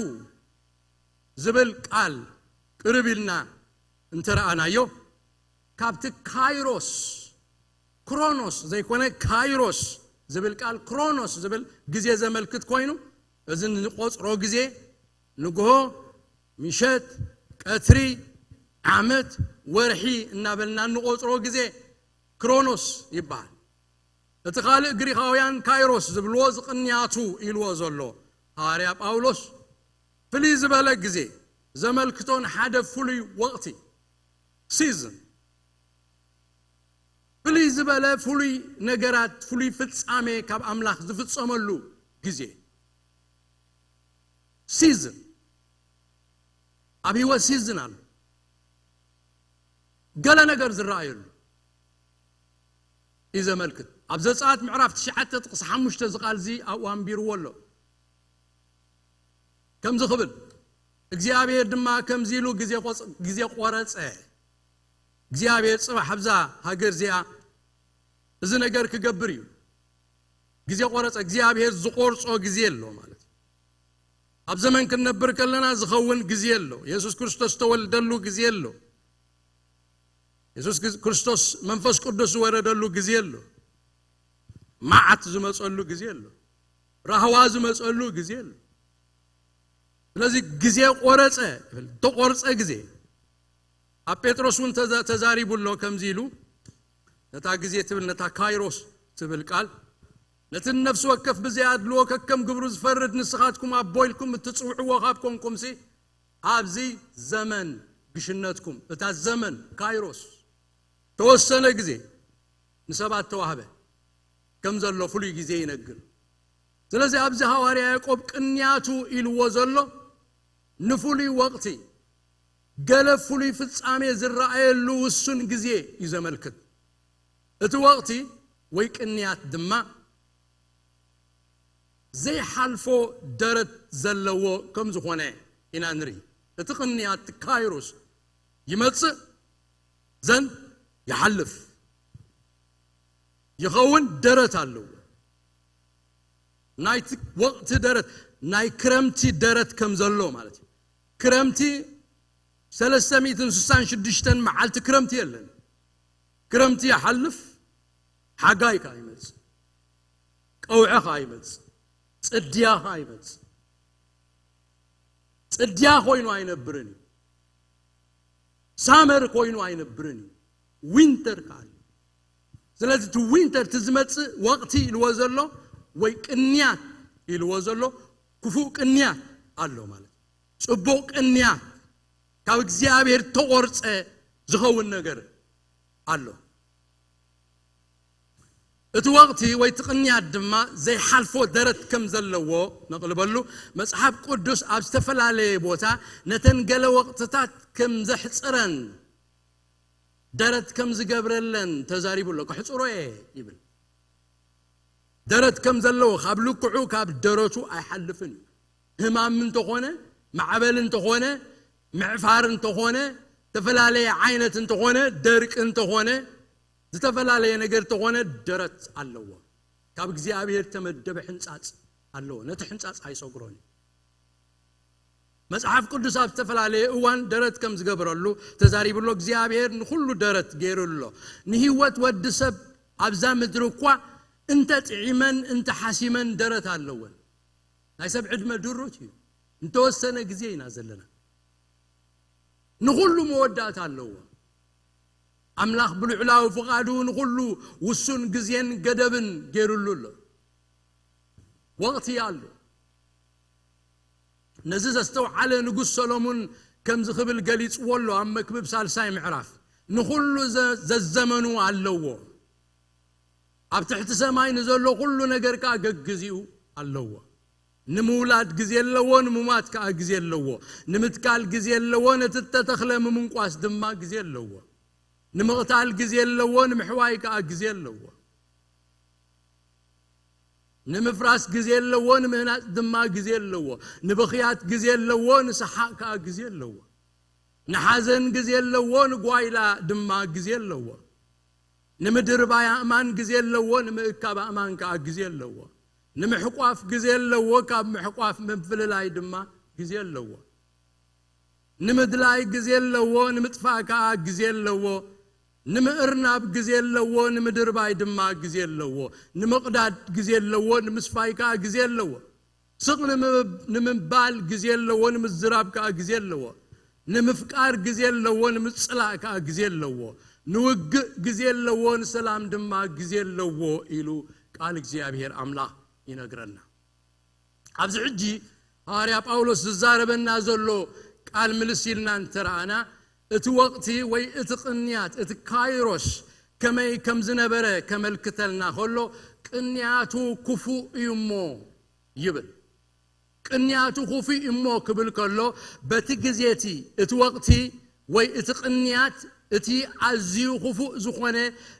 ዝብል ቃል ቅርብ ኢልና እንተረኣናዮ፣ ካብቲ ካይሮስ፣ ክሮኖስ ዘይኮነ ካይሮስ ዝብል ቃል፣ ክሮኖስ ዝብል ግዜ ዘመልክት ኮይኑ፣ እዚ ንቆጽሮ ግዜ፣ ንግሆ፣ ምሸት፣ ቀትሪ፣ ዓመት፣ ወርሒ እናበልና እንቆጽሮ ግዜ ክሮኖስ ይበሃል። እቲ ካልእ ግሪኻውያን ካይሮስ ዝብልዎ፣ ዝቕንያቱ ኢልዎ ዘሎ ሃዋርያ ጳውሎስ፣ ፍልይ ዝበለ ግዜ ዘመልክቶ ንሓደ ፍሉይ ወቕቲ፣ ሲዝን፣ ፍልይ ዝበለ ፍሉይ ነገራት፣ ፍሉይ ፍጻሜ ካብ ኣምላኽ ዝፍጸመሉ ግዜ፣ ሲዝን። ኣብ ህይወት ሲዝን ኣሎ፣ ገለ ነገር ዝረኣየሉ እዩ ዘመልክት። ኣብ ዘጸኣት ምዕራፍ ትሽዓተ ጥቕሲ ሓሙሽተ፣ እዚ ቃል እዚ ኣብኡ ኣንቢርዎ ኣሎ። ከምዚ ክብል፣ እግዚኣብሔር ድማ ከምዚ ኢሉ ግዜ ቆጽ-፣ ግዜ ቆረጸ። እግዚኣብሔር ጽባሕ ኣብዛ ሃገር እዚኣ እዚ ነገር ክገብር እዩ። ግዜ ቆረጸ። እግዚኣብሔር ዝቆርጾ ግዜ ኣሎ ማለት እዩ። ኣብ ዘመን ክንነብር ከለና ዝኸውን ግዜ ኣሎ። የሱስ ክርስቶስ ዝተወልደሉ ግዜ ኣሎ። የሱስ ግዝ-፣ ክርስቶስ መንፈስ ቅዱስ ዝወረደሉ ግዜ ኣሎ። መዓት ዝመጸሉ ግዜ ኣሎ። ራህዋ ዝመጸሉ ግዜ ኣሎ። ስለዚ ግዜ ቆረጸ፣ ተቆርጸ ግዜ። ኣብ ጴጥሮስ እውን ተዛ- ተዛሪቡ ኣሎ። ከምዚ ኢሉ፣ ነታ ግዜ ትብል፣ ነታ ካይሮስ ትብል ቃል፣ ነቲ ነፍሲ ወከፍ ብዘይ ኣድልዎ ከከም ግብሩ ዝፈርድ፣ ንስኻትኩም ኣቦ ኢልኩም እትጽውዕዎ ካብ ኮንኩምሲ፣ ኣብዚ ዘመን ግሽነትኩም፣ እታ ዘመን ካይሮስ፣ ተወሰነ ግዜ ንሰባት ተዋህበ ከም ዘሎ ፍሉይ ግዜ ይነግር። ስለዚ ኣብዚ ሃዋርያ ያዕቆብ ቅንያቱ ኢልዎ ዘሎ ንፍሉይ ወቕቲ፣ ገለ ፍሉይ ፍጻሜ ዝረኣየሉ ውሱን ግዜ እዩ ዘመልክት። እቲ ወቕቲ ወይ ቅንያት ድማ ዘይሓልፎ ደረት ዘለዎ ከም ዝኾነ ኢና ንርኢ። እቲ ቅንያት ካይሮስ ይመጽእ ዘን ይሓልፍ ይኸውን፣ ደረት ኣለዎ። ናይቲ ወቕቲ ደረት፣ ናይ ክረምቲ ደረት ከም ዘሎ ማለት እዩ። ክረምቲ ሰለስተ ሚእትን ስሳን ሽዱሽተን መዓልቲ ክረምቲ የለን። ክረምቲ ይሓልፍ፣ ሓጋይ ከኣ ይመጽእ፣ ቀውዒ ከኣ ይመጽእ፣ ጽድያ ከኣ ይመጽእ። ጽድያ ኮይኑ ኣይነብርን እዩ። ሳመር ኮይኑ ኣይነብርን እዩ። ዊንተር ከኣ ኣሎ። ስለዚ እቲ ዊንተር፣ እቲ ዝመጽእ ወቕቲ ኢልዎ ዘሎ ወይ ቅንያት ኢልዎ ዘሎ ክፉእ ቅንያት ኣሎ ማለት እዩ። ጽቡቕ ቅንያት፣ ካብ እግዚኣብሔር ተቖርጸ ዝኸውን ነገር ኣሎ። እቲ ወቕቲ ወይ እቲ ቅንያት ድማ ዘይሓልፎ ደረት ከም ዘለዎ ነቕልበሉ። መጽሓፍ ቅዱስ ኣብ ዝተፈላለየ ቦታ ነተን ገለ ወቕትታት ከም ዘሕጽረን ደረት ከም ዝገብረለን ተዛሪቡ ኣሎ። "ከሕጽሮ እየ" ይብል። ደረት ከም ዘለዎ፣ ካብ ልክዑ ካብ ደረቱ ኣይሓልፍን እዩ። ህማም እንተኾነ፣ ማዕበል እንተኾነ፣ ምዕፋር እንተኾነ፣ ዝተፈላለየ ዓይነት እንተኾነ፣ ደርቂ እንተኾነ፣ ዝተፈላለየ ነገር እንተኾነ፣ ደረት ኣለዎ። ካብ እግዚኣብሔር ተመደበ ሕንጻጽ ኣለዎ። ነቲ ሕንጻጽ ኣይሰግሮን እዩ። መጽሓፍ ቅዱስ ኣብ ዝተፈላለየ እዋን ደረት ከም ዝገበረሉ ተዛሪቡ ኣሎ። እግዚኣብሔር ንኹሉ ደረት ገይሩ ኣሎ። ንህይወት ወዲ ሰብ ኣብዛ ምድሪ እኳ እንተ ጥዒመን እንተ ሓሲመን ደረት ኣለወን። ናይ ሰብ ዕድመ ድሩት እዩ። እንተወሰነ ግዜ ኢና ዘለና። ንኹሉ መወዳእታ ኣለዎ። ኣምላኽ ብልዑላዊ ፍቓዱ ንኹሉ ውሱን ግዜን ገደብን ገይሩሉ ኣሎ። ወቕቲ ኣሎ። ነዚ ዘስተውዓለ ንጉስ ሰሎሞን ከምዚ ክብል ገሊጽዎ ኣሎ ኣብ መክብብ ሳልሳይ ምዕራፍ፣ "ንኹሉ ዘ- ዘዘመኑ ኣለዎ። ኣብ ትሕቲ ሰማይ ንዘሎ ኩሉ ነገር ከኣ ገግዚኡ ኣለዎ። ንምውላድ ግዜ ኣለዎ፣ ንምማት ከኣ ግዜ ኣለዎ። ንምትካል ግዜ ኣለዎ፣ ነቲ እተተኽለ ምምንቋስ ድማ ግዜ ኣለዎ። ንምቕታል ግዜ ኣለዎ፣ ንምሕዋይ ከኣ ግዜ ኣለዎ። ንምፍራስ ግዜ ኣለዎ፣ ንምህናጽ ድማ ግዜ ኣለዎ። ንብኽያት ግዜ ኣለዎ፣ ንሰሓቕ ከኣ ግዜ ኣለዎ። ንሓዘን ግዜ ኣለዎ፣ ንጓይላ ድማ ግዜ ኣለዎ። ንምድርባይ ኣእማን ግዜ ኣለዎ፣ ንምእካብ ኣእማን ከኣ ግዜ ኣለዎ። ንምሕቋፍ ግዜ ኣለዎ፣ ካብ ምሕቋፍ ምፍልላይ ድማ ግዜ ኣለዎ። ንምድላይ ግዜ ኣለዎ፣ ንምጥፋእ ከኣ ግዜ ኣለዎ። ንምእርናብ ግዜ ኣለዎ፣ ንምድርባይ ድማ ግዜ ኣለዎ። ንምቕዳድ ግዜ ኣለዎ፣ ንምስፋይ ከኣ ግዜ ኣለዎ። ስቕ ንምብ- ንምባል ግዜ ኣለዎ፣ ንምዝራብ ከኣ ግዜ ኣለዎ። ንምፍቃር ግዜ ኣለዎ፣ ንምጽላእ ከኣ ግዜ ኣለዎ። ንውግእ ግዜ ኣለዎ፣ ንሰላም ድማ ግዜ ኣለዎ ኢሉ ቃል እግዚኣብሔር ኣምላኽ ይነግረና። ኣብዚ ሕጂ ሃዋርያ ጳውሎስ ዝዛረበና ዘሎ ቃል ምልስ ኢልና እንተረኣና፣ እቲ ወቕቲ ወይ እቲ ቅንያት፣ እቲ ካይሮስ ከመይ ከም ዝነበረ ከመልክተልና ከሎ፣ ቅንያቱ ክፉእ እዩ እሞ ይብል። ቅንያቱ ክፉእ እሞ ክብል ከሎ፣ በቲ ግዜ እቲ፣ እቲ ወቕቲ ወይ እቲ ቅንያት፣ እቲ ኣዝዩ ክፉእ ዝኾነ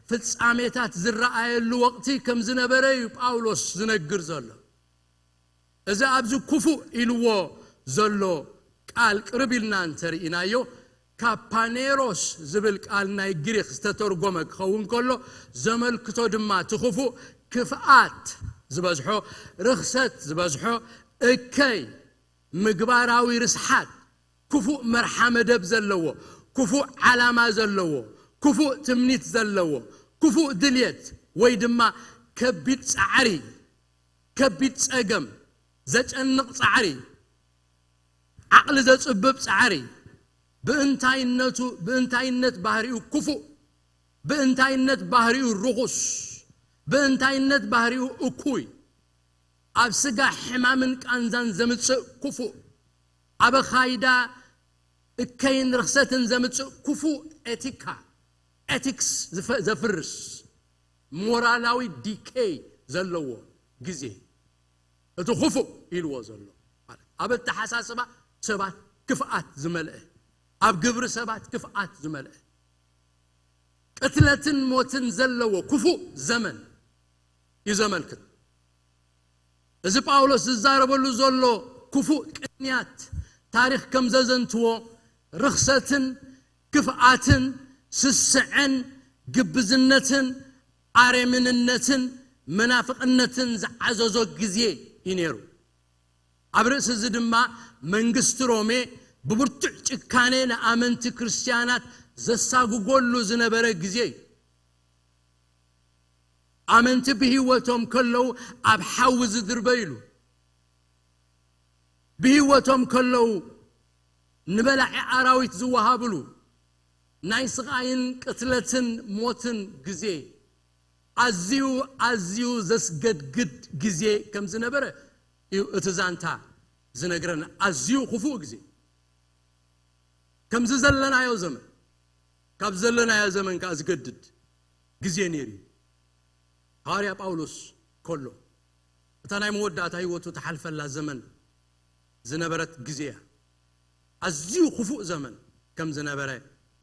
ፍጻሜታት ዝረኣየሉ ወቕቲ ከም ዝነበረ እዩ ጳውሎስ ዝነግር ዘሎ። እዚ ኣብዚ ክፉእ ኢልዎ ዘሎ ቃል ቅርብ ኢልና እንተርኢናዮ፣ ካብ ፓኔሮስ ዝብል ቃል ናይ ግሪክ ዝተተርጎመ ክኸውን ከሎ፣ ዘመልክቶ ድማ እቲ ክፉእ ክፍኣት ዝበዝሖ፣ ርኽሰት ዝበዝሖ፣ እከይ፣ ምግባራዊ ርስሓት፣ ክፉእ መርሓ መደብ ዘለዎ፣ ክፉእ ዓላማ ዘለዎ፣ ክፉእ ትምኒት ዘለዎ፣ ክፉእ ድልየት ወይ ድማ ከቢድ ጻዕሪ፣ ከቢድ ጸገም፣ ዘጨንቕ ጻዕሪ፣ ዓቕሊ ዘጽብብ ጻዕሪ፣ ብእንታይነቱ ብእንታይነት ባህሪኡ ክፉእ፣ ብእንታይነት ባህሪኡ ርኹስ፣ ብእንታይነት ባህሪኡ እኩይ፣ ኣብ ስጋ ሕማምን ቃንዛን ዘምጽእ ክፉእ፣ ኣብ ኣኻይዳ እከይን ርኽሰትን ዘምጽእ ክፉእ ኤቲካ፣ ኤቲክስ ዝፈ- ዘፍርስ ሞራላዊ ዲኬይ ዘለዎ ግዜ፣ እቲ ክፉእ ኢልዎ ዘሎ ማለት ኣብ ኣተሓሳስባ ሰባት ክፍኣት ዝመልአ፣ ኣብ ግብሪ ሰባት ክፍኣት ዝመልአ፣ ቅትለትን ሞትን ዘለዎ ክፉእ ዘመን እዩ ዘመልክት። እዚ ጳውሎስ ዝዛረበሉ ዘሎ ክፉእ ቅንያት ታሪኽ ከም ዘዘንትዎ ርኽሰትን ክፍኣትን ስስዐን ግብዝነትን ኣረምንነትን መናፍቕነትን ዝዓዘዞ ግዜ እዩ ነይሩ። ኣብ ርእሲ እዚ ድማ መንግስቲ ሮሜ ብብርቱዕ ጭካኔ ንኣመንቲ ክርስትያናት ዘሳጉጎሉ ዝነበረ ግዜ እዩ። ኣመንቲ ብህይወቶም ከለዉ ኣብ ሓዊ ዝድርበይሉ፣ ብህይወቶም ከለዉ ንበላዒ ኣራዊት ዝወሃብሉ፣ ናይ ስቓይን ቅትለትን ሞትን ግዜ፣ ኣዝዩ ኣዝዩ ዘስገድግድ ግዜ ከም ዝነበረ እዩ እቲ ዛንታ ዝነግረና። ኣዝዩ ክፉእ ግዜ ከምዚ ዘለናዮ ዘመን፣ ካብ ዘለናዮ ዘመን ከዓ ዝገድድ ግዜ ነይሩ እዩ። ሃዋርያ ጳውሎስ ከሎ እታ ናይ መወዳእታ ህይወቱ ትሓልፈላ ዘመን ዝነበረት ግዜ እያ። ኣዝዩ ክፉእ ዘመን ከም ዝነበረ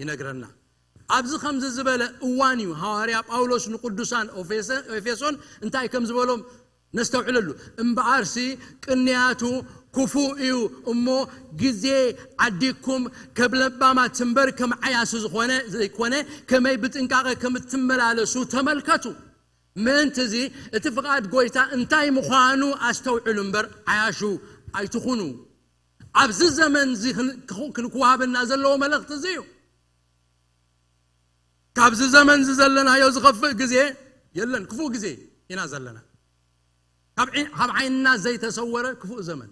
ይነግረና። ኣብዚ ከምዚ ዝበለ እዋን እዩ ሃዋርያ ጳውሎስ ንቅዱሳን ኤፌሰ- ኤፌሶን እንታይ ከም ዝበሎም ነስተውዕለሉ። እምበኣርሲ ቅንያቱ ክፉእ እዩ እሞ፣ ግዜ ዓዲግኩም ከም ለባማት እምበር ከም ዓያሱ ዝኾነ ዘይኮነ፣ ከመይ ብጥንቃቐ ከም እትመላለሱ ተመልከቱ። ምእንቲ እዚ እቲ ፍቓድ ጎይታ እንታይ ምዃኑ ኣስተውዕሉ እምበር ዓያሹ ኣይትኹኑ። ኣብዚ ዘመን እዚ ክን- ክንክዋሃበና ዘለዎ መልእኽቲ እዚ እዩ። ካብዚ ዘመን እዚ ዘለናዮ ዝኸፍእ ግዜ የለን። ክፉእ ግዜ ኢና ዘለና። ካብ ዓይንና ዘይተሰወረ ክፉእ ዘመን።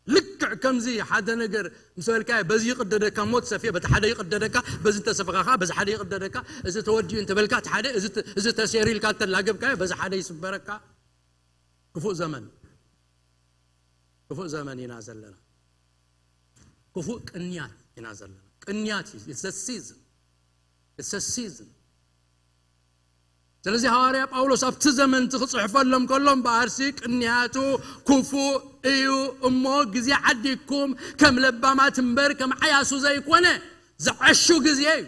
ልክዕ ከምዚ ሓደ ነገር ምስ በልካዮ፣ በዚ ይቕደደካ፣ ሞት ሰፍየ በቲ ሓደ ይቕደደካ፣ በዚ እንተሰፈኻ በዚ ሓደ ይቕደደካ፣ እዚ ተወዲኡ እንተበልካ እቲ ሓደ፣ እዚ ተሰይሩ ኢልካ እንተላገብካዮ በዚ ሓደ ይስበረካ። ክፉእ ዘመን፣ ክፉእ ዘመን ኢና ዘለና። ክፉእ ቅንያት ኢና ዘለና። ቅንያት እዩ። It's a season. It's a season. ስለዚ ሃዋርያ ጳውሎስ ኣብቲ ዘመን እቲ ክጽሕፈሎም ከሎ፣ እምበኣርሲ ቅንያቱ ክፉእ እዩ እሞ፣ ግዜ ዓዲግኩም ከም ለባማት እምበር ከም ዓያሱ ዘይኮነ፣ ዝዐሹ ግዜ እዩ።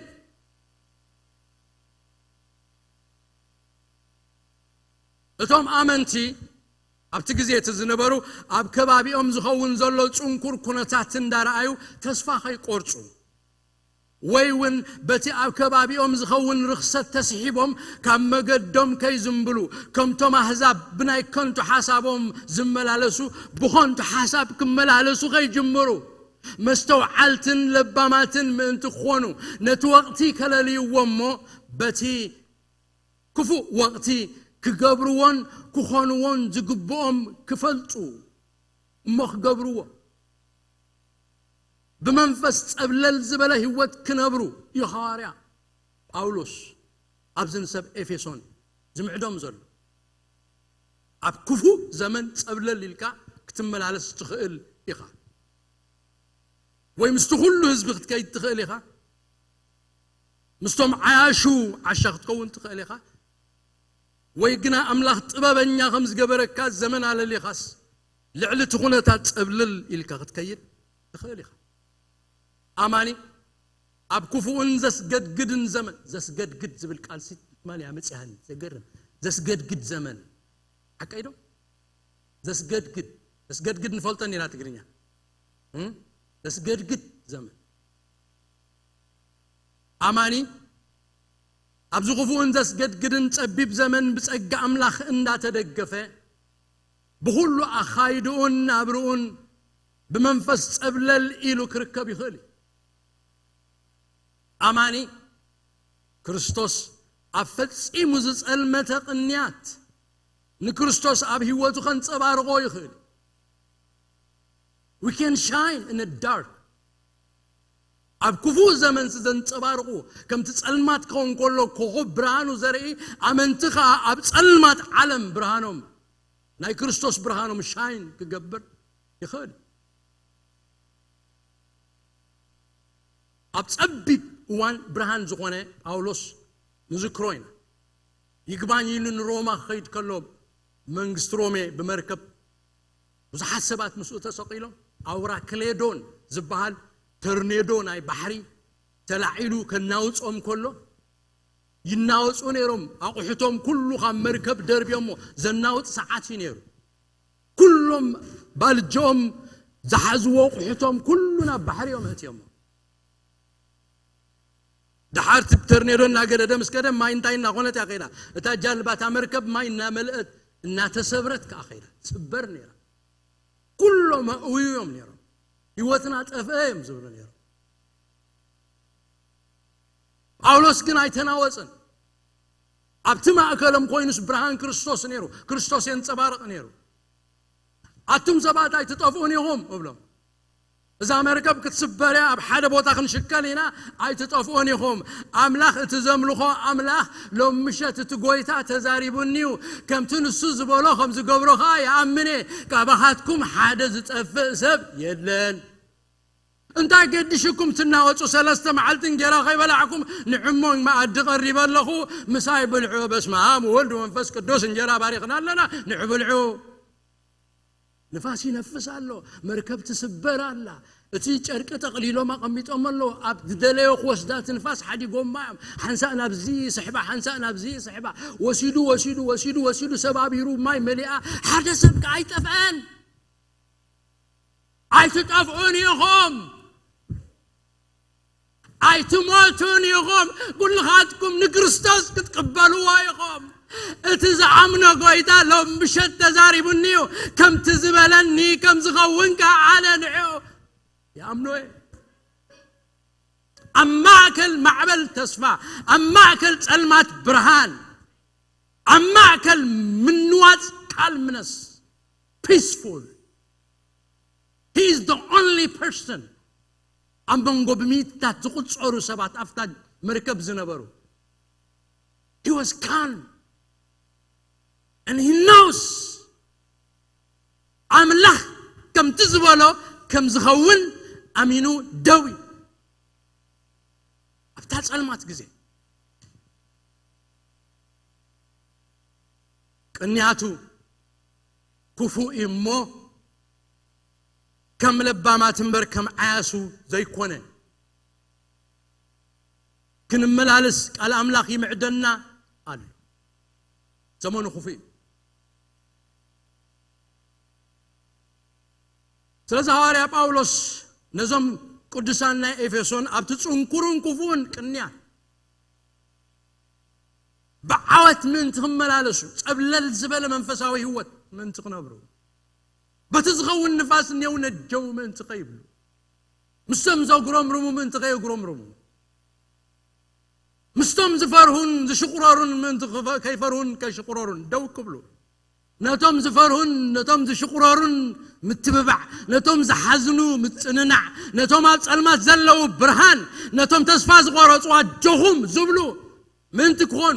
እቶም ኣመንቲ ኣብቲ ግዜ እቲ ዝነበሩ፣ ኣብ ከባቢኦም ዝኸውን ዘሎ ጽንኩር ኩነታት እንዳረኣዩ ተስፋ ከይቆርጹ፣ ወይ እውን በቲ ኣብ ከባቢኦም ዝኸውን ርኽሰት ተስሒቦም ካብ መገዶም ከይዝንብሉ፣ ከምቶም ኣህዛብ ብናይ ከንቱ ሓሳቦም ዝመላለሱ፣ ብኸንቱ ሓሳብ ክመላለሱ ከይጅምሩ፣ መስተውዓልትን ለባማትን ምእንቲ ክኾኑ፣ ነቲ ወቕቲ ከለልይዎ እሞ፣ በቲ ክፉእ ወቕቲ ክገብርዎን ክኾንዎን ዝግብኦም ክፈልጡ እሞ ክገብርዎ፣ ብመንፈስ ጸብለል ዝበለ ህይወት ክነብሩ እዩ ሃዋርያ ጳውሎስ ኣብዚ ንሰብ ኤፌሶን ዝምዕዶም ዘሎ። ኣብ ክፉእ ዘመን ጸብለል ኢልካ ክትመላለስ ትኽእል ኢኻ፣ ወይ ምስቲ ኩሉ ህዝቢ ክትከይድ ትኽእል ኢኻ፣ ምስቶም ዓያሹ ዓሻ ክትከውን ትኽእል ኢኻ፣ ወይ ግና ኣምላኽ ጥበበኛ ከም ዝገበረካ ዘመን ኣለሊኻስ ልዕሊ እቲ ኩነታት ጸብልል ኢልካ ክትከይድ ትኽእል ኢኻ። ኣማኒ ኣብ ክፉእን ዘስገድግድን ዘመን፣ ዘስገድግድ ዝብል ቃልሲ ትማሊ ኣመጽያኒ፣ ዘገርም። ዘስገድግድ ዘመን፣ ሓቀይ ዶ? ዘስገድግድ፣ ዘስገድግድ ንፈልጦ እንዲና ትግርኛ። እም? ዘስገድግድ ዘመን። ኣማኒ ኣብዚ ክፉእን ዘስገድግድን ጸቢብ ዘመን ብጸጋ ኣምላኽ እንዳተደገፈ፣ ብኹሉ ኣኻይድኡን ናብርኡን ብመንፈስ ጸብለል ኢሉ ክርከብ ይኽእል እዩ። ኣማኒ ክርስቶስ ኣብ ፈጺሙ ዝጸልመተ ቅንያት ንክርስቶስ ኣብ ህይወቱ ከንጸባርቖ ይኽእል። We can shine in the dark. ኣብ ክፉእ ዘመንሲ ዘንጸባርቑ፣ ከምቲ ጸልማት ክኸውን ከሎ ኮኾብ ብርሃኑ ዘርኢ፣ ኣመንቲ ኸኣ ኣብ ጸልማት ዓለም ብርሃኖም፣ ናይ ክርስቶስ ብርሃኖም ሻይን ክገብር ይኽእል። ኣብ ጸቢብ እዋን ብርሃን ዝኾነ ጳውሎስ ንዝክሮ ኢና። ይግባኝ ኢሉ ንሮማ ክኸይድ ከሎ፣ መንግስቲ ሮሜ ብመርከብ ብዙሓት ሰባት ምስኡ ተሰቒሎም፣ ኣውራ ክሌዶን ዝበሃል ተርኔዶ ናይ ባሕሪ ተላዒሉ ከናውጾም ከሎ፣ ይናወጹ ነይሮም። ኣቑሑቶም ኩሉ ካብ መርከብ ደርብዮሞ ዘናውጽ ሰዓት እዩ ነይሩ። ኩሎም ባልጆኦም ዝሓዝዎ ኣቑሑቶም ኩሉ ናብ ባሕሪ እዮም ኣእትዮሞ። ደሓር እቲ ተርኔዶ እናገደደ ምስ ከደ፣ ማይ እንታይ እናኾነት እያ ከይዳ? እታ ጃልባ፣ እታ መርከብ ማይ እናመልአት እናተሰብረት ከኣ ከይዳ ትስበር ነይራ። ኩሎም ኣእውዩ እዮም ነይሮም። ህይወትና ጠፍአ እዮም ዝብሉ ነይሮም። ጳውሎስ ግን ኣይተናወጸን። ኣብቲ ማእከሎም ኮይኑስ ብርሃን ክርስቶስ ነይሩ፣ ክርስቶስ የንጸባርቕ ነይሩ። ኣቱም ሰባት ኣይትጠፍኡን ኢኹም እብሎም። እዛ መርከብ ክትስበር እያ፣ ኣብ ሓደ ቦታ ክንሽከል ኢና፣ ኣይትጠፍኡን ኢኹም። ኣምላኽ፣ እቲ ዘምልኾ ኣምላኽ፣ ሎም ምሸት እቲ ጎይታ ተዛሪቡኒ እዩ። ከምቲ ንሱ ዝበሎ ከም ዝገብሮ ኸኣ ይኣምን እየ። ካባኻትኩም ሓደ ዝጠፍእ ሰብ የለን። እንታይ ገድሽኩም ትናወጹ? ሰለስተ መዓልቲ እንጀራ ከይበላዕኩም ንዕሞ መኣዲ ቀሪበ ኣለኹ፣ ምሳይ ብልዑ። በስመ ኣብ ወወልድ ወመንፈስ ቅዱስ፣ እንጀራ ባሪኽና ኣለና፣ ንዑ ብልዑ። ንፋስ ይነፍስ ኣሎ፣ መርከብ ትስበር ኣላ። እቲ ጨርቂ ጠቕሊሎም ኣቐሚጦም ኣለዉ። ኣብ ዝደለዮ ክወስዳ እቲ ንፋስ ሓዲጎማ እዮም። ሓንሳእ ናብዚ ይስሕባ፣ ሓንሳእ ናብዚ ይስሕባ። ወሲዱ፣ ወሲዱ፣ ወሲዱ፣ ወሲዱ፣ ሰባቢሩ ማይ መሊኣ። ሓደ ሰብ ከኣ ኣይጠፍአን። ኣይትጠፍኡን ኢኹም፣ ኣይትሞቱን ኢኹም። ኩልኻትኩም ንክርስቶስ ክትቅበልዎ ኢኹም። እቲ ዝኣምኖ ጎይታ ሎም ምሸት ተዛሪቡኒ እዩ። ከምቲ ዝበለኒ ከም ዝኸውን ከኣ ኣነ ንዕኡ ይኣምኖ እየ። ኣብ ማእከል ማዕበል ተስፋ፣ ኣብ ማእከል ጸልማት ብርሃን፣ ኣብ ማእከል ምንዋጽ ካልምነስ፣ ፒስፉል። He is the only person ኣብ መንጎ ብሚእትታት ዝቑጸሩ ሰባት ኣብታ መርከብ ዝነበሩ። He was calm and he knows ኣምላኽ ከምቲ ዝበሎ ከም ዝኸውን ኣሚኑ ደው እዩ። ኣብታ ጸልማት ግዜ ቅንያቱ ክፉእ እዩ እሞ ከም ለባማት እምበር ከም ዓያሱ ዘይኮነ ክንመላለስ ቃል ኣምላኽ ይምዕደና ኣሎ። ዘመኑ ክፉእ እዩ። ስለዚ ሃዋርያ ጳውሎስ ነዞም ቅዱሳን ናይ ኤፌሶን ኣብቲ ጽንኩርን ክፉእን ቅንያት ብዓወት ምእንቲ ክመላለሱ፣ ጸብለል ዝበለ መንፈሳዊ ህይወት ምእንቲ ክነብሩ፣ በቲ ዝኸውን ንፋስ እኔው ነጀው ምእንቲ ከይብሉ፣ ምስቶም ዘጉረምርሙ ምእንቲ ከየጉረምርሙ፣ ምስቶም ዝፈርሁን ዝሽቑረሩን ምእንቲ ክፈ-፣ ከይፈርሁን ከይሽቑረሩን ደው ክብሉ፣ ነቶም ዝፈርሁን ነቶም ዝሽቑረሩን ምትብባዕ፣ ነቶም ዝሓዝኑ ምጽንናዕ፣ ነቶም ኣብ ጸልማት ዘለዉ ብርሃን፣ ነቶም ተስፋ ዝቖረጹ ኣጆኹም ዝብሉ ምእንቲ ክኾኑ፣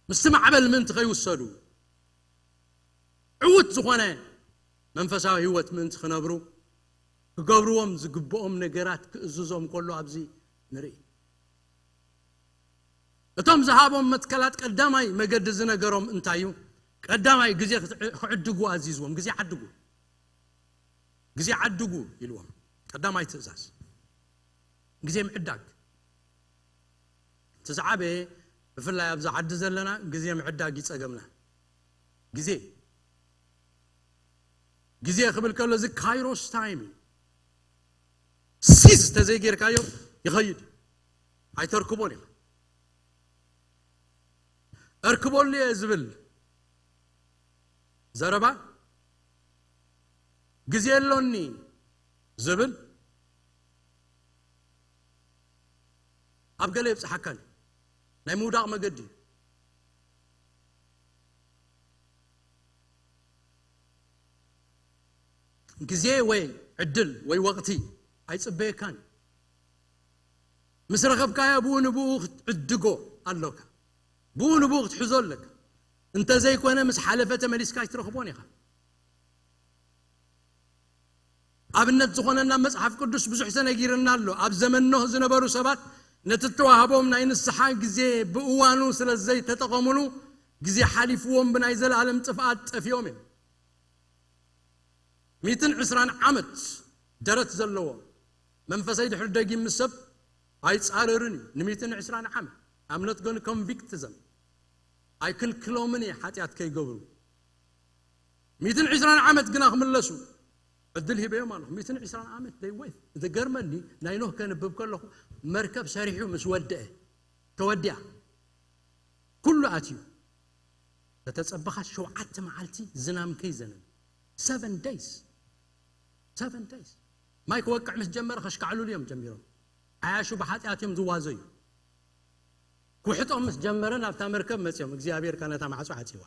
ምስቲ ማዕበል ምእንቲ ከይውሰዱ፣ ዕዉት ዝኾነ መንፈሳዊ ህይወት ምእንቲ ክነብሩ፣ ክገብርዎም ዝግብኦም ነገራት ክእዝዞም ከሎ ኣብዚ ንርኢ። እቶም ዝሃቦም መትከላት ቀዳማይ መገዲ ዝነገሮም እንታይ እዩ? ቀዳማይ ግዜ ክትዕ-፣ ክዕድጉ ኣዚዝዎም። ግዜ ዓድጉ፣ ግዜ ዓድጉ ኢልዎም። ቀዳማይ ትእዛዝ ግዜ ምዕዳግ። እቲ ዝዓበየ፣ ብፍላይ ኣብዚ ዓዲ ዘለና፣ ግዜ ምዕዳግ ይጸገምና። ግዜ፣ ግዜ ክብል ከሎ እዚ ካይሮስ ታይም እዩ። ሲዝ ተዘይጌርካዮ ይኸይድ፣ ኣይተርክቦን ኢኻ። እርክበሉ እየ ዝብል ዘረባ፣ ግዜ ኣሎኒ ዝብል ኣብ ገለ የብጽሓካን እዩ። ናይ ምውዳቕ መገዲ እዩ። ግዜ ወይ ዕድል ወይ ወቕቲ ኣይጽበየካን። ምስ ረኸብካዮ ብኡ ንብኡ ክትዕድጎ ኣሎካ። ብኡ ንብኡ ክትሕዞ ኣለካ። እንተዘይኮነ ምስ ሓለፈ ተመሊስካ ኣይትረኽቦን ኢኻ። ኣብነት ዝኾነና መጽሓፍ ቅዱስ ብዙሕ ተነጊርና ኣሎ። ኣብ ዘመን ኖህ ዝነበሩ ሰባት ነቲ እተዋህቦም ናይ ንስሓ ግዜ ብእዋኑ ስለ ዘይተጠቐሙሉ ግዜ ሓሊፍዎም ብናይ ዘለኣለም ጥፍኣት ጠፊኦም እዮም። ሚትን ዕስራን ዓመት ደረት ዘለዎ መንፈሰይ ድሕሪ ደጊም ምስ ሰብ ኣይጻረርን እዩ። ንሚትን ዕስራን ዓመት I'm not going to convict them. ኣይክልክሎምን እየ ሓጢኣት ከይገብሩ። ሚትን ዕስራን ዓመት ግና ክምለሱ ዕድል ሂበዮም ኣለኹ። ሚትን ዕስራን ዓመት ደይወይ ዝገርመኒ ናይ ኖህ ከንብብ ከለኹ መርከብ ሰሪሑ ምስ ወደአ ተወዲኣ ኩሉ ኣትዩ ተተጸበኻ ሸውዓተ መዓልቲ ዝናም ከይዘነብ seven days seven days ማይ ክወቅዕ ምስ ጀመረ ከሽካዕሉሉ እዮም ጀሚሮም። ዓያሹ ብሓጢኣት እዮም ዝዋዘዩ። ክውሕጦም ምስ ጀመረ ናብታ መርከብ መጽዮም እግዚኣብሔር ከ ነታ ማዕጾ ዓጽዋ።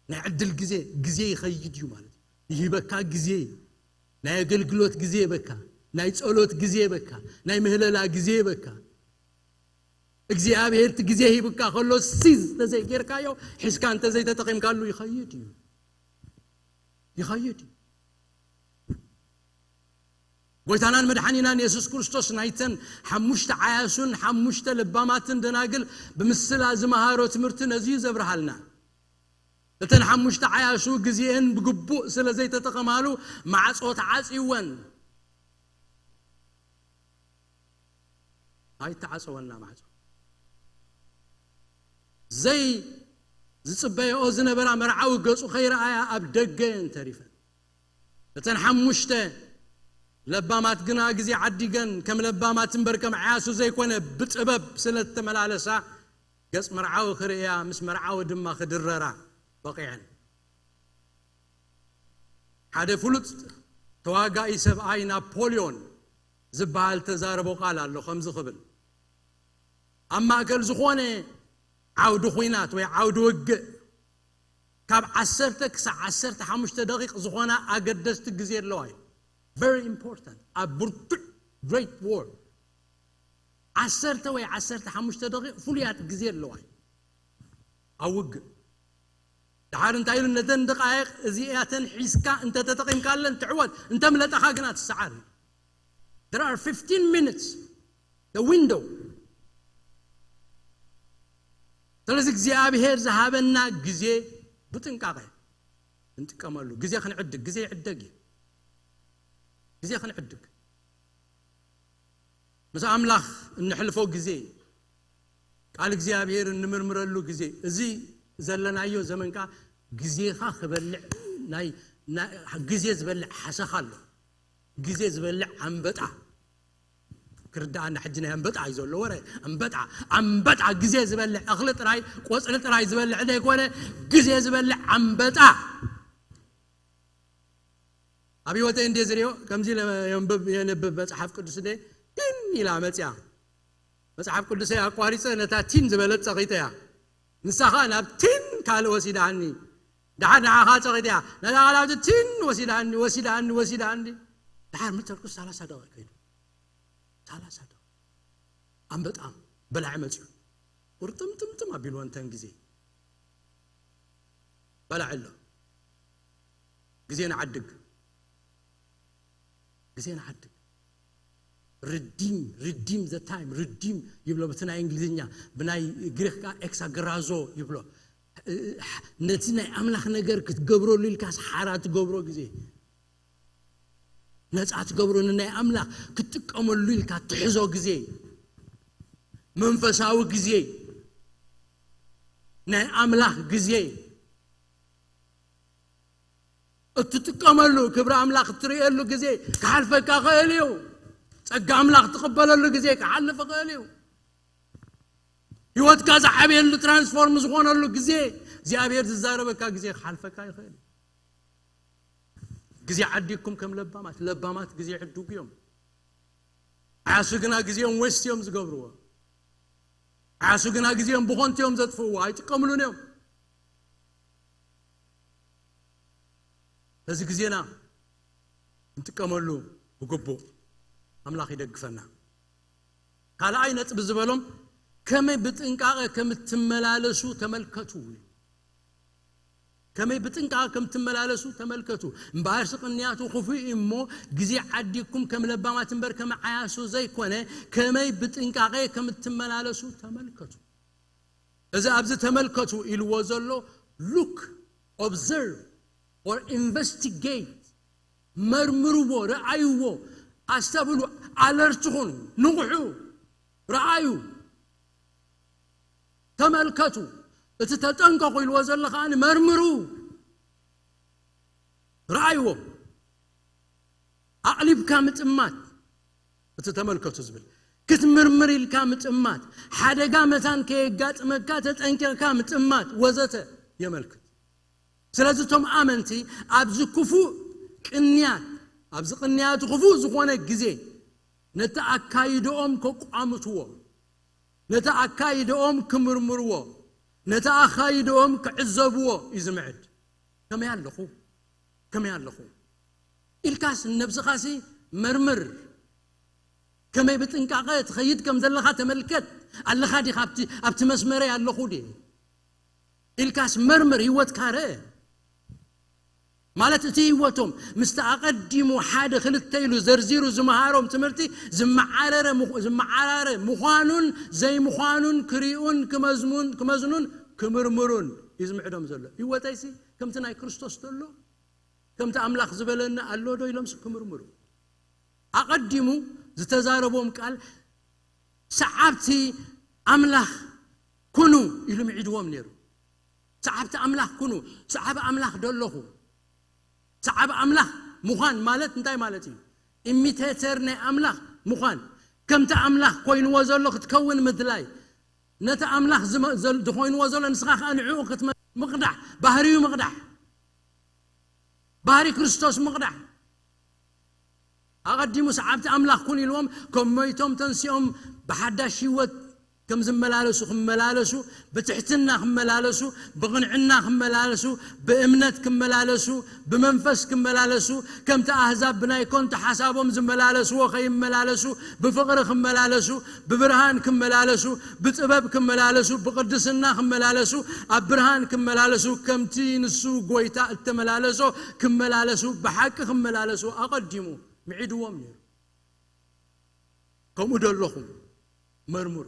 ናይ ዕድል ግዜ ግዜ ይኸይድ እዩ ማለት እዩ። ይህበካ ግዜ እዩ። ናይ ኣገልግሎት ግዜ ይበካ፣ ናይ ጸሎት ግዜ ይበካ፣ ናይ ምህለላ ግዜ ይበካ። እግዚኣብሔር እቲ ግዜ ሂብካ ከሎ ሲዝ እንተዘይጌርካዮ ሒዝካ እንተዘይተጠቒምካሉ ይኸይድ እዩ ይኸይድ እዩ። ጎይታናን መድሓኒናን የሱስ ክርስቶስ ናይተን ሓሙሽተ ዓያሱን ሓሙሽተ ለባማትን ደናግል ብምስላ ዝመሃሮ ትምህርቲ ነዚ እዩ ዘብርሃልና። እተን ሓሙሽተ ዓያሱ ግዜአን ብግቡእ ስለ ዘይተጠቐማሉ ማዕጾ ተዓጽይወን። ኣይተዓጸወና ማዕጾ። ዘይ ዝጽበየኦ ዝነበራ መርዓዊ ገጹ ከይረኣያ ኣብ ደገ እየን ተሪፈን። እተን ሓሙሽተ ለባማት ግና ግዜ ዓዲገን ከም ለባማት እምበር ከም ዓያሱ ዘይኮነ ብጥበብ ስለ እተመላለሳ ገጽ መርዓዊ ክርእያ ምስ መርዓዊ ድማ ክድረራ በቒዐን። ሓደ ፍሉጥ ተዋጋኢ ሰብኣይ ናፖሊዮን ዝበሃል ተዛረቦ ቃል ኣሎ ከምዚ ክብል ኣብ ማእከል ዝኾነ ዓውዲ ኹናት ወይ ዓውዲ ውግእ ካብ ዓሰርተ ክሳብ ዓሰርተ ሓሙሽተ ደቂቕ ዝኾና ኣገደስቲ ግዜ ኣለዋ እዩ። Very important ኣብ ብርቱዕ great war ዓሰርተ ወይ ዓሰርተ ሓሙሽተ ደቂቕ ፍሉያት ግዜ ኣለዋ እዩ ኣብ ውግእ። ድሓር እንታይ ኢሉ ነተን ደቃይቕ እዚኣተን ሒዝካ እንተተጠቒምካለን ትዕወት እንተምለጠኻ ግና ትሰዓር እዩ። There are fifteen minutes the window ስለዚ እግዚኣብሔር ዝሃበና ግዜ ብጥንቃቐ እንጥቀመሉ ግዜ ክንዕድግ ግዜ ይዕደግ እዩ ግዜ ክንዕድግ ምስ ኣምላኽ እንሕልፎ ግዜ ቃል እግዚኣብሔር እንምርምረሉ ግዜ እዚ ዘለናዮ ዘመን ከዓ ግዜኻ ክበልዕ ናይ ግዜ ዝበልዕ ሓሰኻ ኣሎ ግዜ ዝበልዕ ኣንበጣ ክርዳኣና ሕጂ ናይ ኣንበጣ እዩ ዘሎ ወረ ኣንበጣ ኣንበጣ ግዜ ዝበልዕ እኽሊ ጥራይ ቆፅሊ ጥራይ ዝበልዕ ዘይኮነ ግዜ ዝበልዕ ኣንበጣ ኣብ ህይወተይ እንደ ዝሪኦ ከምዚ የንብብ መፅሓፍ ቅዱስ እንደ ቲን ኢላ መፅያ መፅሓፍ ቅዱሰይ ኣቋሪፀ ነታ ቲን ዝበለት ፀቒጠ እያ ንሳ ከዓ ናብ ቲን ካልእ ወሲዳኒ ደሓር ንዓኻ ፀቒጠ እያ ነታ ካልኣቲ ቲን ወሲዳኒ ወሲዳኒ ወሲዳኒ ደሓር ምተርኩ ሰላሳ ደቂቕ ከይዱ ሰላሳ ደቂቕ ኣንበጣ በላዒ መፅዩ ቁርጥምጥምጥም ኣቢልወን ተን ግዜ በላዒ ኣሎ ግዜ ንዓድግ ግዜ ንዓድግ redeem redeem the time redeem ይብሎ በቲ ናይ እንግሊዝኛ ብናይ ግሪክ ከዓ exagorazo ይብሎ ነቲ ናይ ኣምላኽ ነገር ክትገብረሉ ኢልካስ ሓራ ትገብሮ ግዜ ነፃ ትገብሮ ንናይ ኣምላኽ ክትጥቀመሉ ኢልካ ትሕዞ ግዜ መንፈሳዊ ግዜ ናይ ኣምላኽ ግዜ እትጥቀመሉ ክብሪ ኣምላኽ እትርእየሉ ግዜ ክሓልፈካ ኽእል እዩ ጸጋ ኣምላኽ ትቕበለሉ ግዜ ክሓልፍ ኽእል እዩ ህይወትካ ዝዓብየሉ ትራንስፎርም ዝኾነሉ ግዜ እግዚኣብሔር ዝዛረበካ ግዜ ክሓልፈካ ይኽእል እዩ ግዜ ዓዲግኩም ከም ለባማት ለባማት ግዜ ይዕድጉ እዮም ዓያሱ ግና ግዜኦም ወስት እዮም ዝገብርዎ ዓያሱ ግና ግዜኦም ብኾንቱ እዮም ዘጥፍእዎ ኣይጥቀምሉን እዮም በዚ ግዜና እንጥቀመሉ ብግቡእ ኣምላኽ ይደግፈና ካልኣይ ነጥቢ ዝበሎም ከመይ ብጥንቃቐ ከም እትመላለሱ ተመልከቱ። ከመይ ብጥንቃቐ ከም እትመላለሱ ተመልከቱ። እምበኣርሲ ቅንያቱ ክፉእ እዩ እሞ፣ ግዜ ዓዲግኩም ከም ለባማት እምበር ከም ዓያሱ ዘይኮነ፣ ከመይ ብጥንቃቐ ከም እትመላለሱ ተመልከቱ። እዚ ኣብዚ ተመልከቱ ኢልዎ ዘሎ፣ look, observe, or investigate፣ መርምርዎ፣ ረኣይዎ፣ ኣስተብሉ፣ alert ኩኑ፣ ንቕሑ፣ ረኣዩ፣ ተመልከቱ። እቲ ተጠንቀቑ ኢልዎ ዘሎ ከኣ መርምሩ፣ ረኣይዎ። ኣቕሊብካ ምጥማት፣ እቲ ተመልከቱ ዝብል ክትምርምር ኢልካ ምጥማት፣ ሓደጋ መታን ከየጋጥመካ ተጠንቂቕካ ምጥማት ወዘተ የመልክት። ስለዚ እቶም ኣመንቲ ኣብዚ ክፉእ ቅንያት፣ ኣብዚ ቅንያቱ ክፉእ ዝኾነ ግዜ ነቲ ኣካይድኦም ከቋምትዎ፣ ነቲ ኣካይድኦም ክምርምርዎ፣ ነቲ ኣካይድኦም ክዕዘብዎ እዩ ዝምዕድ። ከመይ ኣለኹ? ከመይ ኣለኹ? ኢልካስ ነብስኻሲ መርምር። ከመይ ብጥንቃቐ ትኸይድ ከም ዘለኻ ተመልከት። ኣለኻ ዲኻ ኣብቲ፣ ኣብቲ መስመረይ ኣለኹ ድየ? ኢልካስ መርምር፣ ህይወትካ ርአ። ማለት እቲ ህይወቶም ምስቲ ኣቐዲሙ ሓደ ክልተ ኢሉ ዘርዚሩ ዝመሃሮም ትምህርቲ ዝመዓረረ ምኽ-፣ ዝመዓራረ ምዃኑን ዘይምዃኑን ክሪኡን ክመዝሙን፣ ክመዝኑን ክምርምሩን እዩ ዝምዕዶም ዘሎ። ህይወተይሲ ከምቲ ናይ ክርስቶስ ዘሎ፣ ከምቲ ኣምላኽ ዝበለኒ ኣሎ ዶ ኢሎምሲ ክምርምሩ። ኣቐዲሙ ዝተዛረቦም ቃል ሰዓብቲ ኣምላኽ ኩኑ ኢሉ ምዒድዎም ነይሩ። ሰዓብቲ ኣምላኽ ኩኑ፣ ሰዓቢ ኣምላኽ ዶ ኣለኹ? ሰዓቢ ኣምላኽ ምዃን ማለት እንታይ ማለት እዩ? ኢሚቴተር ናይ ኣምላኽ ምዃን፣ ከምቲ ኣምላኽ ኮይንዎ ዘሎ ክትከውን ምድላይ፣ ነቲ ኣምላኽ ዝመ-፣ ዘል-፣ ዝኾይንዎ ዘሎ ንስኻ ከኣ ንዕኡ ክትመ-፣ ምቕዳሕ፣ ባህሪኡ ምቕዳሕ፣ ባህሪ ክርስቶስ ምቕዳሕ። ኣቐዲሙ ሰዓብቲ ኣምላኽ ኩን ኢልዎም፣ ከም ሞይቶም ተንሲኦም ብሓዳሽ ህይወት ከም ዝመላለሱ ክመላለሱ፣ ብትሕትና ክመላለሱ፣ ብቕንዕና ክመላለሱ፣ ብእምነት ክመላለሱ፣ ብመንፈስ ክመላለሱ፣ ከምቲ ኣህዛብ ብናይ ኮንቶ ሓሳቦም ዝመላለስዎ ከይመላለሱ፣ ብፍቕሪ ክመላለሱ፣ ብብርሃን ክመላለሱ፣ ብጥበብ ክመላለሱ፣ ብቕድስና ክመላለሱ፣ ኣብ ብርሃን ክመላለሱ፣ ከምቲ ንሱ ጎይታ እተመላለሶ ክመላለሱ፣ ብሓቂ ክመላለሱ ኣቐዲሙ ምዒድዎም ነይሩ። ከምኡ ዶ ኣለኹም? መርምሩ፣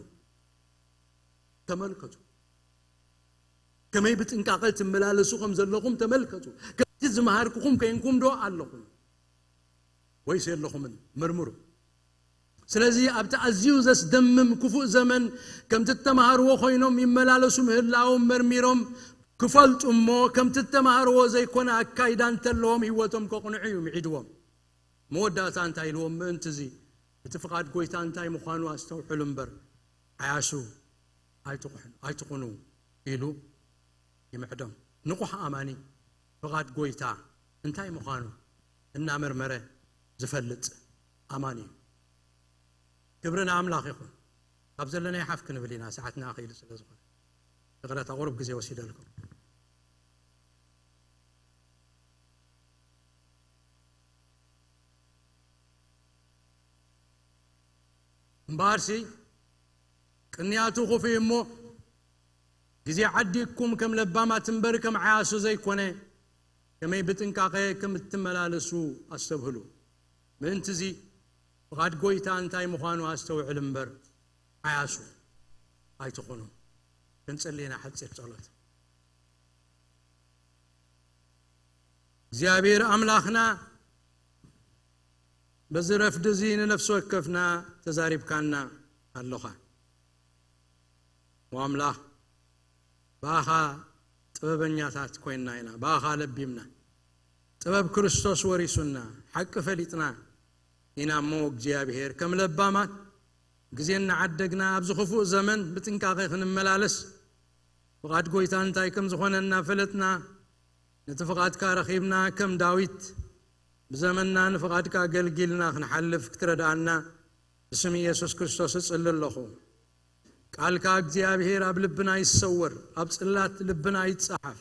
ተመልከቱ። ከመይ ብጥንቃቐ ትመላለሱ ከም ዘለኹም ተመልከቱ። ከምቲ ዝመሃርኩኹም ኮይንኩም ዶ ኣለኹም ወይስ የለኹምን? መርምሩ። ስለዚ ኣብቲ ኣዝዩ ዘስደምም ክፉእ ዘመን ከምቲ እተማሃርዎ ኮይኖም ይመላለሱ ምህላዎም መርሚሮም ክፈልጡ እሞ፣ ከምቲ እተማሃርዎ ዘይኮነ ኣካይዳ እንተለዎም ህይወቶም ከቕንዑ እዩ ምዒድዎም። መወዳእታ እንታይ ኢልዎም? ምእንቲ እዚ እቲ ፍቓድ ጎይታ እንታይ ምዃኑ ኣስተውዕሉ እምበር፣ ዓያሱ ኣይትኹሕኑ-፣ ኣይትኹኑ ኢሉ ይምዕዶም። ንቑሕ ኣማኒ ፍቓድ ጎይታ እንታይ ምዃኑ እናመርመረ ዝፈልጥ ኣማኒ እዩ። ክብሪ ንኣምላኽ ይኹን። ካብ ዘለናዮ ሓፍ ክንብል ኢና፣ ሰዓትና ኣኺሉ ስለ ዝኾነ። ይቕረታ፣ ቁሩብ ግዜ ወሲደልኩም። እምበኣርሲ ቅንያቱ ክፉእ እሞ፣ ግዜ ዓዲግኩም ከም ለባማት እምበር ከም ዓያሱ ዘይኮነ፣ ከመይ ብጥንቃቐ ከም እትመላለሱ ኣስተብህሉ። ምእንቲ እዚ ፍቓድ ጎይታ እንታይ ምዃኑ ኣስተውዕል እምበር፣ ዓያሱ ኣይትኹኑ። ክንጽሊ ኢና ሓጺር ጸሎት። እግዚኣብሔር ኣምላኽና፣ በዚ ረፍዲ እዚ ንነፍሲ ወከፍና ተዛሪብካና ኣለኻ። ወኣምላኽ፣ ብኣኻ ጥበበኛታት ኮይንና ኢና፣ ብኣኻ ለቢምና። ጥበብ ክርስቶስ ወሪሱና፣ ሓቂ ፈሊጥና ኢና እሞ፣ እግዚኣብሔር፣ ከም ለባማት ግዜ እናዓደግና ኣብዚ ክፉእ ዘመን ብጥንቃቐ ክንመላለስ፣ ፍቓድ ጎይታ እንታይ ከም ዝኾነ እናፈለጥና፣ ነቲ ፍቓድካ ረኺብና ከም ዳዊት ብዘመንና ንፍቓድካ ኣገልጊልና ክንሓልፍ ክትረድኣና ብስም ኢየሱስ ክርስቶስ እጽሊ ኣለኹ። ቃልካ እግዚኣብሔር ኣብ ልብና ይሰወር፣ ኣብ ጽላት ልብና ይጸሓፍ።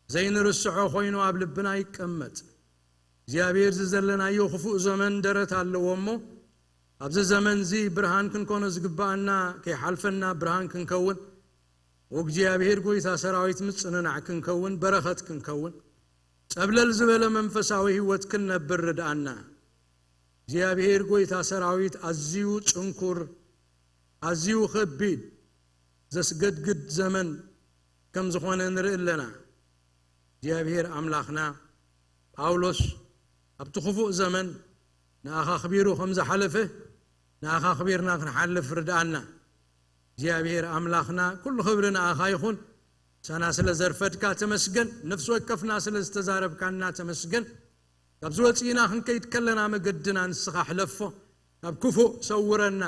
ዘይንርስዖ ኮይኑ ኣብ ልብና ይቀመጥ። እግዚኣብሔር፣ እዚ ዘለናዮ ክፉእ ዘመን ደረት ኣለዎ እሞ፣ ኣብዚ ዘመን እዚ ብርሃን ክንኮኖ ዝግባኣና ከይሓልፈና ብርሃን ክንከውን፣ ወእግዚኣብሔር ጎይታ ሰራዊት ምጽንናዕ ክንከውን፣ በረኸት ክንከውን፣ ጸብለል ዝበለ መንፈሳዊ ህይወት ክንነብር ርድኣና። እግዚኣብሔር ጎይታ ሰራዊት ኣዝዩ ጽንኩር፣ ኣዝዩ ኸቢድ፣ ዘስገድግድ ዘመን ከም ዝኾነ ንርኢ ኣለና። እግዚኣብሔር ኣምላኽና፣ ጳውሎስ ኣብቲ ክፉእ ዘመን ንኣኻ ኣኽቢሩ ከም ዝሓለፈ፣ ንኣኻ ኣኽቢርና ክንሓልፍ ርድኣና። እግዚኣብሔር ኣምላኽና፣ ኩሉ ክብሪ ንኣኻ ይኹን። ምሳና ስለ ዘርፈድካ ተመስገን። ነፍሲ ወከፍና ስለ ዝተዛረብካና ተመስገን። ካብ ዝወፅእና ክንከይድ ከለና መገድና ንስኻ ሕለፎ። ካብ ክፉእ ሰውረና።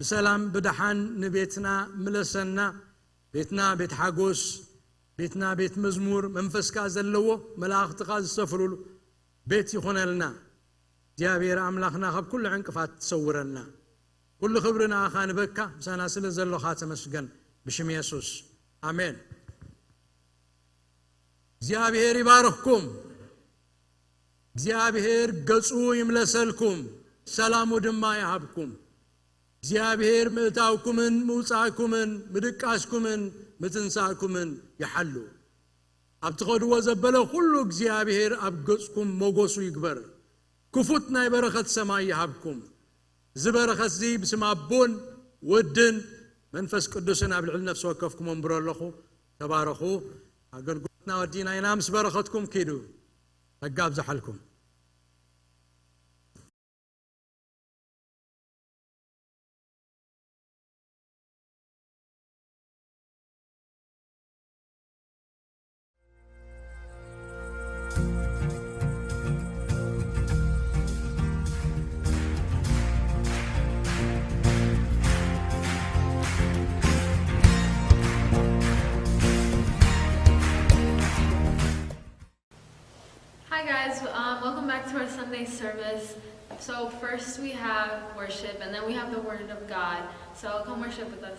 ብሰላም ብደሓን ንቤትና ምለሰና። ቤትና ቤት ሓጎስ፣ ቤትና ቤት መዝሙር፣ መንፈስካ ዘለዎ፣ መላእኽትኻ ዝሰፍሩሉ ቤት ይኹነልና። እግዚኣብሔር ኣምላኽና፣ ካብ ኩሉ ዕንቅፋት ትሰውረና። ኩሉ ክብሪ ንኣኻ ንበካ። ምሳና ስለ ዘሎኻ ተመስገን። ብሽም የሱስ፣ ኣሜን። እግዚኣብሔር ይባርኽኩም። እግዚኣብሔር ገጹ ይምለሰልኩም፣ ሰላሙ ድማ ይሃብኩም። እግዚኣብሔር ምእታውኩምን ምውጻእኩምን ምድቃስኩምን ምትንሳእኩምን ይሓሉ። ኣብ ትኸድዎ ዘበለ ኩሉ እግዚኣብሔር ኣብ ገጽኩም ሞገሱ ይግበር። ክፉት ናይ በረኸት ሰማይ ይሃብኩም። እዚ በረኸት እዚ ብስም ኣቦን ወድን መንፈስ ቅዱስን ኣብ ልዕሊ ነፍሲ ወከፍኩም ኣንብሮ ኣለኹ። ተባረኹ። ኣገልግሎትና ወዲና ኢና። ምስ በረኸትኩም ኪዱ። ጸጋ ኣብዝሓልኩም። Hi guys, um, welcome back to our Sunday service. So first we have worship and then we have the Word of God. So come worship with us.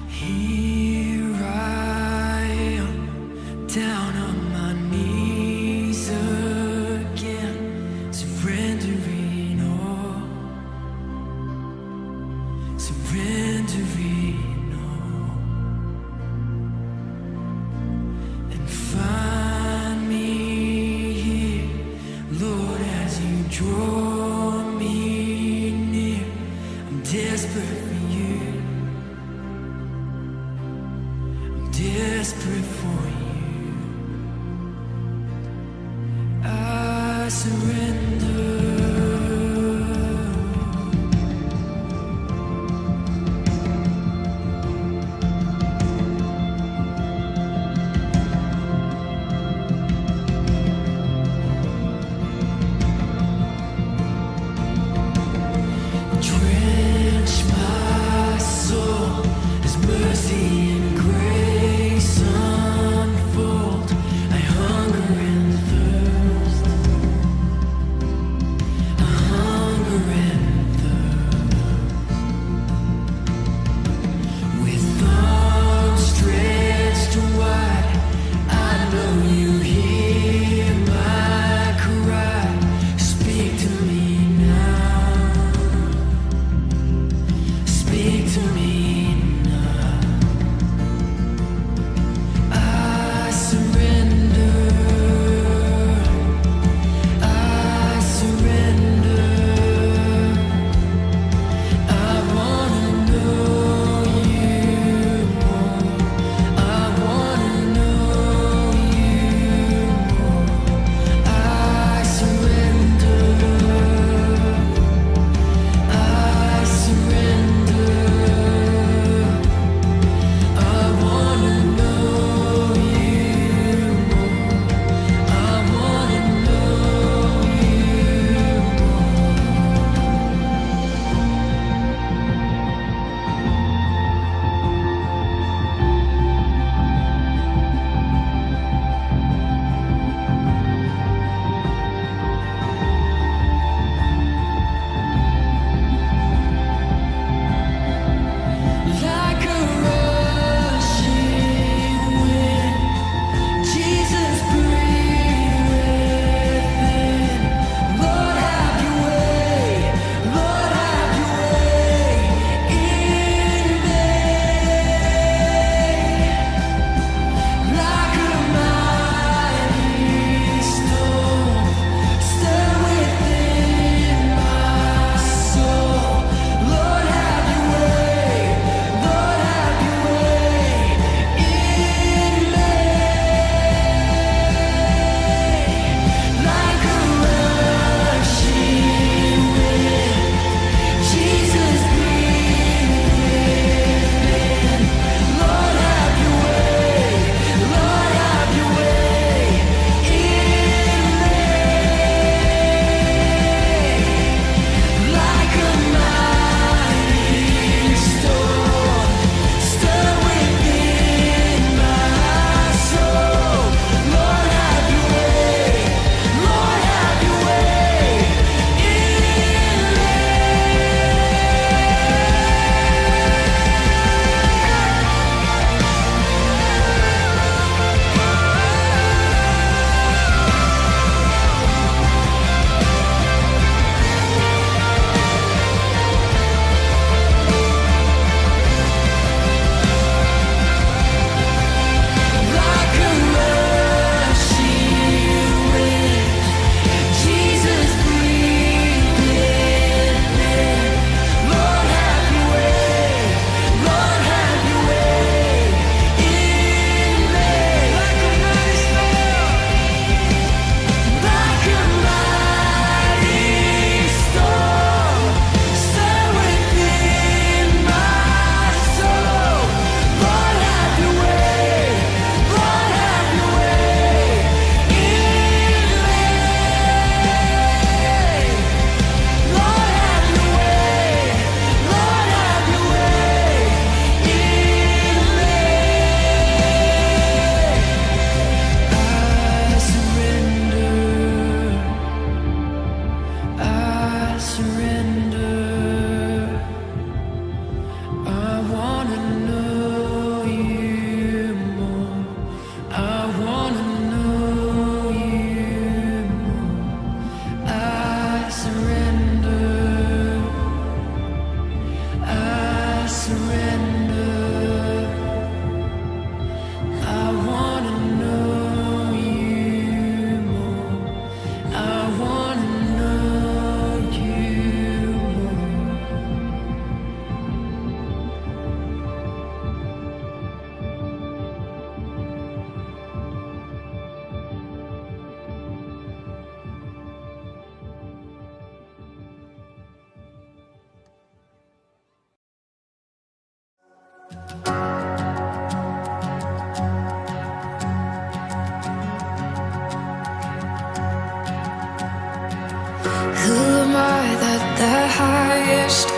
Here I am, down on my knees again, surrendering all, surrendering all. And find me here, Lord, as you draw me near. I'm desperate for you. I'm desperate for you. I surrender. Drench my soul as mercy and grace unfold. I hunger and thirst.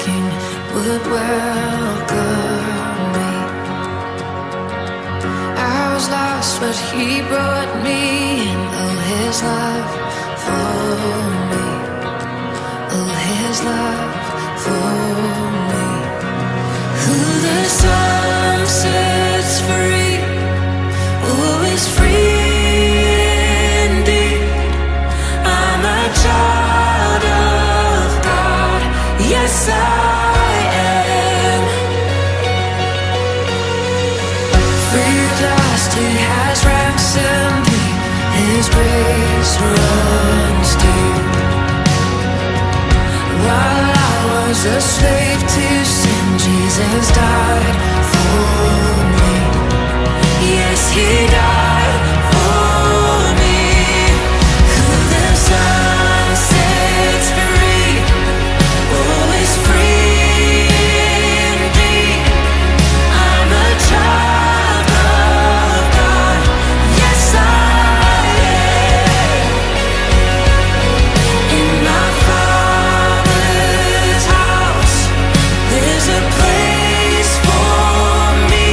King would welcome me. I was lost, but he brought me in. Oh, his love for me. Oh, his love for me. Who the Son sets free, who is free indeed. I'm a child of God. Yes, I am. Free at last, he has ransomed me. His grace runs deep. While I was a slave to sin, Jesus died for me. Yes, he died for me. Who the Son sets free, who is free indeed. I'm a child of God. Yes, I am. In my Father's house, there's a place for me.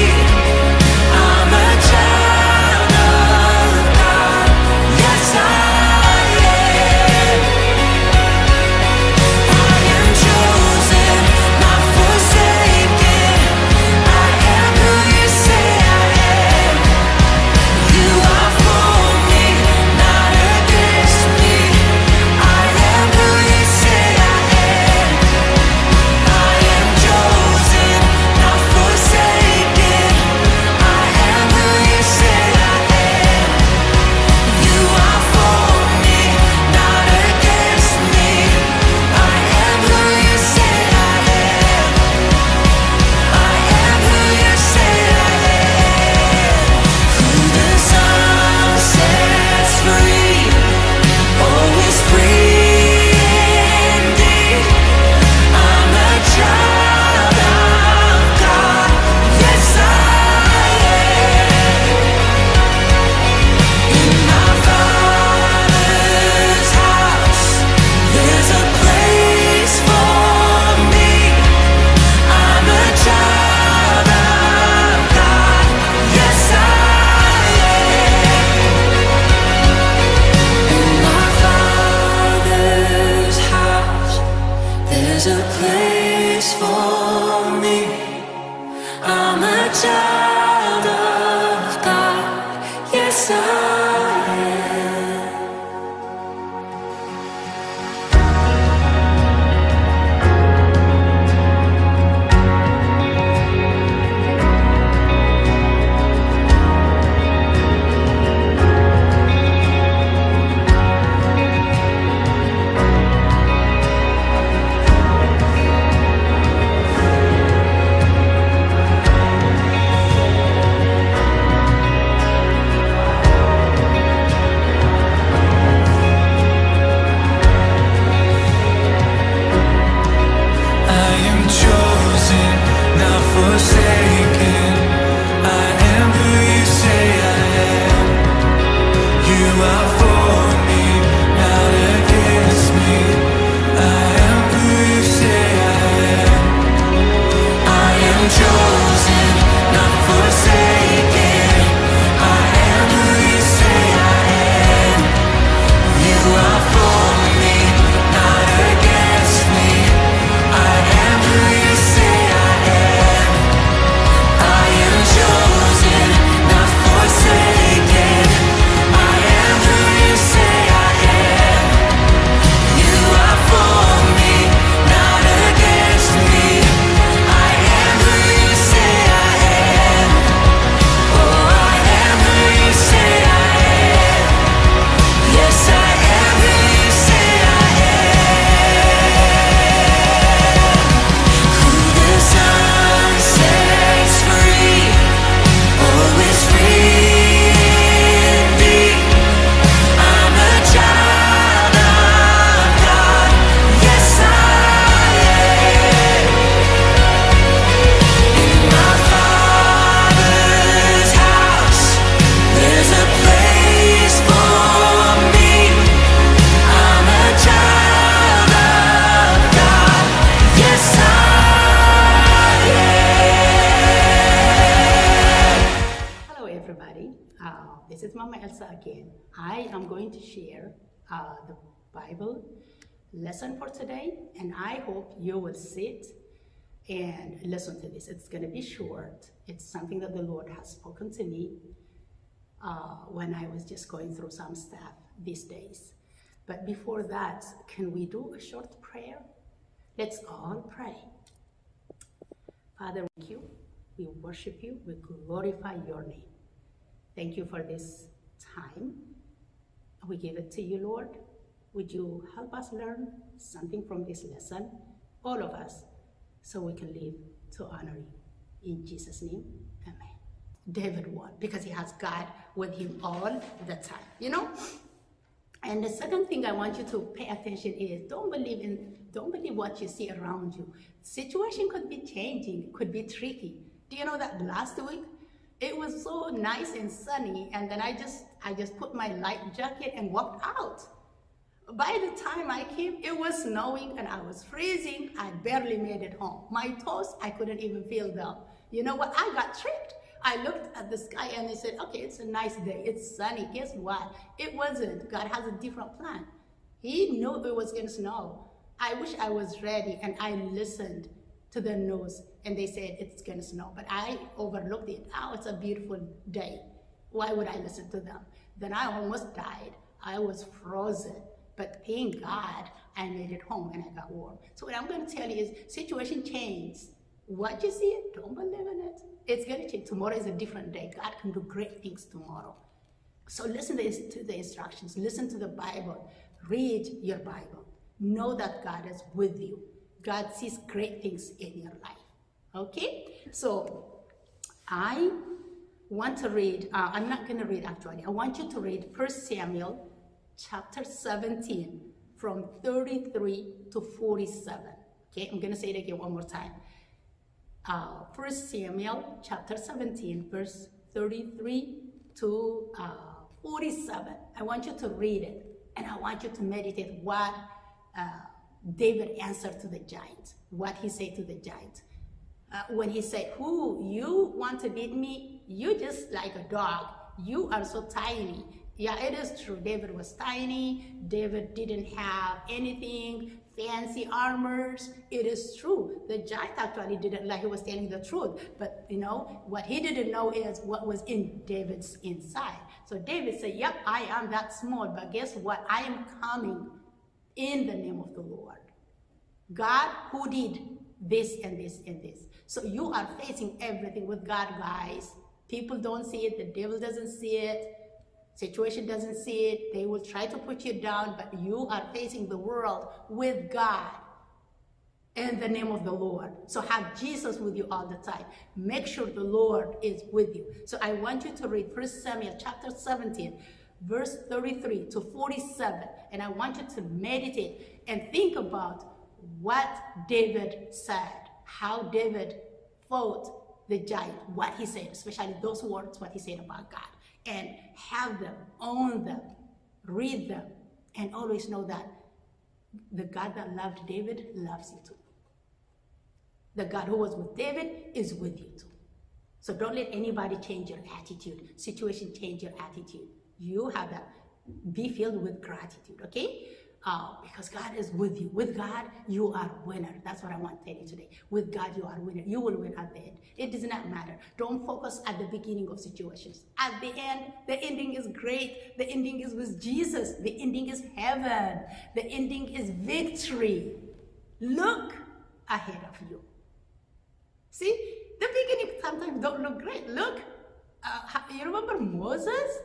Everybody, uh, this is Mama Elsa again. I am going to share uh, the Bible lesson for today, and I hope you will sit and listen to this. It's going to be short. It's something that the Lord has spoken to me uh, when I was just going through some stuff these days. But before that, can we do a short prayer? Let's all pray. Father, thank you. We worship you. We glorify your name. Thank you for this time. We give it to you, Lord. Would you help us learn something from this lesson, all of us, so we can live to honor you? In Jesus' name, amen. David won because he has God with him all the time, you know? And the second thing I want you to pay attention is don't believe in don't believe what you see around you. Situation could be changing, could be tricky. Do you know that last week it was so nice and sunny, and then I just I just put my light jacket and walked out. By the time I came, it was snowing and I was freezing. I barely made it home. My toes, I couldn't even feel them. You know what? I got tricked. I looked at the sky and I said, okay, it's a nice day. It's sunny. Guess what? It wasn't. God has a different plan. He knew it was going to snow. I wish I was ready and I listened to the news and they said it's going to snow. But I overlooked it. Oh, it's a beautiful day. Why would I listen to them? Then I almost died. I was frozen. But thank God I made it home and I got warm. So what I'm going to tell you is situation changes. What you see, don't believe in it. It's going to change. Tomorrow is a different day. God can do great things tomorrow. So listen to the instructions. Listen to the Bible. Read your Bible. Know that God is with you. God sees great things in your life. Okay? So I want to read, uh, I'm not going to read actually. I want you to read First Samuel chapter seventeen from thirty-three to forty-seven. Okay, I'm going to say it again one more time. Uh, First Samuel chapter seventeen, verse thirty-three to uh, forty-seven. I want you to read it and I want you to meditate what uh, David answered to the giant, what he said to the giant. Uh, when he said, who, you want to beat me? You just like a dog. You are so tiny. Yeah, it is true. David was tiny. David didn't have anything fancy armors. It is true. The giant actually didn't like, he was telling the truth. But you know, what he didn't know is what was in David's inside. So David said, yep, I am that small, but guess what? I am coming in the name of the Lord. God who did this and this and this. So you are facing everything with God, guys. People don't see it. The devil doesn't see it. Situation doesn't see it. They will try to put you down, but you are facing the world with God in the name of the Lord. So have Jesus with you all the time. Make sure the Lord is with you. So I want you to read First Samuel chapter seventeen, verse thirty-three to forty-seven. And I want you to meditate and think about what David said, how David fought the giant, what he said, especially those words, what he said about God. And have them, own them, read them, and always know that the God that loved David loves you too. The God who was with David is with you too. So don't let anybody change your attitude, situation change your attitude. You have that. Be filled with gratitude, okay? Uh, because God is with you. With God, you are a winner. That's what I want to tell you today. With God, you are a winner. You will win at the end. It does not matter. Don't focus at the beginning of situations. At the end, the ending is great. The ending is with Jesus. The ending is heaven. The ending is victory. Look ahead of you. See, the beginning sometimes don't look great. Look, uh, you remember Moses?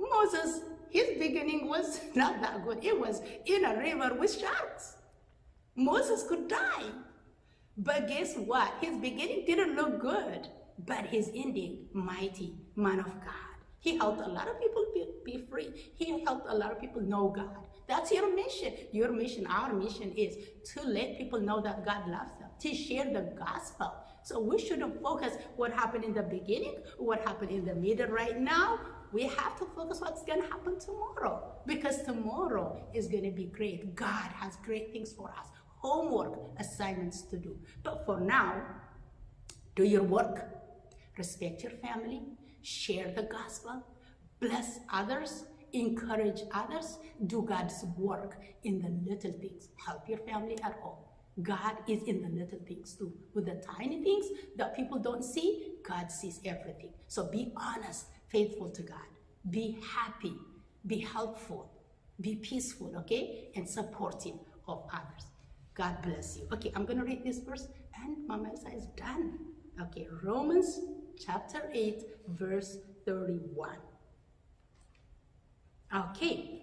Moses, his beginning was not that good. It was in a river with sharks. Moses could die. But guess what? His beginning didn't look good, but his ending, mighty man of God. He helped a lot of people be, be free. He helped a lot of people know God. That's your mission. Your mission, our mission is to let people know that God loves them, to share the gospel. So we shouldn't focus what happened in the beginning, what happened in the middle right now. We have to focus what's going to happen tomorrow, because tomorrow is going to be great. God has great things for us, homework, assignments to do. But for now, do your work, respect your family, Share the gospel, bless others, encourage others, do God's work in the little things. Help your family at home. God is in the little things too. With the tiny things that people don't see, God sees everything. So be honest, faithful to God. Be happy, be helpful, be peaceful, okay? And supportive of others. God bless you. Okay, I'm going to read this verse and Mama Elsa is done. Okay, Romans chapter eight, verse thirty-one. Okay,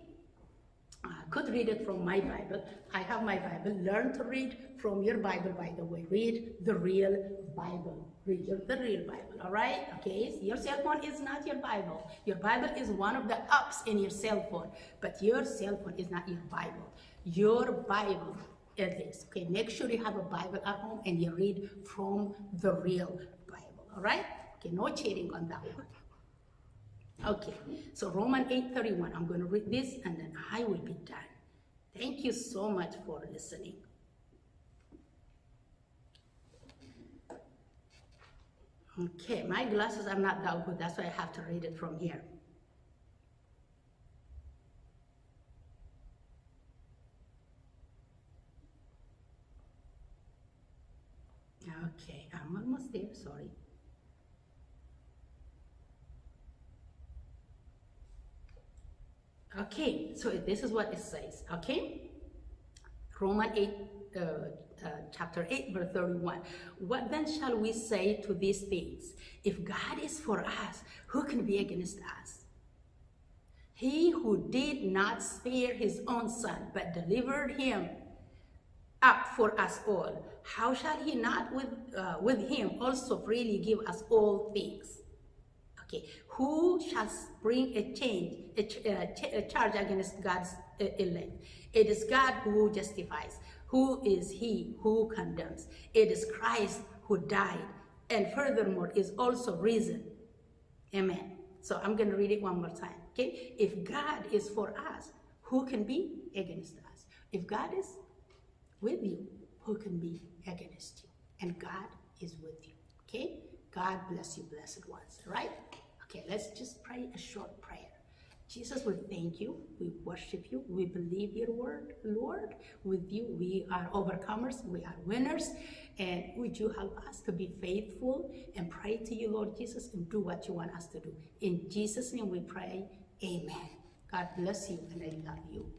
I could read it from my Bible. I have my Bible. Learn to read from your Bible, by the way. Read the real Bible. Read your, the real Bible, all right? Okay, your cell phone is not your Bible. Your Bible is one of the apps in your cell phone, but your cell phone is not your Bible. Your Bible it is. Okay, make sure you have a Bible at home and you read from the real Bible, all right? Okay, no cheating on that one. Okay, so Romans eight thirty-one, I'm going to read this and then I will be done. Thank you so much for listening. Okay, my glasses are not that good, that's why I have to read it from here. Okay, I'm almost there, sorry. Okay, so this is what it says, okay? Romans eight, uh, uh, chapter eight, verse thirty-one. What then shall we say to these things? If God is for us, who can be against us? He who did not spare his own son, but delivered him up for us all, how shall he not with, uh, with him also freely give us all things? Okay, who shall bring a change, a, ch- uh, ch- a charge against God's uh, elect? It is God who justifies. Who is he who condemns? It is Christ who died and furthermore is also risen. Amen. So I'm going to read it one more time. Okay, if God is for us, who can be against us? If God is with you, who can be against you? And God is with you. Okay? God bless you, blessed ones. Right? Okay, let's just pray a short prayer. Jesus, we thank you. We worship you. We believe your word, Lord. With you, we are overcomers. We are winners. And would you help us to be faithful and pray to you, Lord Jesus, and do what you want us to do? In Jesus' name we pray. Amen. God bless you, and I love you.